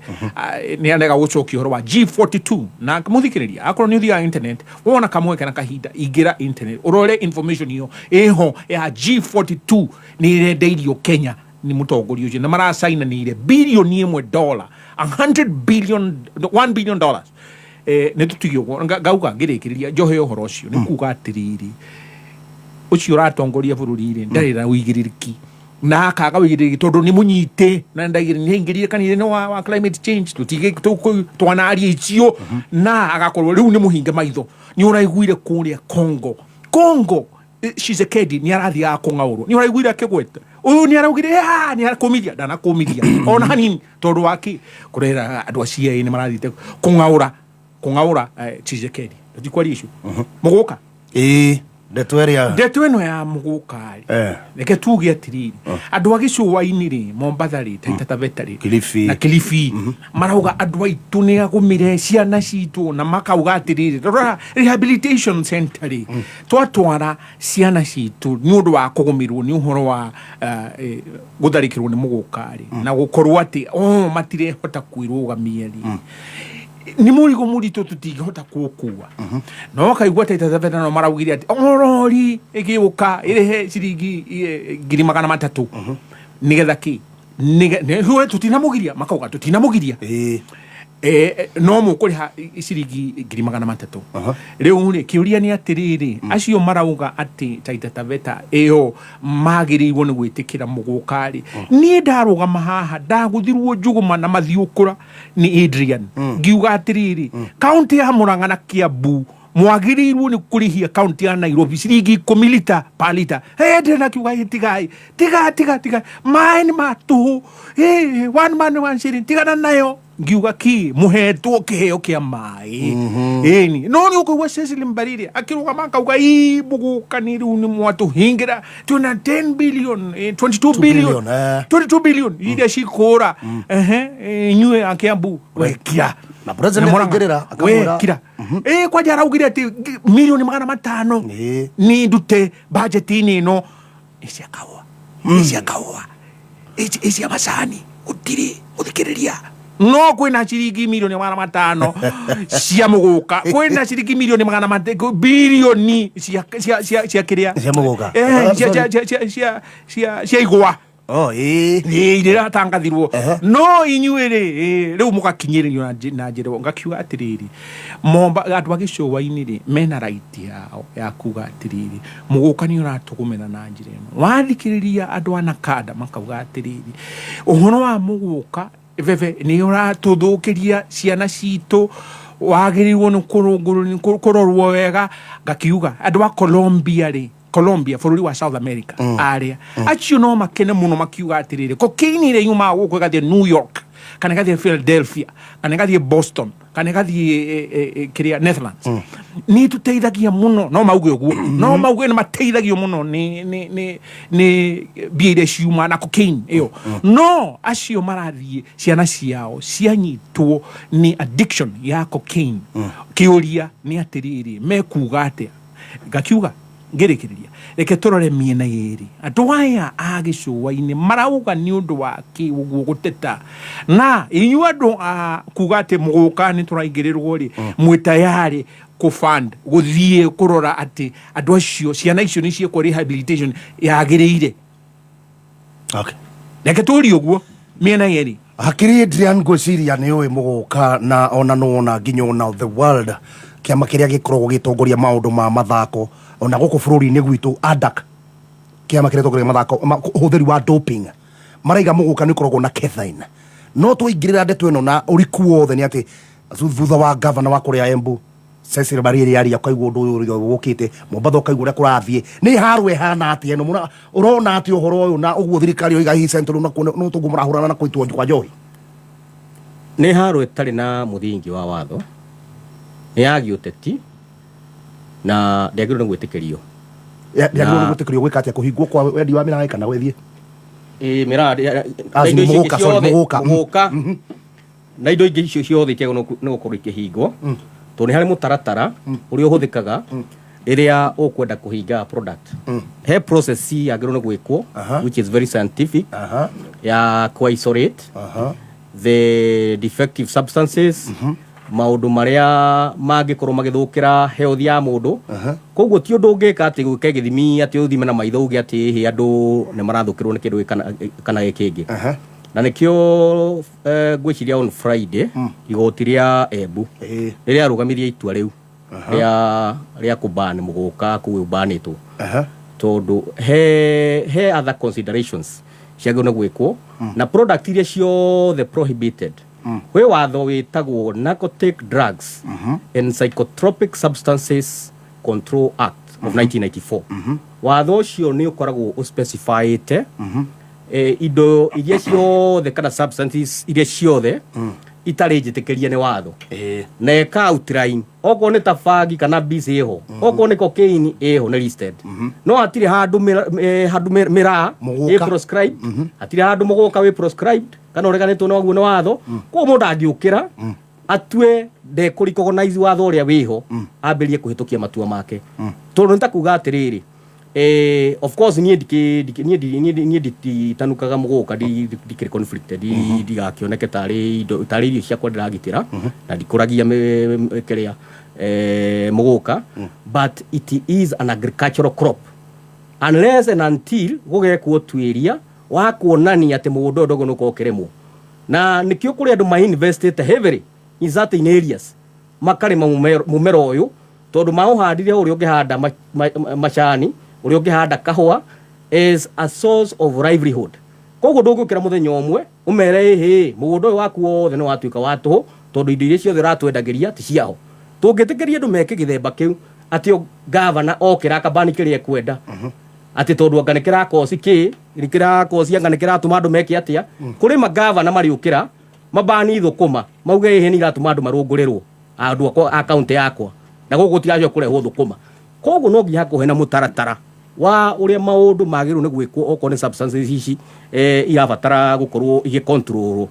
[SPEAKER 13] nĩ arega gũcokia ũhoro wa G42 na mũthikĩrĩria akorwo nĩ ũthiaga internet wona kamweke na kahinda ingĩra internet ũrore information ĩyo ĩho ya G42 nĩ ĩrendeirio Kenya nĩ mũtongoria ũcio na maracainanĩire bilioni $1 100 billion $1 billion nĩ tũtige ũguo ngauga ngĩrĩkĩrĩria njohe ũhoro ũcio nĩ kuga atĩrĩrĩ ũcio ũratongoria bũrũri rĩ ndarĩ na ũigĩrĩrĩki na akaga ũigĩrĩrĩki tondũ nĩ mũnyite na ndaingĩrire kanitha-inĩ wa climate change tũtige twanaria icio na agakorwo rĩu nĩ mũhinge maitho nĩ ũraiguire kũrĩa Congo Tshisekedi nĩ arathiaga kũng'aũrwo nĩ ũraiguire akĩgweta ũyũ nĩ araugire nĩ arakũmithia ndanakũmithia ona hanini tondũ wa kĩ kũrera andũ a CIA nĩ marathiĩte kũng'aũra Tshisekedi tũtikwaria icio mũgũka
[SPEAKER 12] ĩĩ ndeto ĩrĩa
[SPEAKER 13] ndeto ĩno ya mũgũka rĩ reke tuge atĩrĩrĩ andũ a gĩcũa-inĩ rĩ Mombatha rĩ Taita Taveta rĩ
[SPEAKER 12] Kilifi
[SPEAKER 13] na Kilifi marauga andũ aitũ nĩ agũmĩre ciana citũ na makauga atĩrĩrĩ rora rehabilitation center rĩ twatwara ciana citũ nĩ ũndũ wa kũgũmĩrwo nĩ ũhoro wa gũtharĩkĩrwo nĩ mũgũka rĩ na gũkorwo atĩ matirehota kwĩrũgamia rĩ nĩ mũrigo mũritũ tũtingĩhota kũũkua no kaigua Taita Taveta no maraugire atĩ orori ĩgĩũka ĩrĩhe ciringi 300,000 nĩgetha kĩ tũtinamũgiria makauga tũtinamũgiria No mũkũrĩha ciringi 300,000. Rĩu rĩ, kĩũria nĩ atĩrĩrĩ, acio marauga atĩ Taita Taveta ĩyo magĩrĩirwo nĩ gwĩtĩkĩra mũgũka rĩ, niĩ ndarũgama haha ndagũthirwo njũgũma na mathiũkũra nĩ Adrian, ngiuga atĩrĩrĩ, kaunti ya Murang'a na Kiambu mwagĩrĩirwo nĩ kũrĩhia kaunti ya Nairobi ciringi 10 lita pa lita. Adrian akiuga, "Ĩ, tigai, tiga, tiga, tiga, maĩ nĩ ma tũhũ, one man one shilling, tigana nayo." Ngiuga ki mũhetwo kĩheo kĩa maĩ ĩni, no nĩ ũkũigua Cecily Mbarire akĩrũgama akauga, "Ii, mũgũka nĩ rĩu nĩ mwatũhingĩra, twĩna 10 billion, 22 billion,
[SPEAKER 12] billion, eh.
[SPEAKER 13] 22 billion iria cikũra." Ehe, inyuĩ a Kiambu wekira.
[SPEAKER 12] Na president
[SPEAKER 13] Na Murang'a,
[SPEAKER 12] aingĩrĩra, akamwĩra-
[SPEAKER 13] wekira ĩ kwanja araugire atĩ milioni 500 nĩ ndute bajeti-inĩ ĩno, nĩ cia kahũa, nĩ cia kahũa, ĩ cia macani gũtirĩ mũthikĩrĩria. No kwĩna ciringi milioni 500 cia mũgũka, kwĩna ciringi milioni magana bilioni cia kĩrĩa?
[SPEAKER 12] Cia mũgũka.
[SPEAKER 13] Eh, cia cia cia cia cia cia cia igwa.
[SPEAKER 12] Oh, ĩĩ.
[SPEAKER 13] Ĩĩ, iria iratangathirwo, no inyuĩ rĩ, rĩu mũgakinyĩrĩrio na njĩra. Ngakiuga atĩrĩrĩ, Momba, andũ a gĩcũa-inĩ rĩ, mena right yao ya kuga atĩrĩrĩ, mũgũka nĩ ũratũgũmĩra na njĩra ĩno. Wathikĩrĩria andũ a Nakanda makauga atĩrĩrĩ, ũhoro wa mũgũka veve nĩ ũratũthũkĩria ciana citũ, wagĩrĩirwo nĩ kũrorwo wega. Ngakiuga andũ a Colombia rĩ, Colombia bũrũri wa South America, arĩa acio no makene mũno makiuga atĩrĩrĩ, cocaine ĩrĩa yumaga gũkũ ĩgathiĩ New York kana ĩgathiĩ Philadelphia kana ĩgathiĩ Boston kana ĩgathiĩ kĩrĩa, Netherlands, nĩ tũteithagia mũno. No mauge ũguo, no mauge nĩ mateithagio mũno nĩ mbia iria ciuma na cocaine ĩyo. No acio marathiĩ ciana ciao cianyitwo nĩ addiction ya cocaine, kĩũria nĩ atĩrĩrĩ, mekuga atĩa? Ngakiuga ngĩrĩkĩrĩria, reke tũrore mĩena yerĩ. Andũ aya a gĩcũa-inĩ marauga nĩ ũndũ wa kĩ ũguo gũteta, na inyuĩ andũ a kuga atĩ mũgũka nĩ tũraingĩrĩrwo rĩ, mwĩ tayarĩ kũfund gũthiĩ kũrora atĩ andũ acio, ciana icio nĩ ciĩkwo rehabilitation yagĩrĩire?
[SPEAKER 12] Okay.
[SPEAKER 13] Reke tũrie ũguo mĩena yerĩ.
[SPEAKER 12] Hakiri Adrian, ngwĩciria nĩ ũĩ mũgũka na ona nĩwona nginya ona the world, kĩama kĩrĩa gĩkoragwo gĩtongoria maũndũ ma mathako ona gũkũ bũrũri-inĩ gwitũ, ADAK, kĩama kĩrĩa gĩtongoria mathako ũhũthĩri wa doping, maraiga mũgũka nĩ ũkoragwo na caffeine. No twaingĩrĩra ndeto ĩno na ũriku wothe nĩ atĩ thutha wa gavana wa kũrĩa Embu Cecil Mbarire aria, ũkaigua ũndũ ũyũ ũrĩa ũkĩte Mombatha, ũkaigua ũrĩa kũrathiĩ, nĩ harũ ĩhana atĩa ĩno? Ũrona atĩ ũhoro ũyũ na ũguo thirikari yoiga hihi Central na kuo no tũguo mũrahũrana na kũitwo kwa njohi?
[SPEAKER 20] Nĩ haro ĩtarĩ na mũthingi wa watho, nĩ ya gĩũteti na ndĩagĩrĩirwo nĩ gwĩtĩkĩrio.
[SPEAKER 12] Ndĩagĩrĩirwo nĩ gwĩtĩkĩrio gwĩka atĩa? Kũhingwo kwa wendi wa mĩraĩ kana gwĩthiĩ?
[SPEAKER 20] Ĩĩ, mĩraa
[SPEAKER 12] As
[SPEAKER 20] na indo icio ingĩ
[SPEAKER 12] mũgũka, sorry,
[SPEAKER 20] ciothe,
[SPEAKER 12] mũgũka.
[SPEAKER 20] Mũgũka na indo ingĩ icio ciothe itiagĩrĩirwo nĩ gũkorwo ikĩhingwo, tondũ nĩ harĩ mũtaratara ũrĩa ũhũthĩkaga rĩrĩa ũkwenda kũhinga product. He process yagĩrĩirwo nĩ gwĩkwo, which is very scientific, ya kũ isolate the defective substances, maũndũ marĩa mangĩkorwo magĩthũkĩra health ya mũndũ. Koguo ti ũndũ ũngĩka atĩ gwĩka gĩthimi atĩ ũthime na maitho uge atĩ hĩ andũ nĩ marathũkĩrwo nĩ kĩndũ gĩkĩ kana gĩkĩ kĩngĩ. Na nĩkĩo ngwĩciria on Friday igoti rĩa Embu rĩrĩa arũgamirie itua rĩu rĩa kũban mũgũka kũu ũbanĩtwo, tondũ he other considerations ciagĩrĩirwo nĩ gwĩkwo na product iria ciothe prohibited. Kwĩ watho wĩtagwo Narcotic Drugs and Psychotropic Substances Control Act of 1994. Watho ũcio nĩ ũkoragwo ũspecifyĩte indo iria ciothe kana substances iria ciothe itarĩ njĩtĩkĩrie nĩ watho, na ĩka outline okorwo nĩ ta bangi kana mbisi ĩho, okorwo nĩ cocaine ĩho, nĩ listed. No hatirĩ handũ handũ mĩraa
[SPEAKER 12] Mũgũka.
[SPEAKER 20] ĩ proscribed, hatirĩ handũ mũgũka wĩ proscribed kana ũreganĩtwo naguo nĩ watho. Koguo mũndũ angĩũkĩra atue ndekũ recognize watho ũrĩa wĩho, ambĩrĩrie kũhĩtũkia matua make, tondũ nĩ ta kuga atĩrĩrĩ, of course niĩ ndikĩ niĩ niĩ nditanukaga mũgũka, ndikĩrĩ conflicted, ndigakĩoneke tarĩ indo tarĩ irio ciakwa ndĩragitĩra, na ndikũragia kĩrĩa mũgũka, but it is an agricultural crop unless and until gũgekwo tuĩria wa kuonania atĩ mũgũnda ũyũ ndũgũ nĩ ũkorwo ũkĩrĩmwo. Na nĩkĩo kũrĩ andũ mainvestĩte heavily in certain areas makarĩma mũmera ũyũ tondũ maũhandire ũrĩa ũngĩhanda macani, ũrĩa ũngĩhanda kahũa as a source of livelihood. Koguo ndũngĩũkĩra mũthenya ũmwe ũmere ĩhĩ mũgũnda ũyũ waku wothe nĩ watuĩka wa tũhũ tondũ indo iria ciothe ũratwendagĩria ti ciaho. Tũngĩtĩkĩria andũ meke gĩthemba kĩu atĩ o gavana okĩra akambani kĩrĩa ekwenda atĩ tondũ anga nĩ kĩrakoci kĩ nĩ kĩrakoci anga nĩ kĩratũma andũ meke atĩa, kũrĩ magavana marĩũkĩra mabani thũkũma mauge ĩhĩ nĩ iratũma andũ marũngũrĩrwo andũ akwa a kaunti yakwa na gũkũ gũtigacoka kũrehwo thũkũma. Koguo no nginya hakorwo hena mũtaratara wa ũrĩa maũndũ magĩrĩirwo nĩ gwĩkwo okorwo nĩ substances ici irabatara gũkorwo igĩcontrolwo,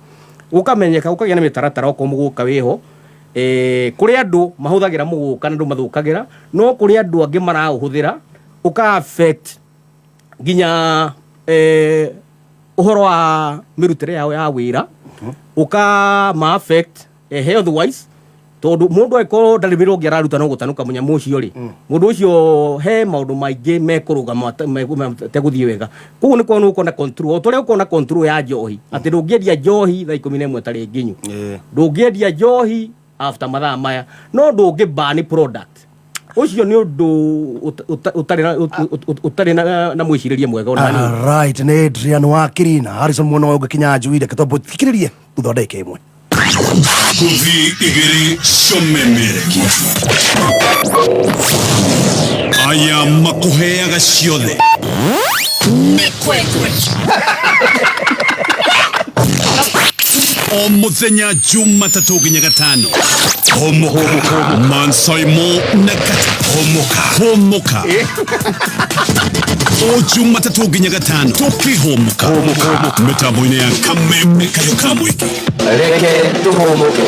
[SPEAKER 20] gũkamenyeka gũkagĩa na mĩtaratara okorwo mũgũka wĩho. Kũrĩ andũ mahũthagĩra mũgũka na andũ mathũkagĩra, no kũrĩ andũ angĩ maraũhũthĩra ũka affect nginya ũhoro wa mĩrutĩre yao ya wĩra, ũka ma affect health wise tondũ mũndũ angĩkorwo ndarĩ wĩra ũngĩ araruta no gũtanuka mũnyamũ ũcio rĩ, mũndũ ũcio he maũndũ maingĩ mekũrũgama tegũthiĩ wega. Koguo nĩ kuona ũkona control, o ta ũrĩa ũkona control ya njohi atĩ ndũngĩendia njohi thaa 11 tarĩ nginyu, ndũngĩendia njohi after mathaa maya, no ndũngĩ ban product. Ũcio nĩ ũndũ ũtarĩ na mwĩcirĩrie mwega ona hanini.
[SPEAKER 12] Right, nĩ Adrian Wakiri na Harrison mwena ũyũ ũngĩ Kinyanjui, reke twambe tũthikĩrĩrie thutha wa ndagĩka ĩmwe.
[SPEAKER 8] Ngũthi igĩrĩ ciomemerekia aya makũheaga ciothe. O mũthenya Jumatatũ nginya Gatano, Hũmũka Mansaimo na Gata. Hũmũka Hũmũka o Jumatatũ nginya Gatano tũkĩhũmũka mĩtambo-inĩ ya Kameme Kayũ ka Mũingĩ.
[SPEAKER 5] Reke tũhũmũke.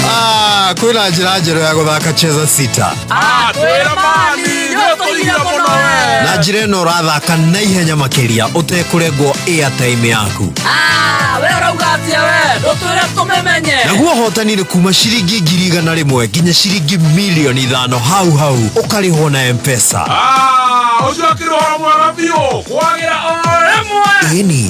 [SPEAKER 4] Ah, kwĩna njĩra njerũ ya gũthaka Cheza Sita.
[SPEAKER 19] Ah, twĩra mani, nĩũtũire mũno we.
[SPEAKER 4] Na njĩra ĩno ũrathaka na ihenya makĩria ũtekũrengwo airtime yaku.
[SPEAKER 19] Ah, we ũrauga atĩa we? Ndũtwĩre tũmĩmenye.
[SPEAKER 4] Naguo ũhotani nĩ kuma ciringi 100,000 nginya ciringi 5,000,000 hau hau ũkarĩhwo na M-Pesa.
[SPEAKER 17] Ah, ũcio akĩrĩ ũhoro mwega biũ kwagĩra o rĩmwe.
[SPEAKER 4] Ĩni,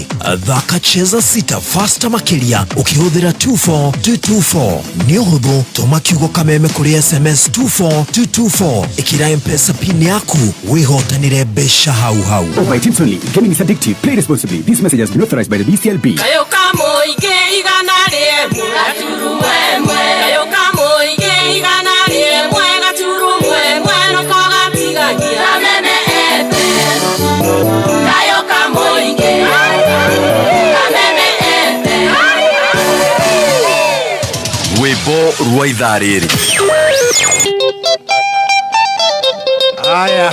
[SPEAKER 4] thaka Cheza Sita faster makĩria ũkĩhũthĩra 24224. Nĩ ũhũthũ, tũma kiugo kameme kũrĩ SMS 24224, ĩkĩra M-Pesa pin yaku wĩhotanĩre mbeca hau hau.
[SPEAKER 9] Over 18 only. Gaming is addictive. Play responsibly. This message has been authorized by the BCLB.
[SPEAKER 19] Kayũ ka mũingĩ 101.1, kayũ ka mũingĩ 101.1 noko gatigagia Kameme FM. Kayũ ka mũingĩ Kameme FM.
[SPEAKER 14] Rwĩmbo rwa ithaa rĩrĩ.
[SPEAKER 12] Aya,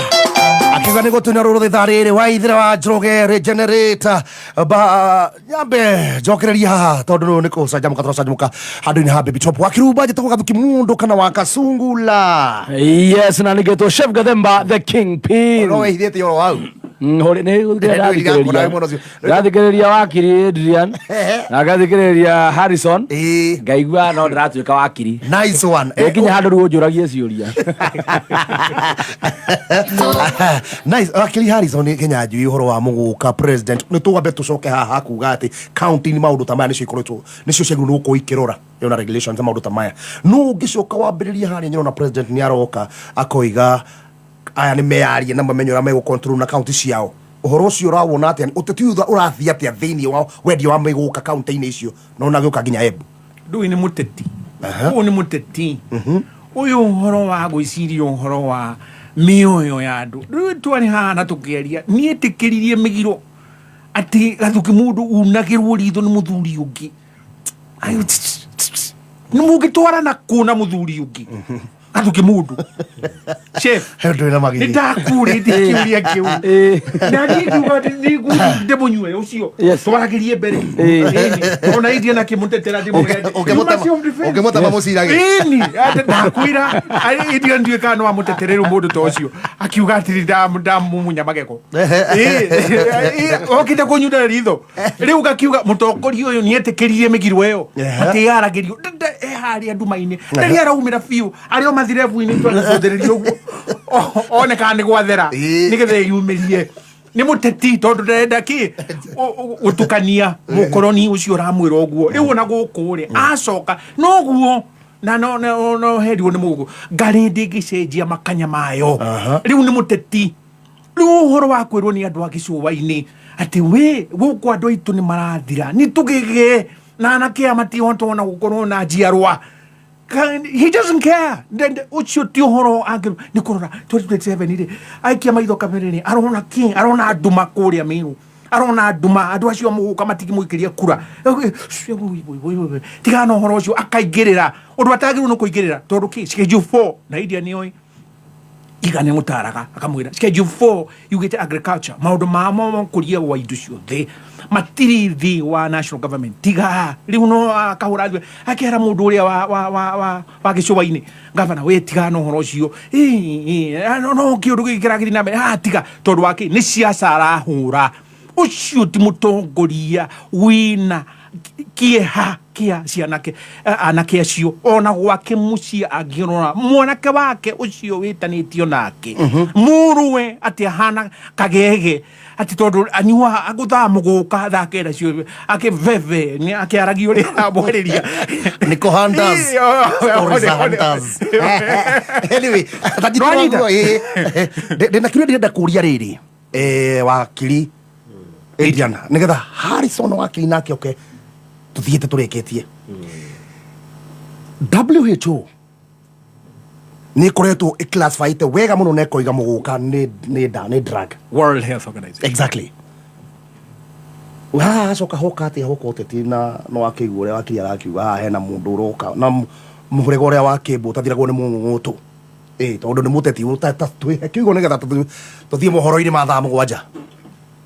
[SPEAKER 12] akiuga nĩ gũtunya rũrũ ithaa rĩrĩ waithĩra wa Njoroge regenerator ba nyambe njokereria haha tondũ nĩ kũcanjamũka tũracanjamũka handũ-inĩ ha Baby Top wa Kirumba njĩtagwo Gathuki Mundu kana wa Kasungula.
[SPEAKER 1] Yes, na nĩngetwo Chef Gathemba the Kingpin.
[SPEAKER 12] No wĩhithĩte ũhoro wau.
[SPEAKER 1] Ndathikĩrĩria wakiri Adrian na ngathikĩrĩria Harrison ngaigua no ndĩratuĩka wakiri.
[SPEAKER 12] Nice one.
[SPEAKER 1] Nginya handũ rĩu ũnjũragie ciũria.
[SPEAKER 12] Nice. Wakiri Harrison Kinyanjui ũhoro wa mũgũka president nĩ tũwambe tũcoke haha kuga atĩ county nĩ maũndũ ta maya nĩcio ikoretwo nĩcio ciagĩrĩirwo nĩ gũkorwo ikĩrora na regulations maũndũ ta maya. No ũngĩcoka wambĩrĩrie harĩa nyona president nĩ aroka akoiga aya nĩ meyarie na mamenye ũrĩa megũcontrol na county ciao. Ũhoro ũcio ũrawona atĩa? Ũteti ũyũ ũrathiĩ atĩa thĩinĩ wa wendia wa mĩgũka county-inĩ icio na ona gĩũka nginya Embu?
[SPEAKER 13] Ndũĩ nĩ mũteti. Ũyũ nĩ mũteti. Ũyũ ũhoro wa gwĩciria ũhoro wa mĩoyo ya andũ. Rĩu twarĩ haha na tũkĩaria, niĩtĩkĩririe mĩgiro atĩ Gathuki mũndũ unagĩrwo ritho nĩ mũthuri ũngĩ. Nĩ mũngĩtwarana kũ na mũthuri ũngĩ? Gathuki mũndũ. Chef,
[SPEAKER 12] He ndũrĩ na magigi.
[SPEAKER 13] nĩ ndakũrĩtie kĩũria kĩu. Na niĩ ngiuga atĩ nĩ ndĩmũnyue ũcio. Twaragĩrie mbere. Ĩni. Ona India na kĩmũtetera ndĩmwĩre atĩ, You must self defense.
[SPEAKER 12] Ũngĩmũtema mũcirage.
[SPEAKER 13] Ĩni, atĩ ndakwĩra, India ndiũĩ kana no amũtetere rĩu mũndũ ta ũcio. Akiuga atĩrĩ, ndamumunya magego. Okĩte kũnyunda ritho. Rĩu ngakiuga mũtongoria ũyũ nĩetĩkĩririe mĩgiro ĩyo. Atĩ yaragĩrio. E harĩa nduma-inĩ. Ndarĩ araumĩra biũ. Arĩ o mathirebu-inĩ twagĩcũthĩrĩria ũguo. One kana nĩ gwathera. Nĩgetha eyumĩrie. Nĩ mũteti tondũ ndarenda kĩ gũtukania mũkoroni ũcio ũramwĩra ũguo. Rĩu ona gũkũ rĩ acoka noguo na no no no herirwo nĩ mũgũ ngarĩ ndĩngĩcenjia makanya mayo. Rĩu nĩ mũteti. Rĩu ũhoro wa kwĩrwo nĩ andũ a gĩcũa-inĩ atĩ we gũkũ andũ aitũ nĩ marathira, nĩ tũgĩgĩ na anake aya matihota ona gũkorwo na njiarwa. He doesn't care. Ũcio ti ũhoro angĩ nĩ kũrora 2027 rĩ, aikia maitho kabere rĩ, arona kĩ? Arona nduma kũrĩa Mĩrũ, arona nduma, andũ acio mũgũka matingĩmũikĩria kura, tigana na ũhoro ũcio. Akaingĩrĩra ũndũ atagĩrĩirwo nĩ kũingĩrĩra, tondũ kĩ? Schedule 4 na India nĩoĩ iga nĩ mũtaraga akamwĩra schedule 4 yugĩte agriculture, maũndũ ma kũria gwa indo ciothe matirĩ thĩ wa national government. Tiga rĩu no akahũra thimũ akera mũndũ ũrĩa wa gĩcũa-inĩ, gavana, we tiga na ũhoro ũcio. Ĩ, no kĩũndũ gĩkĩ kĩragĩthiĩ na mbere. Ah, tiga, tondũ wa kĩ? Nĩ ciaca arahũra. Ũcio ti mũtongoria wĩna kĩeha kĩa cianake anake acio. Ona gwake mũciĩ angĩrora mwanake wake ũcio wĩtanĩtio nake mũrũwe atĩ ahana kagege, atĩ tondũ anyua agũthaa mũgũka thaa kenda cio akĩveve nĩ akĩaragia ũrĩa aramwarĩria.
[SPEAKER 12] Niko hunters. Stories are hunters. Anyway,
[SPEAKER 13] Nĩwanyita?
[SPEAKER 12] Ndĩna kĩũria ndĩrenda kũria rĩrĩ, wakiri Adrian, nĩgetha Harrison wakiri nake oke tũthiĩte tũrĩkĩtie. WHO nĩ ĩkoretwo ĩclassifyĩte wega mũno na ĩkoiga mũgũka nĩ drug.
[SPEAKER 13] World Health Organization.
[SPEAKER 12] Exactly. Haha hacoka hoka atĩa? Hoka ũteti na no wakĩigua ũrĩa wakiri arakiuga haha hena mũndũ ũroka na mũhĩrĩga ũrĩa wa kĩmbu ũtathiragwo nĩ mũng'ũng'ũtũ, ĩ tondũ nĩ mũteti. Twĩhe kiugo nĩgetha tũthiĩ mohoro-inĩ ma thaa 7.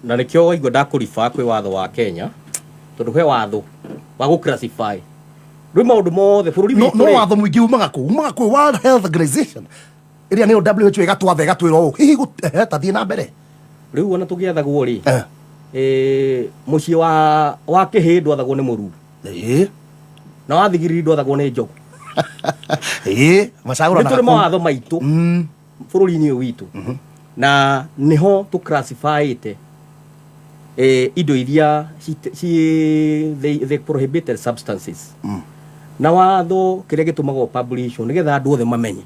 [SPEAKER 20] Na nĩkĩo waigua ndakũriba kwĩ watho wa Kenya, tondũ he watho wa gũ-classify rĩu maũndũ mothe bũrũri
[SPEAKER 12] no
[SPEAKER 20] witũ
[SPEAKER 12] no
[SPEAKER 20] rĩ.
[SPEAKER 12] Watho mũingĩ umaga kũ? Umaga kwĩ World Health Organization ĩrĩa nĩyo WHO, ĩgatwatha ĩgatwĩra ũũ hihi tathiĩ na mbere.
[SPEAKER 20] Rĩu ona tũgĩathagwo rĩ, mũciĩ wa kĩhĩ ndwathagwo nĩ mũruru na wa thigiriri ndwathagwo nĩ njogu.
[SPEAKER 12] Ĩ macagũranaga
[SPEAKER 20] Nĩ tũrĩ
[SPEAKER 12] kũu.
[SPEAKER 20] Mawatho maitũ bũrũri-inĩ ũyũ witũ na nĩho tũ-classifyĩte indo iria the prohibited substances na watho kĩrĩa gĩtũmaga ũpublishwo nĩgetha andũ othe mamenye,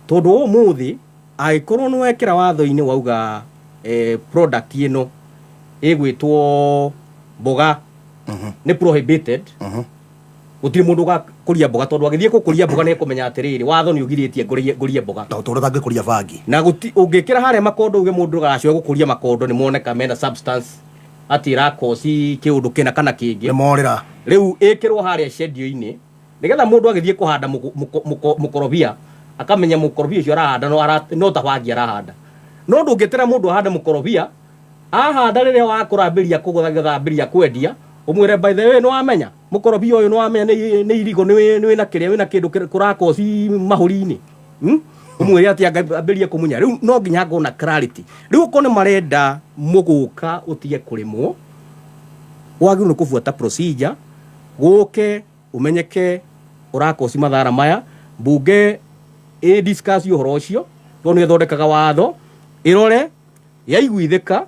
[SPEAKER 20] tondũ ũmũthĩ angĩkorwo nĩ wekĩra watho-inĩ wauga product ĩno ĩgwĩtwo mboga nĩ prohibited, gũtirĩ mũndũ ũgakũria mboga, tondũ agĩthiĩ gũkũria mboga nĩ ekũmenya atĩrĩrĩ, watho nĩ ũgirĩtie ngũrie mboga.
[SPEAKER 12] Tondũ ũtangĩkũria bangi.
[SPEAKER 20] Na gũti ũngĩkĩra harĩa makondo uge mũndũ gacoe gũkũria makondo nĩ moneka mena substance atĩ ĩrakoci kĩũndũ kĩna kana kĩngĩ.
[SPEAKER 12] Nĩ morĩra.
[SPEAKER 20] Rĩu ĩkĩrwo harĩa schedule-inĩ nĩgetha mũndũ agĩthiĩ kũhanda mũkorobia akamenya mũkorobia ũcio arahanda no ta bangi arahanda. No ndũngĩtĩra mũndũ ahande mũkorobia, ahanda rĩrĩa wakũra ambĩrĩria kũgetha, ambĩrĩria kwendia, ũmwĩre, "By the way, nĩ wamenya mũkorobia ũyũ, nĩ wamenya nĩ irigo, nĩ wĩna kĩrĩa, wĩna kĩndũ kũrakoci mahũri-inĩ?" Ũmwĩre atĩ ambĩrĩrie kũmunya? Rĩu no nginya ngorwo na clarity. Rĩu okorwo nĩ marenda mũgũka ũtige kũrĩmwo, wagĩrĩirwo nĩ kũbuata procedure, gũke ũmenyeke ũrakoci mathara maya, mbunge ĩ discuss ũhoro ũcio, tondũ nĩ ĩthondekaga watho, ĩrore yaiguithĩka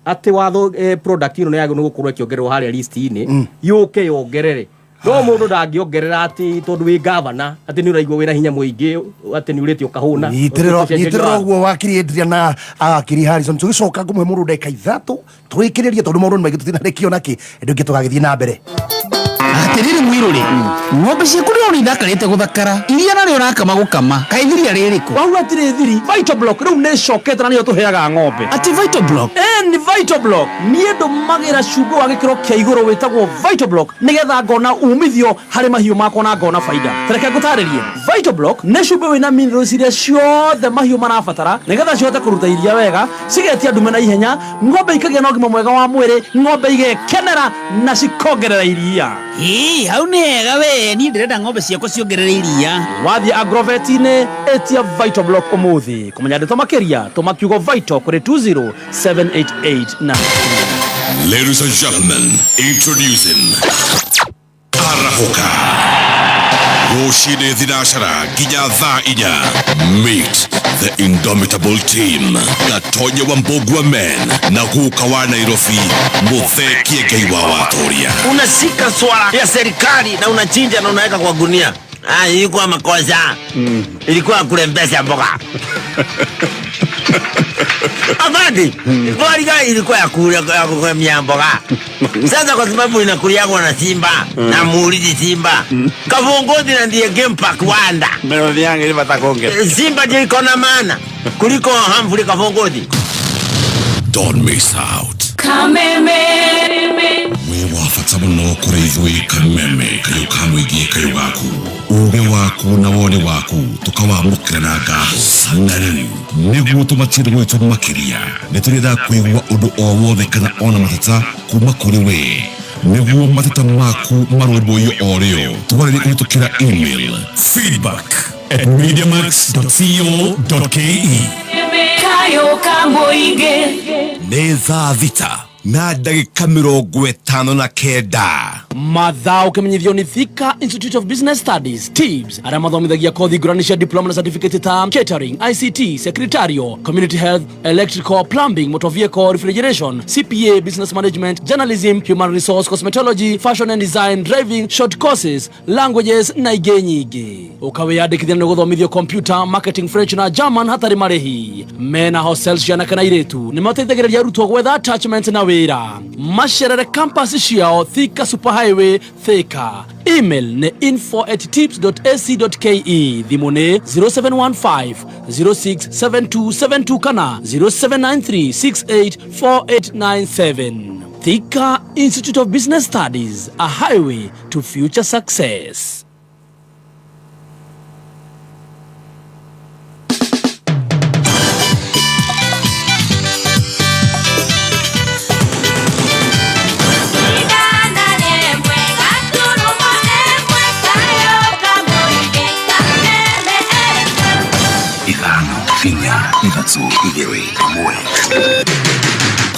[SPEAKER 20] atĩ watho product ĩno nĩ yagĩrĩirwo nĩ gũkorwo ĩkĩongererwo harĩa list-inĩ, yũke yongerere. No mũndũ ndangĩongerera atĩ tondũ wĩ gavana, atĩ nĩ ũraigua wĩna hinya mũingĩ, atĩ nĩ ũrĩte ũkahũna.
[SPEAKER 12] Nyitĩrĩra.
[SPEAKER 20] Ũcenjerie
[SPEAKER 12] Nyitĩrĩra.
[SPEAKER 20] Watho.
[SPEAKER 12] Ũguo wakiri Adrian na wakiri Harrison, tũgĩcoka ngũmũhe mũndũ ndagĩka 3 tũrĩkĩrĩrie, tondũ maũndũ nĩ maingĩ tũtinarĩkio nakĩ ĩndũ ĩngĩ tũgagĩthiĩ na mbere.
[SPEAKER 7] Atiriri mwiruri, ng'ombe ciaku ndĩrona ithakarĩte gũthakara, iria narĩo ũrakama gũkama, kaĩ thiria rĩrĩkũ?
[SPEAKER 1] Wau atirĩ thiri. Vital Block rĩu nĩ ĩcokete na nĩyo tũheaga ng'ombe.
[SPEAKER 7] Atĩ Vital Block?
[SPEAKER 1] Ĩ ni Vital Block. Niĩ ndũmagĩra cumbĩ wa gĩkĩro kĩa igũrũ wĩtagwo Vital Block nĩgetha ngona umithio harĩ mahiũ makwa na ngona baida. Tareke ngũtarĩrie. Vital Block nĩ cumbĩ wĩna minerals iria ciothe mahiũ marabatara nĩgetha cihote kũruta iria wega, cigetia ndume na ihenya, ng'ombe ikagĩa na ũgima mwega wa mwĩrĩ, ng'ombe igekenera na cikongerera iria.
[SPEAKER 7] Ĩĩ hau nĩ hega we, niĩ ndĩrenda ng'ombe ciakwa ciongerere iria.
[SPEAKER 1] Wathiĩ agrovet-inĩ ĩtia Vital Block ũmũthĩ. Kũmenya ndeto makĩria, tũma kiugo Vital kũrĩ 20788 na
[SPEAKER 8] Ladies and gentlemen, introducing Arahoka. Rũcinĩ thinacara nginya thaa 4. Meet the indomitable team, Gatonye wa Mbugua men na guka wa Nairobi Muthee Kiengei wa Watoria.
[SPEAKER 6] Unashika swala ya serikali na unachinja na unaweka kwa gunia. Ah, ilikuwa makosa. Ilikuwa kurembesha mboga. Afandi, mm. Ilikuwa ya kulemia mboga. Sasa kwa sababu inakuliagwa na simba na muulizi simba. Kavongozi na ndiye game park wanda.
[SPEAKER 2] Melodi yangu ile batakonge.
[SPEAKER 6] Simba ndio iko na maana kuliko Humphrey Kavongozi.
[SPEAKER 8] Don't miss out.
[SPEAKER 19] Kameme.
[SPEAKER 8] Wĩ wa bata mũno kũrĩ ithuĩ Kameme kayũ ka mũingĩ kayũ gaku uge waku na woni waku tũkawamũkĩra na ngatho. Na rĩu nĩguo tũmatie gwitũ makĩria nĩ tũrĩendaga kũigua ũndũ o wothe kana ona mateta kuma kũrĩ we nĩguo mateta maku marũmbũiyo o rĩo twarĩrie kũhĩtũkĩra email feedback@mediamax.co.ke.
[SPEAKER 19] Kayũ ka mũingĩ.
[SPEAKER 8] Nĩ thaa 6:59.
[SPEAKER 1] Mathaa ũkĩmenyithio nĩ Thika Institute of Business Studies TIBS arĩa mathomithagia kothi ngũrani cia diploma na certificate ta catering, ICT, secretarial, community health, electrical, plumbing, motor vehicle, refrigeration, CPA, business management, journalism, human resource, cosmetology, fashion and design, driving, short courses, languages na ingĩ nyingĩ. Ũkawĩyandĩkithia nĩ gũthomithio computer, marketing, French na German hatarĩ marĩhi. Mena hostels cia anake na airĩtu nĩ mateithagĩrĩria arutwo gwetha attachment na wĩra. Macerere campus ciao Thika Super Highway Thika. Email nĩ info@tips.ac.ke. Thimũ nĩ 0715 067272 kana 0793 684897. Thika Institute of Business Studies, a highway to future success.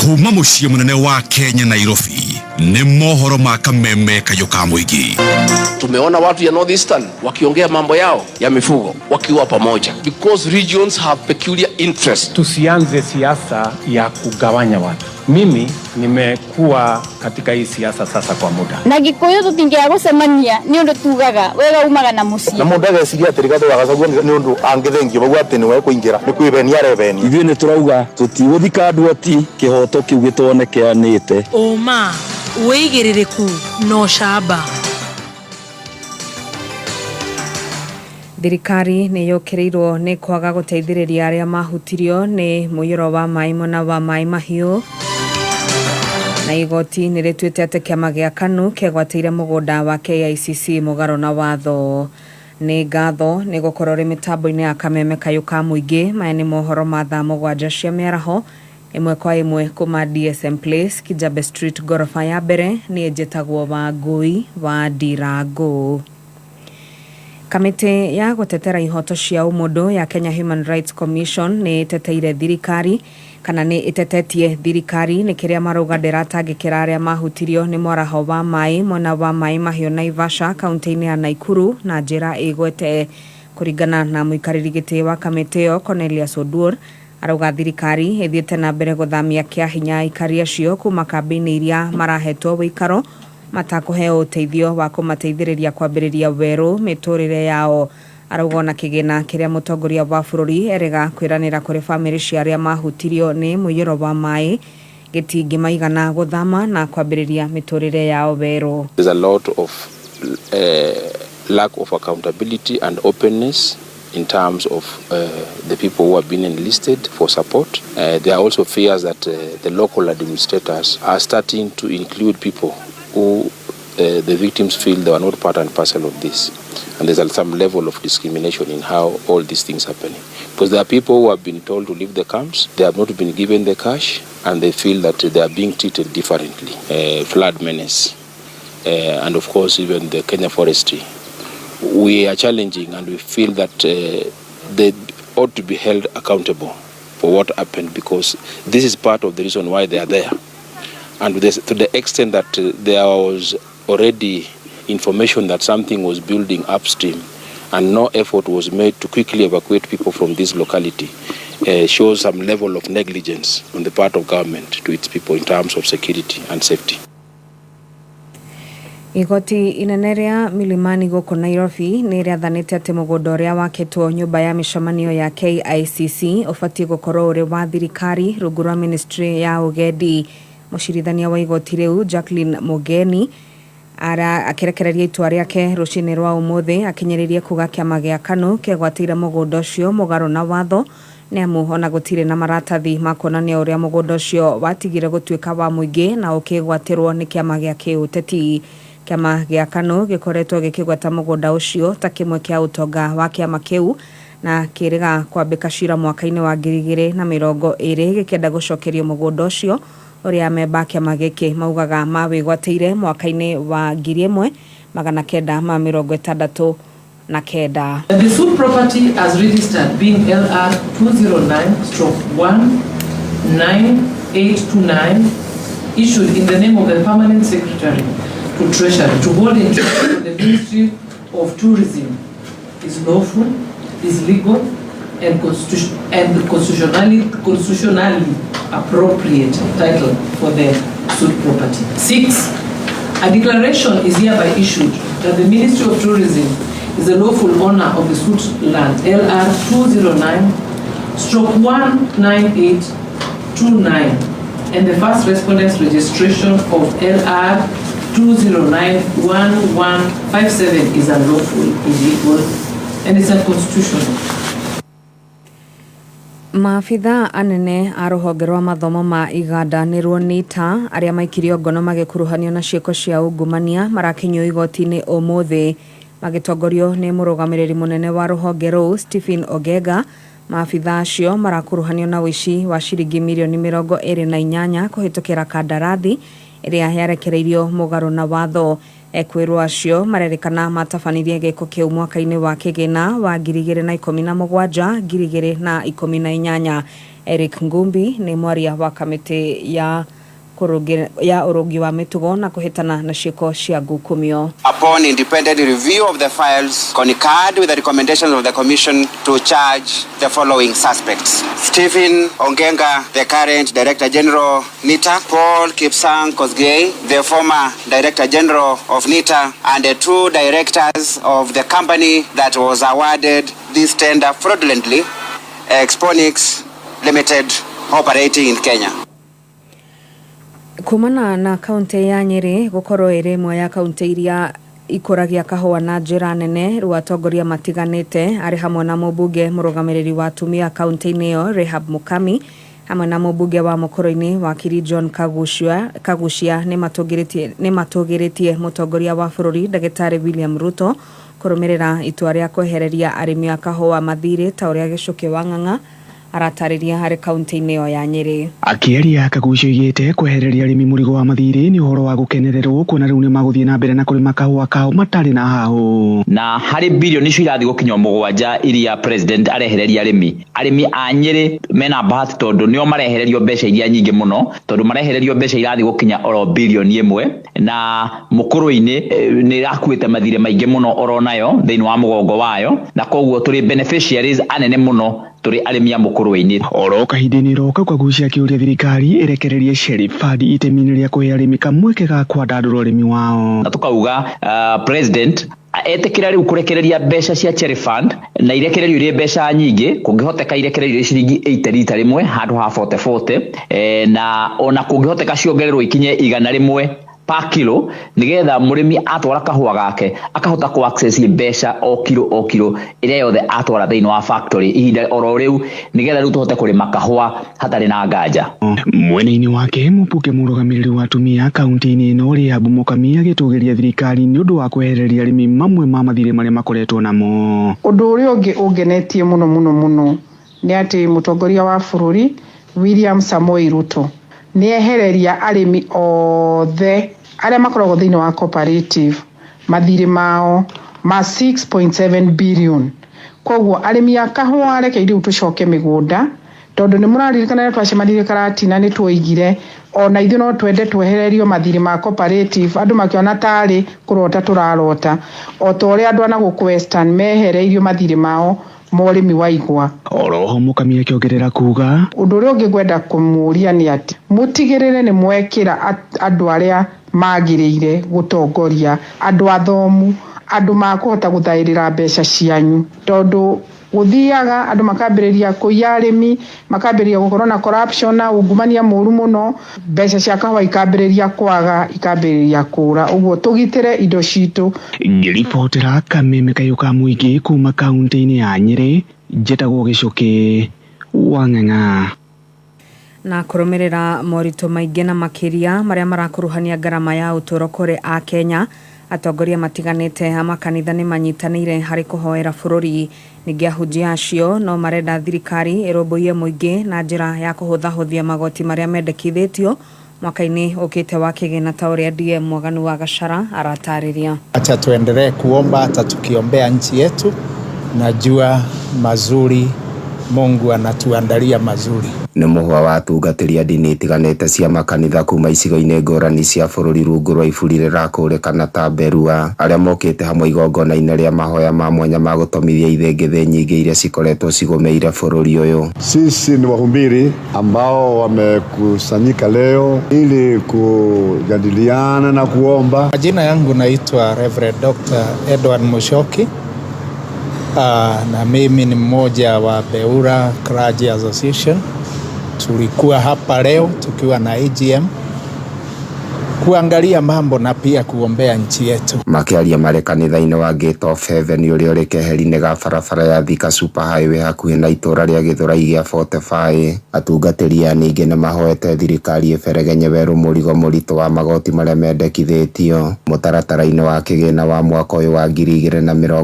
[SPEAKER 8] Kuma mũciĩ mũnene wa Kenya Nairobi nĩ mohoro ma Kameme kayũ ka mũingĩ.
[SPEAKER 22] Tumeona watu ya Northeastern wakiongea mambo yao ya mifugo wakiwa pamoja because regions have peculiar interest.
[SPEAKER 23] Tusianze siasa ya kugawanya watu. Mimi nimekuwa katika hii siasa sasa kwa muda.
[SPEAKER 24] Na Gikuyu tutingia gucemania ni undu tugaga wega umaga na mucii.
[SPEAKER 25] Na mundu ageciria ati Rigathi wa Gachagua ni undu angithengio bau ati niwe kuingira ni kwibenia arebenia.
[SPEAKER 26] Ithuĩ nĩ tũrauga tũtigũthika andũ ati kĩhoto kĩu gĩtonekeanĩte.
[SPEAKER 27] Ũma wĩigĩrĩrĩku no camba.
[SPEAKER 21] Thirikari nĩ yũkĩrĩirwo nĩ kwaga gũteithĩrĩria arĩa mahutirio nĩ mũiyũro wa maĩ mwena wa Maĩ Mahiũ. Na igoti nĩ rĩtuĩte atĩ kĩama gĩa KANU kĩegwatĩire mũgũnda wa KICC mũgarũ na watho. Nĩ ngatho nĩ gũkorwo rĩ mĩtambo-inĩ ya Kameme kayũ ka mũingĩ. Maya nĩ mohoro ma thaa 7 cia mĩaraho ĩmwe kwa ĩmwe kuma DSM Place, Kijabe Street, goroba ya mbere. Nĩ njĩtagwo Wangũi wa Ndirango. Kamĩtĩ ya gũtetera ihoto cia ũmũndũ ya Kenya Human Rights Commission nĩ ĩteteire thirikari kana nĩ ĩtetetie thirikari nĩ kĩrĩa marauga ndĩratangĩkĩra arĩa mahutirio nĩ mwaraho wa maĩ mwena wa Maĩ Mahiũ Naivasha kaunti-inĩ ya Nakuru na njĩra ĩgwete. Kũringana na mũikarĩri gĩtĩ wa kamĩtĩ ĩyo Cornelius Oduor, arauga thirikari ĩthiĩte na mbere gũthamia kĩa hinya aikari acio kuma kambĩ-inĩ iria marahetwo wĩikaro matakũheo ũteithio wa kũmateithĩrĩria kwambĩrĩria werũ mĩtũrĩre yao. Arauga ona kĩgĩna kĩrĩa mũtongoria wa bũrũri erega kwĩranĩra kũrĩ bamĩrĩ cia arĩa mahutirio nĩ mũiyũro wa maĩ gĩtingĩmaigana gũthama na kwambĩrĩria mĩtũrĩre yao werũ.
[SPEAKER 22] There's a lot of lack of accountability and openness in terms of the people who have been enlisted for support. There are also fears that the local administrators are starting to include people who the victims feel they are not part and parcel of this. And there's some level of discrimination in how all these things happen. Because there are people who have been told to leave the camps, they have not been given the cash, and they feel that they are being treated differently. Flood menace, and of course even the Kenya forestry. We are challenging and we feel that they ought to be held accountable for what happened, because this is part of the reason why they are there. And this, to the extent that there was already information that something was building upstream and no effort was made to quickly evacuate people from this locality shows some level of negligence on the part of government to its people in terms of security and safety.
[SPEAKER 21] Igoti inene rĩa Milimani gũkũ Nairobi nĩ rĩathanĩte atĩ mũgũnda ũrĩa wakĩtwo nyũmba ya mĩcemanio ya KICC ũbatiĩ gũkorwo ũrĩ wa thirikari rungu rwa ministry ya ũgendi. Mũcirithania wa igoti rĩu Jacqueline Mugeni ara akĩrekereria itua rĩake rũcinĩ rwa ũmũthĩ akinyĩrĩrie kuga kĩama gĩa KANU kĩgwatĩire mũgũnda ũcio mũgarũ na watho nĩ amu ona gũtirĩ na maratathi ma kuonania ũrĩa mũgũnda ũcio watigire gũtuĩka wa mũingĩ na ũkĩgwatĩrwo nĩ kĩama gĩa kĩũteti. Kĩama gĩa KANU gĩkoretwo gĩkĩgweta mũgũnda ũcio ta kĩmwe kĩa ũtonga wa kĩama kĩu na kĩrĩga kwambĩka cira mwaka-inĩ wa 2020 gĩkĩenda gũcokerio mũgũnda ũcio ũrĩa amemba a kĩama gĩkĩ maugaga mawĩgwatĩire mwaka-inĩ wa 1969.
[SPEAKER 3] The suit property as registered being LR 209/19829 issued in the name of the Permanent Secretary to Treasury to hold in trust for the Ministry of Tourism is lawful, is legal, and constitutionally appropriate title for the suit property. 6, a declaration is hereby issued that the Ministry of Tourism is the lawful owner of the suit land LR 209/19829 and the first respondent's registration of LR 2091157 is unlawful, illegal, and it's unconstitutional.
[SPEAKER 21] Maabitha anene a rũhonge rwa mathomo ma iganda nĩruo NITA arĩa maikirio ngono magĩkuruhanio na ciĩko cia ungumania marakinyio igoti-inĩ ũmũthĩ magĩtongorio nĩ mũrũgamĩrĩri mũnene wa rũhonge rũu Stephen Ogega. Maabitha acio marakuruhanio na ũici wa ciringi mirioni 28 kũhĩtũkĩra kandarathi ĩrĩa yarekereirio mũgarũ na watho. Ekwĩrwo acio marerĩkana matabanirie gĩko kĩu mwaka-inĩ wa kĩgĩna wa 2017 2018. Eric Ngumbi nĩ mwaria wa kamĩtĩ ya ũrũngi wa mĩtugo na kũhĩtana na ciĩko cia ngukumio.
[SPEAKER 5] Upon independent review of the files, concurred with the recommendations of the Commission to charge the following suspects: Stephen Ongenga, the current Director General NITA, Paul Kipsang Kosgei, the former Director General of NITA, and the two directors of the company that was awarded this tender fraudulently, Exponix Limited, operating in Kenya.
[SPEAKER 21] Kumana na kaunti ya Nyeri gukorwo ĩrĩ ĩmwe ya kaunti iria ikũragia kahũa na njĩra nene rĩu atongoria matiganĩte arĩ hamwe na mũmbunge mũrũgamĩrĩri wa atumia kaunti-inĩ ĩyo Rehab Mukami hamwe na mũmbunge wa Mũkũrũ-inĩ wakiri John Kagucia nĩ matũgĩrĩtie mũtongoria wa bũrũri ndagĩtarĩ William Ruto kũrũmĩrĩra itua rĩa kwehereria arĩmi a kahũa mathirĩ ta ũrĩa Gĩcũkĩ wa Ng'ang'a aratarĩria harĩ kaunti-inĩ ĩyo ya Nyeri.
[SPEAKER 10] Akĩaria Kagucia oigĩte kwehereria arĩmi mũrigo wa mathirĩ nĩ ũhoro wa gũkenererwo kuona rĩu nĩmagũthiĩ na mbere na kũrĩma kahũa kao matarĩ na hahũ.
[SPEAKER 11] Na harĩ bilioni icio irathiĩ gũkinya 7 iria president arehereria arĩmi, arĩmi a Nyeri mena bahati tondũ nĩo marehererio mbeca iria nyingĩ mũno, tondũ marehererio mbeca irathiĩ gũkinya oro bilioni 1 na Mũkũrũ-inĩ nĩ ĩrakuĩte mathirĩ maingĩ mũno oro nayo thĩinĩ wa mũgongo wayo, na koguo tũrĩ beneficiaries anene mũno tũrĩ arĩmi a Mũkũrũ-inĩ.
[SPEAKER 10] Oro kahinda-inĩ ro kau Kagucia akĩũria thirikari ĩrekererie Sheriff Fund itemi-inĩ rĩa kũhe arĩmi kamweke ga kwandandũra ũrĩmi wao.
[SPEAKER 11] Na tukauga president etĩkĩra rĩu kũrekereria mbeca cia Cherry Fund na irekererio irĩ mbeca nyingĩ, kũngĩhoteka irekererio irĩ ciringi 80 rita rĩmwe handũ ha 40 na ona kũngĩhoteka ciongererwo ikinye 100 per kilo nigetha mũrĩmi atwara kahũa gake akahota ku access mbeca o kilo ĩrĩa yothe atwara thĩinĩ wa factory ihinda oro rĩu nigetha rĩu tũhote kũrĩma kahũa hatarĩ na nganja.
[SPEAKER 10] Mwena-inĩ wake mũmbunge mũrũgamĩrĩri wa atumia kaunti-inĩ ĩno Rehab Mukami agĩtũgĩria thirikari nĩ ũndũ wa kwehereria arĩmi mamwe ma mathirĩ marĩa makoretwo namo.
[SPEAKER 15] Ũndũ ũrĩa ũngĩ ũngenetie mũno mũno mũno nĩ atĩ mũtongoria wa bũrũri William Samoei Ruto nĩ ehereria arĩmi othe arĩa makoragwo thĩinĩ wa cooperative mathirĩ mao ma 6.7 billion. Koguo arĩmi a kahũa reke rĩu tũcoke mĩgũnda Tondũ nĩ mũraririkana rĩrĩa twacemanirie Karatina nĩ tuoigire ona ithuĩ no twende twehererio mathirĩ ma cooperative, andũ makĩona tarĩ kũrota tũrarota, o ta ũrĩa andũ a na gũkũ Western mehereirio mathirĩ mao ma ũrĩmi wa igwa.
[SPEAKER 10] Oroho Mukami akĩongerera kuga
[SPEAKER 15] Ũndũ ũrĩa ũngĩ ngwenda kũmũria nĩ atĩ mũtigĩrĩre nĩ mwekĩra andũ arĩa magĩrĩire gũtongoria, andũ athomu, andũ makũhota gũthaĩrĩra mbeca cianyu, tondũ gũthiaga andũ makambĩrĩria kũiya arĩmi, makambĩrĩria gũkorwo na corruption na ungumania mũru mũno, mbeca cia kahũa ikambĩrĩria kwaga, ikambĩrĩria kũra. Ũguo tũgitĩre indo citũ.
[SPEAKER 10] Ngĩribotera kameme kayũ ka mũingĩ kuma kaunti-inĩ ya Nyĩrĩ, njĩtagwo Gĩcũkĩ wa Ng'ang'a.
[SPEAKER 21] Na kũrũmĩrĩra moritũ maingĩ na makĩria marĩa marakuruhania ngarama ya ũtũũro kũrĩ a Kenya, atongoria matiganĩte a makanitha nĩ manyitanĩire harĩ kũhoera bũrũri. Ningĩ ahunjia acio no marenda thirikari ĩrũmbũiye mũingĩ na njĩra ya kũhũthahũthia magoti marĩa mendekithĩtio mwaka-inĩ ũkĩte wa kĩgĩna, ta ũrĩa DM Mwaganu wa Gachara aratarĩria.
[SPEAKER 4] Acha tuendelee kuomba hata tukiombea nchi yetu, najua mazuri Mungu anatuandalia mazuri.
[SPEAKER 9] Nĩ mũhwa wa atungatĩri a ndini itiganĩte cia makanitha kuma icigo-inĩ ngũrani cia bũrũri rungu rwa iburi rĩrakũrĩkana ta Berua, arĩa mokĩte hamwe igongona-inĩ rĩa mahoya ma mwanya ma gũtomithia ithĩngĩthĩ nyingĩ iria cikoretwo cigũmĩire bũrũri ũyũ.
[SPEAKER 25] Sisi ni wahubiri ambao wamekusanyika leo ili kujadiliana na kuomba.
[SPEAKER 4] Majina yangu naitwa Reverend Dr. Edward Mushoki. Na mimi ni mmoja wa Beura Clergy Association. Tulikuwa hapa leo tukiwa na AGM kuangalia mambo na pia kuombea nchi yetu.
[SPEAKER 9] Makĩaria marĩ kanitha-inĩ wa Gate of Heaven ũrĩa ũrĩ keheri-inĩ ga barabara ya Thika Super Highway hakuhĩ na itũũra rĩa Gĩthũrai gĩa 45, atungatĩri aya ningĩ nĩ mahoete thirikari ĩberegenye werũ mũrigo mũritũ wa magoti marĩa mendekithĩtio mũtaratara-inĩ wa kĩgĩna wa mwaka ũyũ wa 2024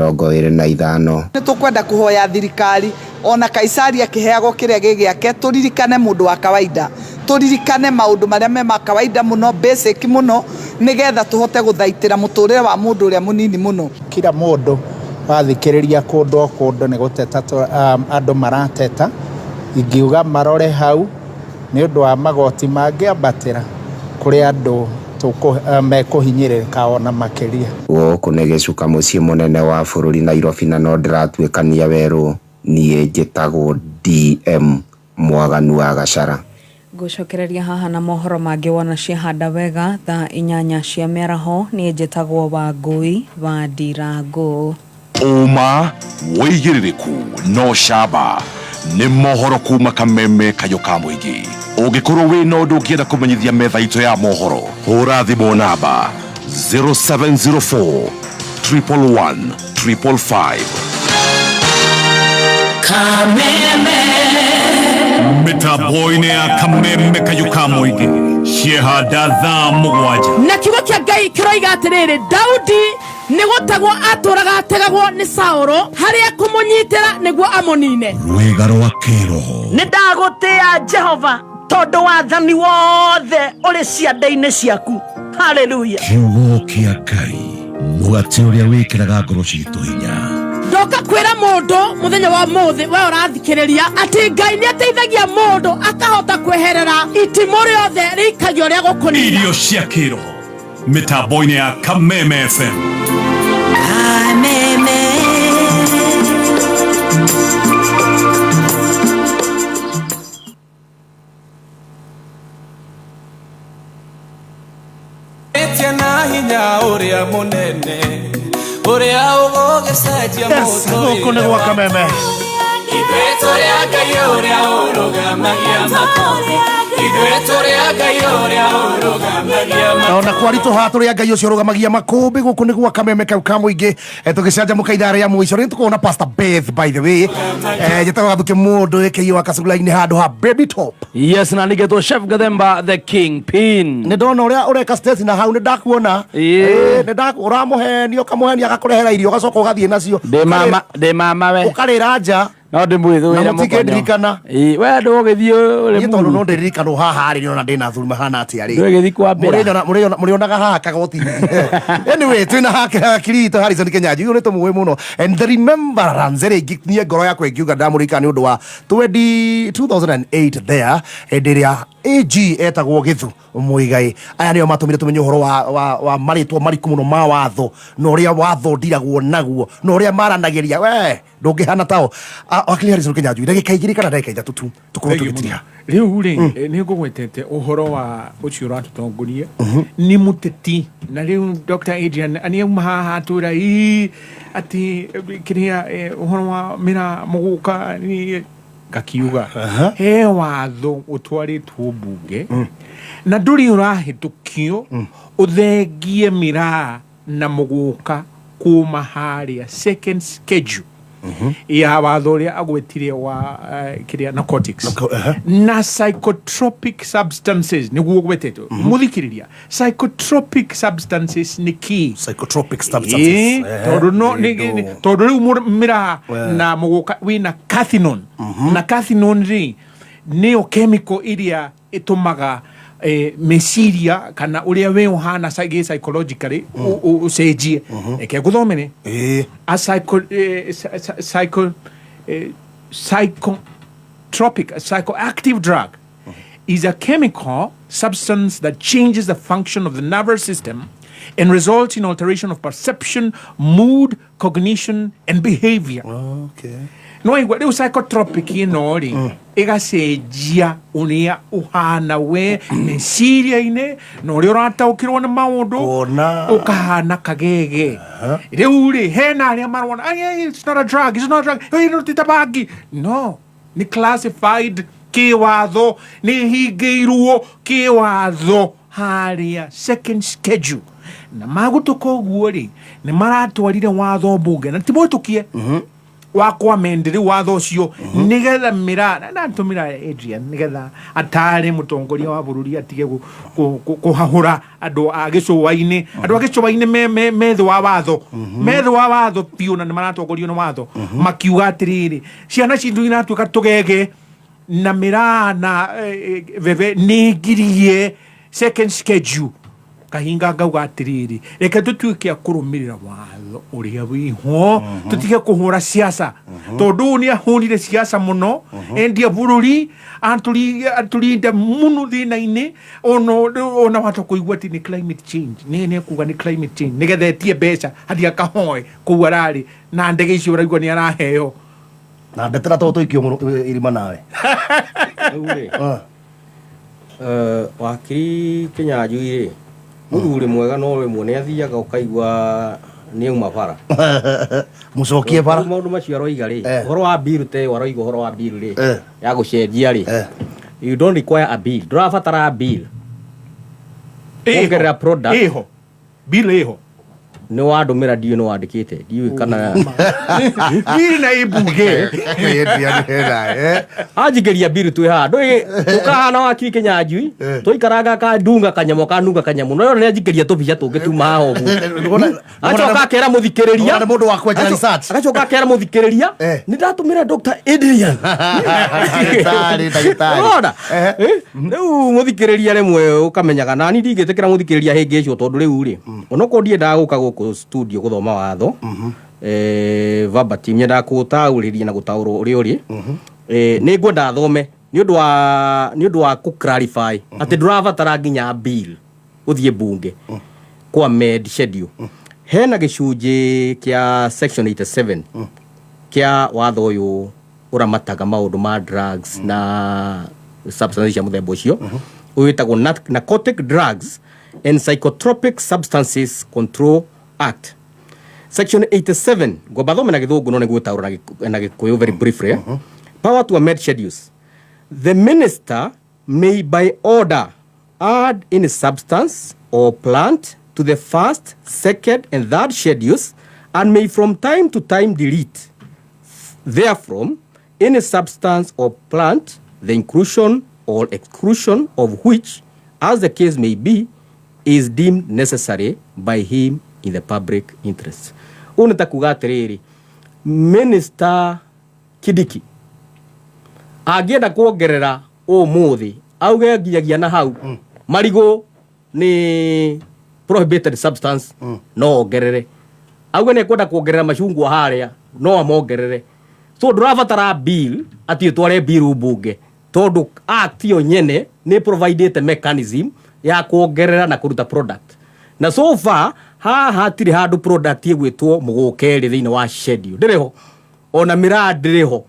[SPEAKER 9] 2025.
[SPEAKER 13] Nĩ tũkwenda kũhoya thirikari ona Kaisari akĩheagwo kĩrĩa gĩ gĩake, tũririkane mũndũ wa kawaida, tũririkane maũndũ marĩa me ma kawaida mũno, basic mũno, nĩgetha tũhote gũthaitĩra mũtũrĩre wa mũndũ ũrĩa mũnini mũno.
[SPEAKER 4] Kila mũndũ wathikĩrĩria kũndũ o kũndũ nĩ gũteta andũ marateta, ingiuga marore hau nĩ ũndũ wa magoti mangĩambatĩra kũrĩ andũ mekũhinyĩrĩrĩka ona makĩria.
[SPEAKER 9] Gũkũ nĩ gĩcuka mũciĩ mũnene wa bũrũri Nairobi, na no ndĩratuĩkania werũ. Niĩ njĩtagwo DM Mwaganu wa Gachara.
[SPEAKER 21] Ngũcokereria haha na mohoro mangĩ wona ciahanda wega thaa 8 cia mĩaraho. Niĩ njĩtagwo Wangũi wa Ndirangũ.
[SPEAKER 8] Ũma wĩigĩrĩrĩku no camba nĩ mohoro kuma kameme kayũ ka mũingĩ. Ũngĩkorwo wĩna ũndũ ũngĩenda kũmenyithia metha itũ ya mohoro, hũra thimũ namba 0704 111 555.
[SPEAKER 19] Kameme.
[SPEAKER 8] Mĩtambo-inĩ ya kameme kayũ ka mũingĩ ciehanda thaa 7.
[SPEAKER 1] Na kiugo kĩa Ngai kĩroiga atĩrĩrĩ, Daudi nĩ gũtegwo atũraga ategagwo nĩ Saũlũ harĩa kũmũnyitĩra nĩguo amũnine.
[SPEAKER 8] Rwĩga rwa kĩroho.
[SPEAKER 14] Nĩ ndagũtĩa Jehova tondũ wathani wothe ũrĩ ciande-inĩ ciaku. Haleluya.
[SPEAKER 8] Kiugo kĩa Ngai, mũgate ũrĩa wĩkĩraga ngoro citũ hinya.
[SPEAKER 1] Ndoka kwĩra mũndũ mũthenya wa ũmũthĩ, we ũrathikĩrĩria, atĩ Ngai nĩ ateithagia mũndũ akahota kweherera itimũ rĩothe rĩikagio rĩa gũkũnina.
[SPEAKER 8] Irio cia kĩroho mĩtambo-inĩ ya Kameme FM.
[SPEAKER 19] Kameme.
[SPEAKER 16] Etia na hinya ũrĩa mũnene, ũrĩa ũgũgĩcenjia
[SPEAKER 12] Yes,
[SPEAKER 16] mũtũrĩre
[SPEAKER 12] gũkũ nĩ gwa Kameme.
[SPEAKER 16] Ithuĩ tũrĩ a Ngai ũrĩa ũrũgamagia makũmbĩ. Ithuĩ tũrĩ a Ngai ũrĩa ũrũgamagia
[SPEAKER 12] Na ona kwaritũha tũrĩ a Ngai ũcio ũrũgamagia makũmbĩ. Gũkũ nĩ gwa Kameme kau ka mũingĩ. Tũgĩcanjamũka ithaa rĩa mũico. Rĩu tũkorwo na Pastor Beth, by the way. Njĩtagwo Gathuke mũndũ aka wa Kacugula-inĩ handũ ha Baby Top.
[SPEAKER 1] Yes, na nĩgetwo Chef Gathemba the King Pin.
[SPEAKER 12] Nĩ ndona ũrĩa ũreka Stacy na hau nĩ ndakuona.
[SPEAKER 1] Ĩĩ.
[SPEAKER 12] Nĩ ũramũhenia, ũkamũhenia agakũrehera irio ũgacoka ũgathiĩ nacio.
[SPEAKER 1] Ndĩ mama, ndĩ mama we.
[SPEAKER 12] Ũkarĩra nja.
[SPEAKER 1] No ndĩmwĩthũĩre
[SPEAKER 12] Na mũtingĩndirikana.
[SPEAKER 1] Ĩĩ, we ndũgĩthiĩ ũrĩ
[SPEAKER 12] Niĩ tondũ
[SPEAKER 1] mũru.
[SPEAKER 12] no ndĩririkanwo haha rĩ nĩona ndĩna athuri mahana atĩa rĩ.
[SPEAKER 1] Ndũgĩthiĩ kwambĩra.
[SPEAKER 12] Mũrĩonaga haha kagoti. Anyway, twĩna hakiri itũ Harrison Kinyanjui ũyũ nĩtũmũĩ mũno. And the remembrance ĩrĩa niĩ ngoro yakwa ĩngiuga ndamũririkana nĩ ũndũ wa 20 2008 there hĩndĩ ĩrĩa AG etagwo Gĩthu Muigai. Aya nĩo matũmire tũmenye ũhoro wa marĩtwa mariku mũno ma watho na ũrĩa watho ndiragwo naguo na ũrĩa maranagĩria we ndũngĩhana tao. Wakiri Harrison Kinyanjui, ndagĩka 2 kana ndagĩka 3 tu tũkorwo
[SPEAKER 2] Thengiũ mũno.
[SPEAKER 12] tũgĩtiriha.
[SPEAKER 2] Rĩu rĩ, nĩ ngũgwetete ũhoro wa ũcio ũratũtongoria nĩ mũteti na rĩu Dr. Adrian nĩ auma haha atwĩra ii atĩ kĩrĩa ũhoro wa mĩra mũgũka nĩ ngakiuga he watho ũtwarĩtwo mbunge na ndũrĩ ũrahĩtũkio ũthengie mĩraa na mũgũka kuma harĩa second schedule ya watho ũrĩa agwetire wa kĩrĩa narcotics na psychotropic substances nĩguo ũgwetetwo. Mũthikĩrĩria, psychotropic substances nĩ kĩ?
[SPEAKER 12] Psychotropic substances.
[SPEAKER 2] Tondũ no tondũ rĩu mĩraa na mũgũka wĩna cathinone, na cathinone rĩ nĩyo chemical ĩrĩa ĩtũmaga meciria kana ũrĩa we ũhana psychologically ũcenjie. Reke ngũthomere. A psycho, psycho, psychotropic, a psychoactive drug is a chemical substance that changes the function of the nervous system and results in alteration of perception, mood, cognition, and behavior. No igua rĩu psychotropic ĩno rĩ ĩgacenjia ũrĩa ũhana we meciria-inĩ na ũrĩa ũrataũkĩrwo nĩ maũndũ, ũkahana kagege. Rĩu rĩ hena arĩa marona, "Ai, ai, it's not a drug, it's not a drug, ĩno ti ta bangi." No nĩ classified kĩwatho, nĩ hingĩirwo kĩwatho harĩa second schedule, na magũtũka ũguo rĩ nĩ maratwarire watho mbunge na ti mũhĩtũkie wa kwamend rĩu watho ũcio nĩgetha mĩra na ndatũmĩra Adrian nĩgetha atare mũtongoria wa bũrũri atige kũhahũra andũ a gĩcũa-inĩ. Andũ a gĩcũa-inĩ me thĩ wa watho, me thĩ wa watho biũ, na nĩ maratongorio nĩ watho. Makiuga atĩrĩrĩ, ciana citũ iratuĩka tũgege na mĩraa na veve nĩ ngirie second schedule. Kahinga ngauga atĩrĩrĩ, reke tũtuĩke a kũrũmĩrĩra watho ũrĩa wĩho, tũtige kũhũra siasa, tondũ ũyũ nĩ ahũrire siasa mũno, endia bũrũri, atũrinda mũno thĩna-inĩ. Ona wata kũigua atĩ nĩ climate change, nĩ ekuga nĩ climate change nĩgetha etie mbeca athiĩ akahoe kũu ararĩ na ndege icio ũraigua nĩ araheo.
[SPEAKER 12] Na ndetera to tũikio mũno irima nawe.
[SPEAKER 6] Rĩu rĩ, wakiri Kinyanjui rĩ, mũthuri mwega, no rĩmwe nĩ athiaga ũkaigua nĩ auma bara.
[SPEAKER 12] Mũcokie bara.
[SPEAKER 6] Rĩu maũndũ macio aroiga rĩ, ũhoro wa bill te ĩyo aroiga, ũhoro wa bill rĩ ya gũcenjia rĩ, you don't require a bill, ndũrabatara bill kuongerera product.
[SPEAKER 2] Ĩho bill, ĩho.
[SPEAKER 6] Nĩ wandũmĩra, ndiũĩ nĩ wandĩkĩte, ndiũĩ kana
[SPEAKER 2] Bill na ĩmbunge.
[SPEAKER 6] Anjingĩria bill twĩ haha ndũĩ tũkahana wakiri Kinyanjui tũikaranga kandunga kanyamũ kanunga kanyamũ, no nĩ anjingĩria tũbica tũngĩ tuma haha ũguo, acoka akera mũthikĩrĩria.
[SPEAKER 12] Nĩ mũndũ wa kwenjera research.
[SPEAKER 6] Agacoka akera mũthikĩrĩria nĩ ndatũmĩra Dr. Adrian.
[SPEAKER 12] Ndagĩtarĩ, ndagĩtarĩ.
[SPEAKER 6] Ũrona? Rĩu mũthikĩrĩria rĩmwe ũkamenyaga nani ndingĩtĩkĩra mũthikĩrĩria hĩngĩ ĩcio, tondũ rĩu rĩ onokorwo ndiendaga gũka gũkũ studio gũthoma watho verbatim, nyendaga kũũtaũrĩria na gũtaũrwo ũrĩa ũrĩ. Nĩ ngwenda thome nĩ ũndũ wa kũ clarify atĩ ndũrabatara nginya bill ũthiĩ mbunge kwa med schedule. Hena gĩcunjĩ kĩa section 87 kĩa watho ũyũ ũramataga maũndũ ma drugs na substances cia mũthemba ũcio, ũyũ wĩtagwo Narcotic Drugs and Psychotropic Substances Control Act, section 87. Ngomba thome na gĩthũngũ no nĩguo taũra na gĩkũyũ very briefly. Power to amend schedules: the minister may by order add any substance or plant to the first, second and third schedules and may from time to time delete therefrom any substance or plant, the inclusion or exclusion of which, as the case may be, is deemed necessary by him in the public interest. Ũũ nĩ ta kuga atĩrĩrĩ, minister Kindiki angĩenda kuongerera ũmũthĩ auge nginyagia na hau marigũ nĩ prohibited substance, no ongerere. Auge nĩ ekwenda kuongerera macungwa harĩa, no amongerere. So ndũrabatara bill atĩ ũtware bill mbunge, tondũ act yo nyene nĩ providĩte mechanism ya kuongerera na kũruta product. Na so far haha hatirĩ handũ product ĩgwĩtwo mũgũkerĩ thĩinĩ wa schedule, ndĩrĩ ho, ona mĩraa ndĩrĩ ho.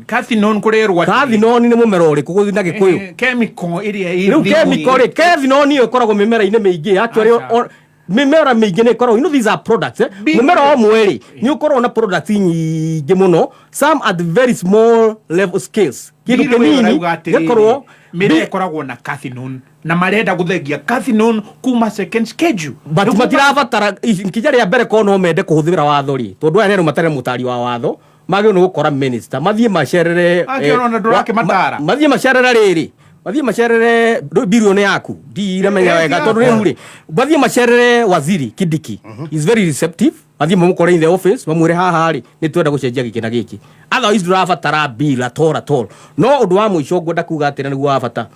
[SPEAKER 2] Cathinone kũrerwo atĩ-
[SPEAKER 6] Cathinone nĩ mũmera ũrĩkũ gũthiĩ na Gĩkũyũ?
[SPEAKER 2] Chemical ĩrĩa ĩ
[SPEAKER 6] Rĩu
[SPEAKER 2] thĩinĩ.
[SPEAKER 6] Chemical rĩ, cathinone ĩyo ĩkoragwo mĩmera-inĩ mĩingĩ actually.
[SPEAKER 2] Aca.
[SPEAKER 6] Mĩmera mĩingĩ nĩ ĩkoragwo, these are products, eh? Mũmera ũmwe rĩ, nĩ ũkoragwo na products nyingĩ mũno, some at very small level scales, kĩndũ
[SPEAKER 2] Bill ĩyo
[SPEAKER 6] kĩnini
[SPEAKER 2] ĩrauga atĩrĩrĩ,
[SPEAKER 6] gĩkorwo
[SPEAKER 2] mĩrĩa ĩkoragwo na cathinone na marenda gũthengia cathinone kuma second schedule.
[SPEAKER 6] But matirabatara ikinya rĩa mbere korwo no mende kũhũthĩra watho rĩ, tondũ aya nĩ andũ matarĩ mũtari wa watho, magĩrĩirwo nĩ gũkora minister mathiĩ macerere.
[SPEAKER 2] Akĩona ona ndũrakĩmatara.
[SPEAKER 6] Mathiĩ macerere rĩrĩ, mathiĩ macerere bilioni yaku ndiramenya wega, tondũ rĩu rĩ, mathiĩ macerere waziri Kindiki is very receptive. Mathiĩ mamũkore in the office, mamwĩre haha rĩ, nĩ twenda gũcenjia gĩkĩ na gĩkĩ, otherwise ndũrabatara bill at all, at all. No ũndũ wa mũico ngwenda kuga atĩrĩ, nĩguo wa bata,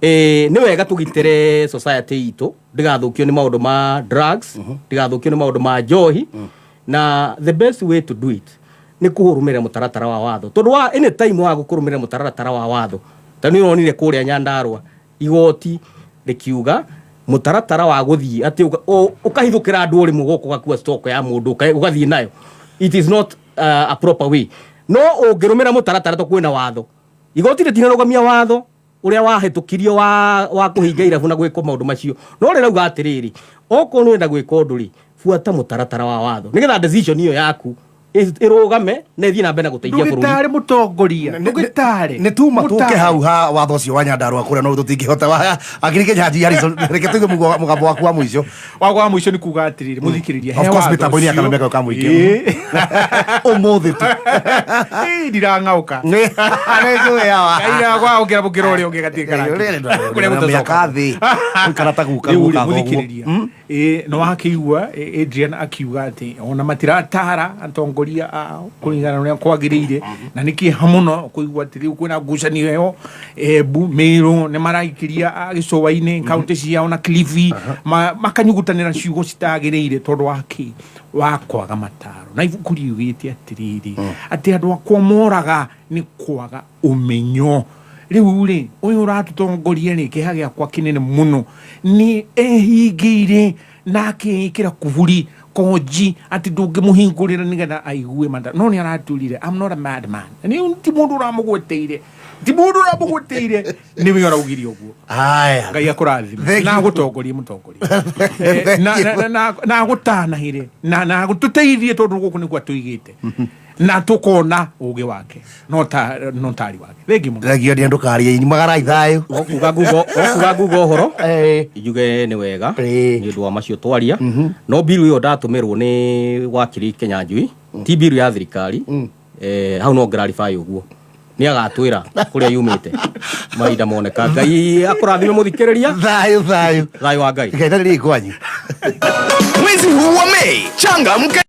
[SPEAKER 6] nĩ wega tũgitĩre society itũ ndĩgathũkio nĩ maũndũ ma drugs, ndĩgathũkio nĩ maũndũ ma njohi, na the best way to do it nĩ kũrũmĩrĩra mũtaratara wa watho, tondũ wa any time wa kũrũmĩrĩra mũtaratara wa watho, ta nĩ ũronire kũrĩa Nyandarũa igoti rĩkiuga mũtaratara wa gũthiĩ atĩ ũkahithũkĩra andũ ũrĩmwe gũkũ, ũgakua stock ya mũndũ, ũgathiĩ nayo, it is not a proper way. No ũngĩrũmĩra mũtaratara, to kwĩna watho, igoti rĩtinarũgamia watho ũrĩa wahĩtũkirio wa kũhinga irabu na gwĩka maũndũ macio, no rĩrauga atĩrĩrĩ, okorwo nĩ ũrenda gwĩka ũndũ rĩ, buata mũtaratara wa watho nĩgetha decision ĩyo yaku ĩrũgame na ĩthiĩ na mbere na gũteithia bũrũri.
[SPEAKER 2] Ndũgĩtare mũtongoria, ndũgĩtare.
[SPEAKER 12] Nä tuma tå ke hau ha watho å cio wa Nyandarua kå rä a no tå tingä hota. Akiri Kenyanjui Harrison, reke tå igue mũgambo waku wa mũico.
[SPEAKER 2] Wakwa wa mũico nĩ kuga atĩrĩrĩ, mũthikĩrĩria,
[SPEAKER 12] Of
[SPEAKER 2] he
[SPEAKER 12] course,
[SPEAKER 2] watho
[SPEAKER 12] mĩtambo-inĩ ya
[SPEAKER 2] ũcio.
[SPEAKER 12] Kameme ka mũingĩ ũmũthĩ tu.
[SPEAKER 2] Ĩĩ, ndirang'aũka.
[SPEAKER 12] Nĩnjũĩ hawa.
[SPEAKER 2] Ngai gwagũkĩra mũkĩra ũrĩa ũngĩ gatirĩ karangĩ. Kũrĩa gũtacoka.
[SPEAKER 12] Mĩaka thĩ gũikara ta guka
[SPEAKER 2] Rĩu rĩ,
[SPEAKER 12] guka thoguo.
[SPEAKER 2] mũthikĩrĩria, ĩĩ, nĩ wakĩigua Adrian akiuga atĩ ona matiratara atongoria ao kũringana na ũrĩa kwagĩrĩire, na nĩ kĩeha mũno kũigua atĩ rĩu kwĩna ngucanio ĩyo. Embu, Mĩrũ nĩ maraikĩria gĩcũa-inĩ kaunti ciao na Kilifi, makanyugutanĩra ciugo citagĩrĩire tondũ wa kĩ? Wa kwaga mataro. Na ibuku riugĩte atĩrĩrĩ, atĩ andũ akwa moraga nĩ kwaga ũmenyo. Rĩu rĩ, ũyũ ũratũtongoria rĩ, kĩeha gĩakwa kĩnene mũno nĩ ehingĩire na akeĩkĩra kuburi konji atĩ ndũngĩmũhingũrĩra nĩgetha aigue mata, no nĩ aratwĩrire, "I'm not a madman." Nĩ ti mũndũ ũramũgweteire, ti mũndũ ũramũgweteire, nĩwe ũraugire ũguo.
[SPEAKER 12] Haya.
[SPEAKER 2] Ngai akũrathime
[SPEAKER 12] Thank
[SPEAKER 2] na
[SPEAKER 12] you.
[SPEAKER 2] agũtongorie mũtongoria. Na agũtanahĩre na agũtũteithie, tondũ gũkũ nĩkuo atũigĩte na tũkona ũgĩ wake no tari wake. Thengi mũno.
[SPEAKER 12] Thengio nĩ ndũkarie magarai thayũ.
[SPEAKER 6] Okuga nguga ũhoro njuge nĩ wega nĩ ũndũ wa macio twaria, no bill ĩyo ndatũmĩrwo nĩ wakiri Kenyanjui ti bill ya thirikari. Hau no clarify ũguo, nĩ agatwĩra kũrĩa yumĩte mahinda moneka. Ngai akũrathime mũthikĩrĩria.
[SPEAKER 12] Thayũ, thayũ.
[SPEAKER 6] Thayũ wa Ngai.
[SPEAKER 12] Ngai tarĩrĩ kwanyu.
[SPEAKER 7] Mwezi huu wa Mei, changamka.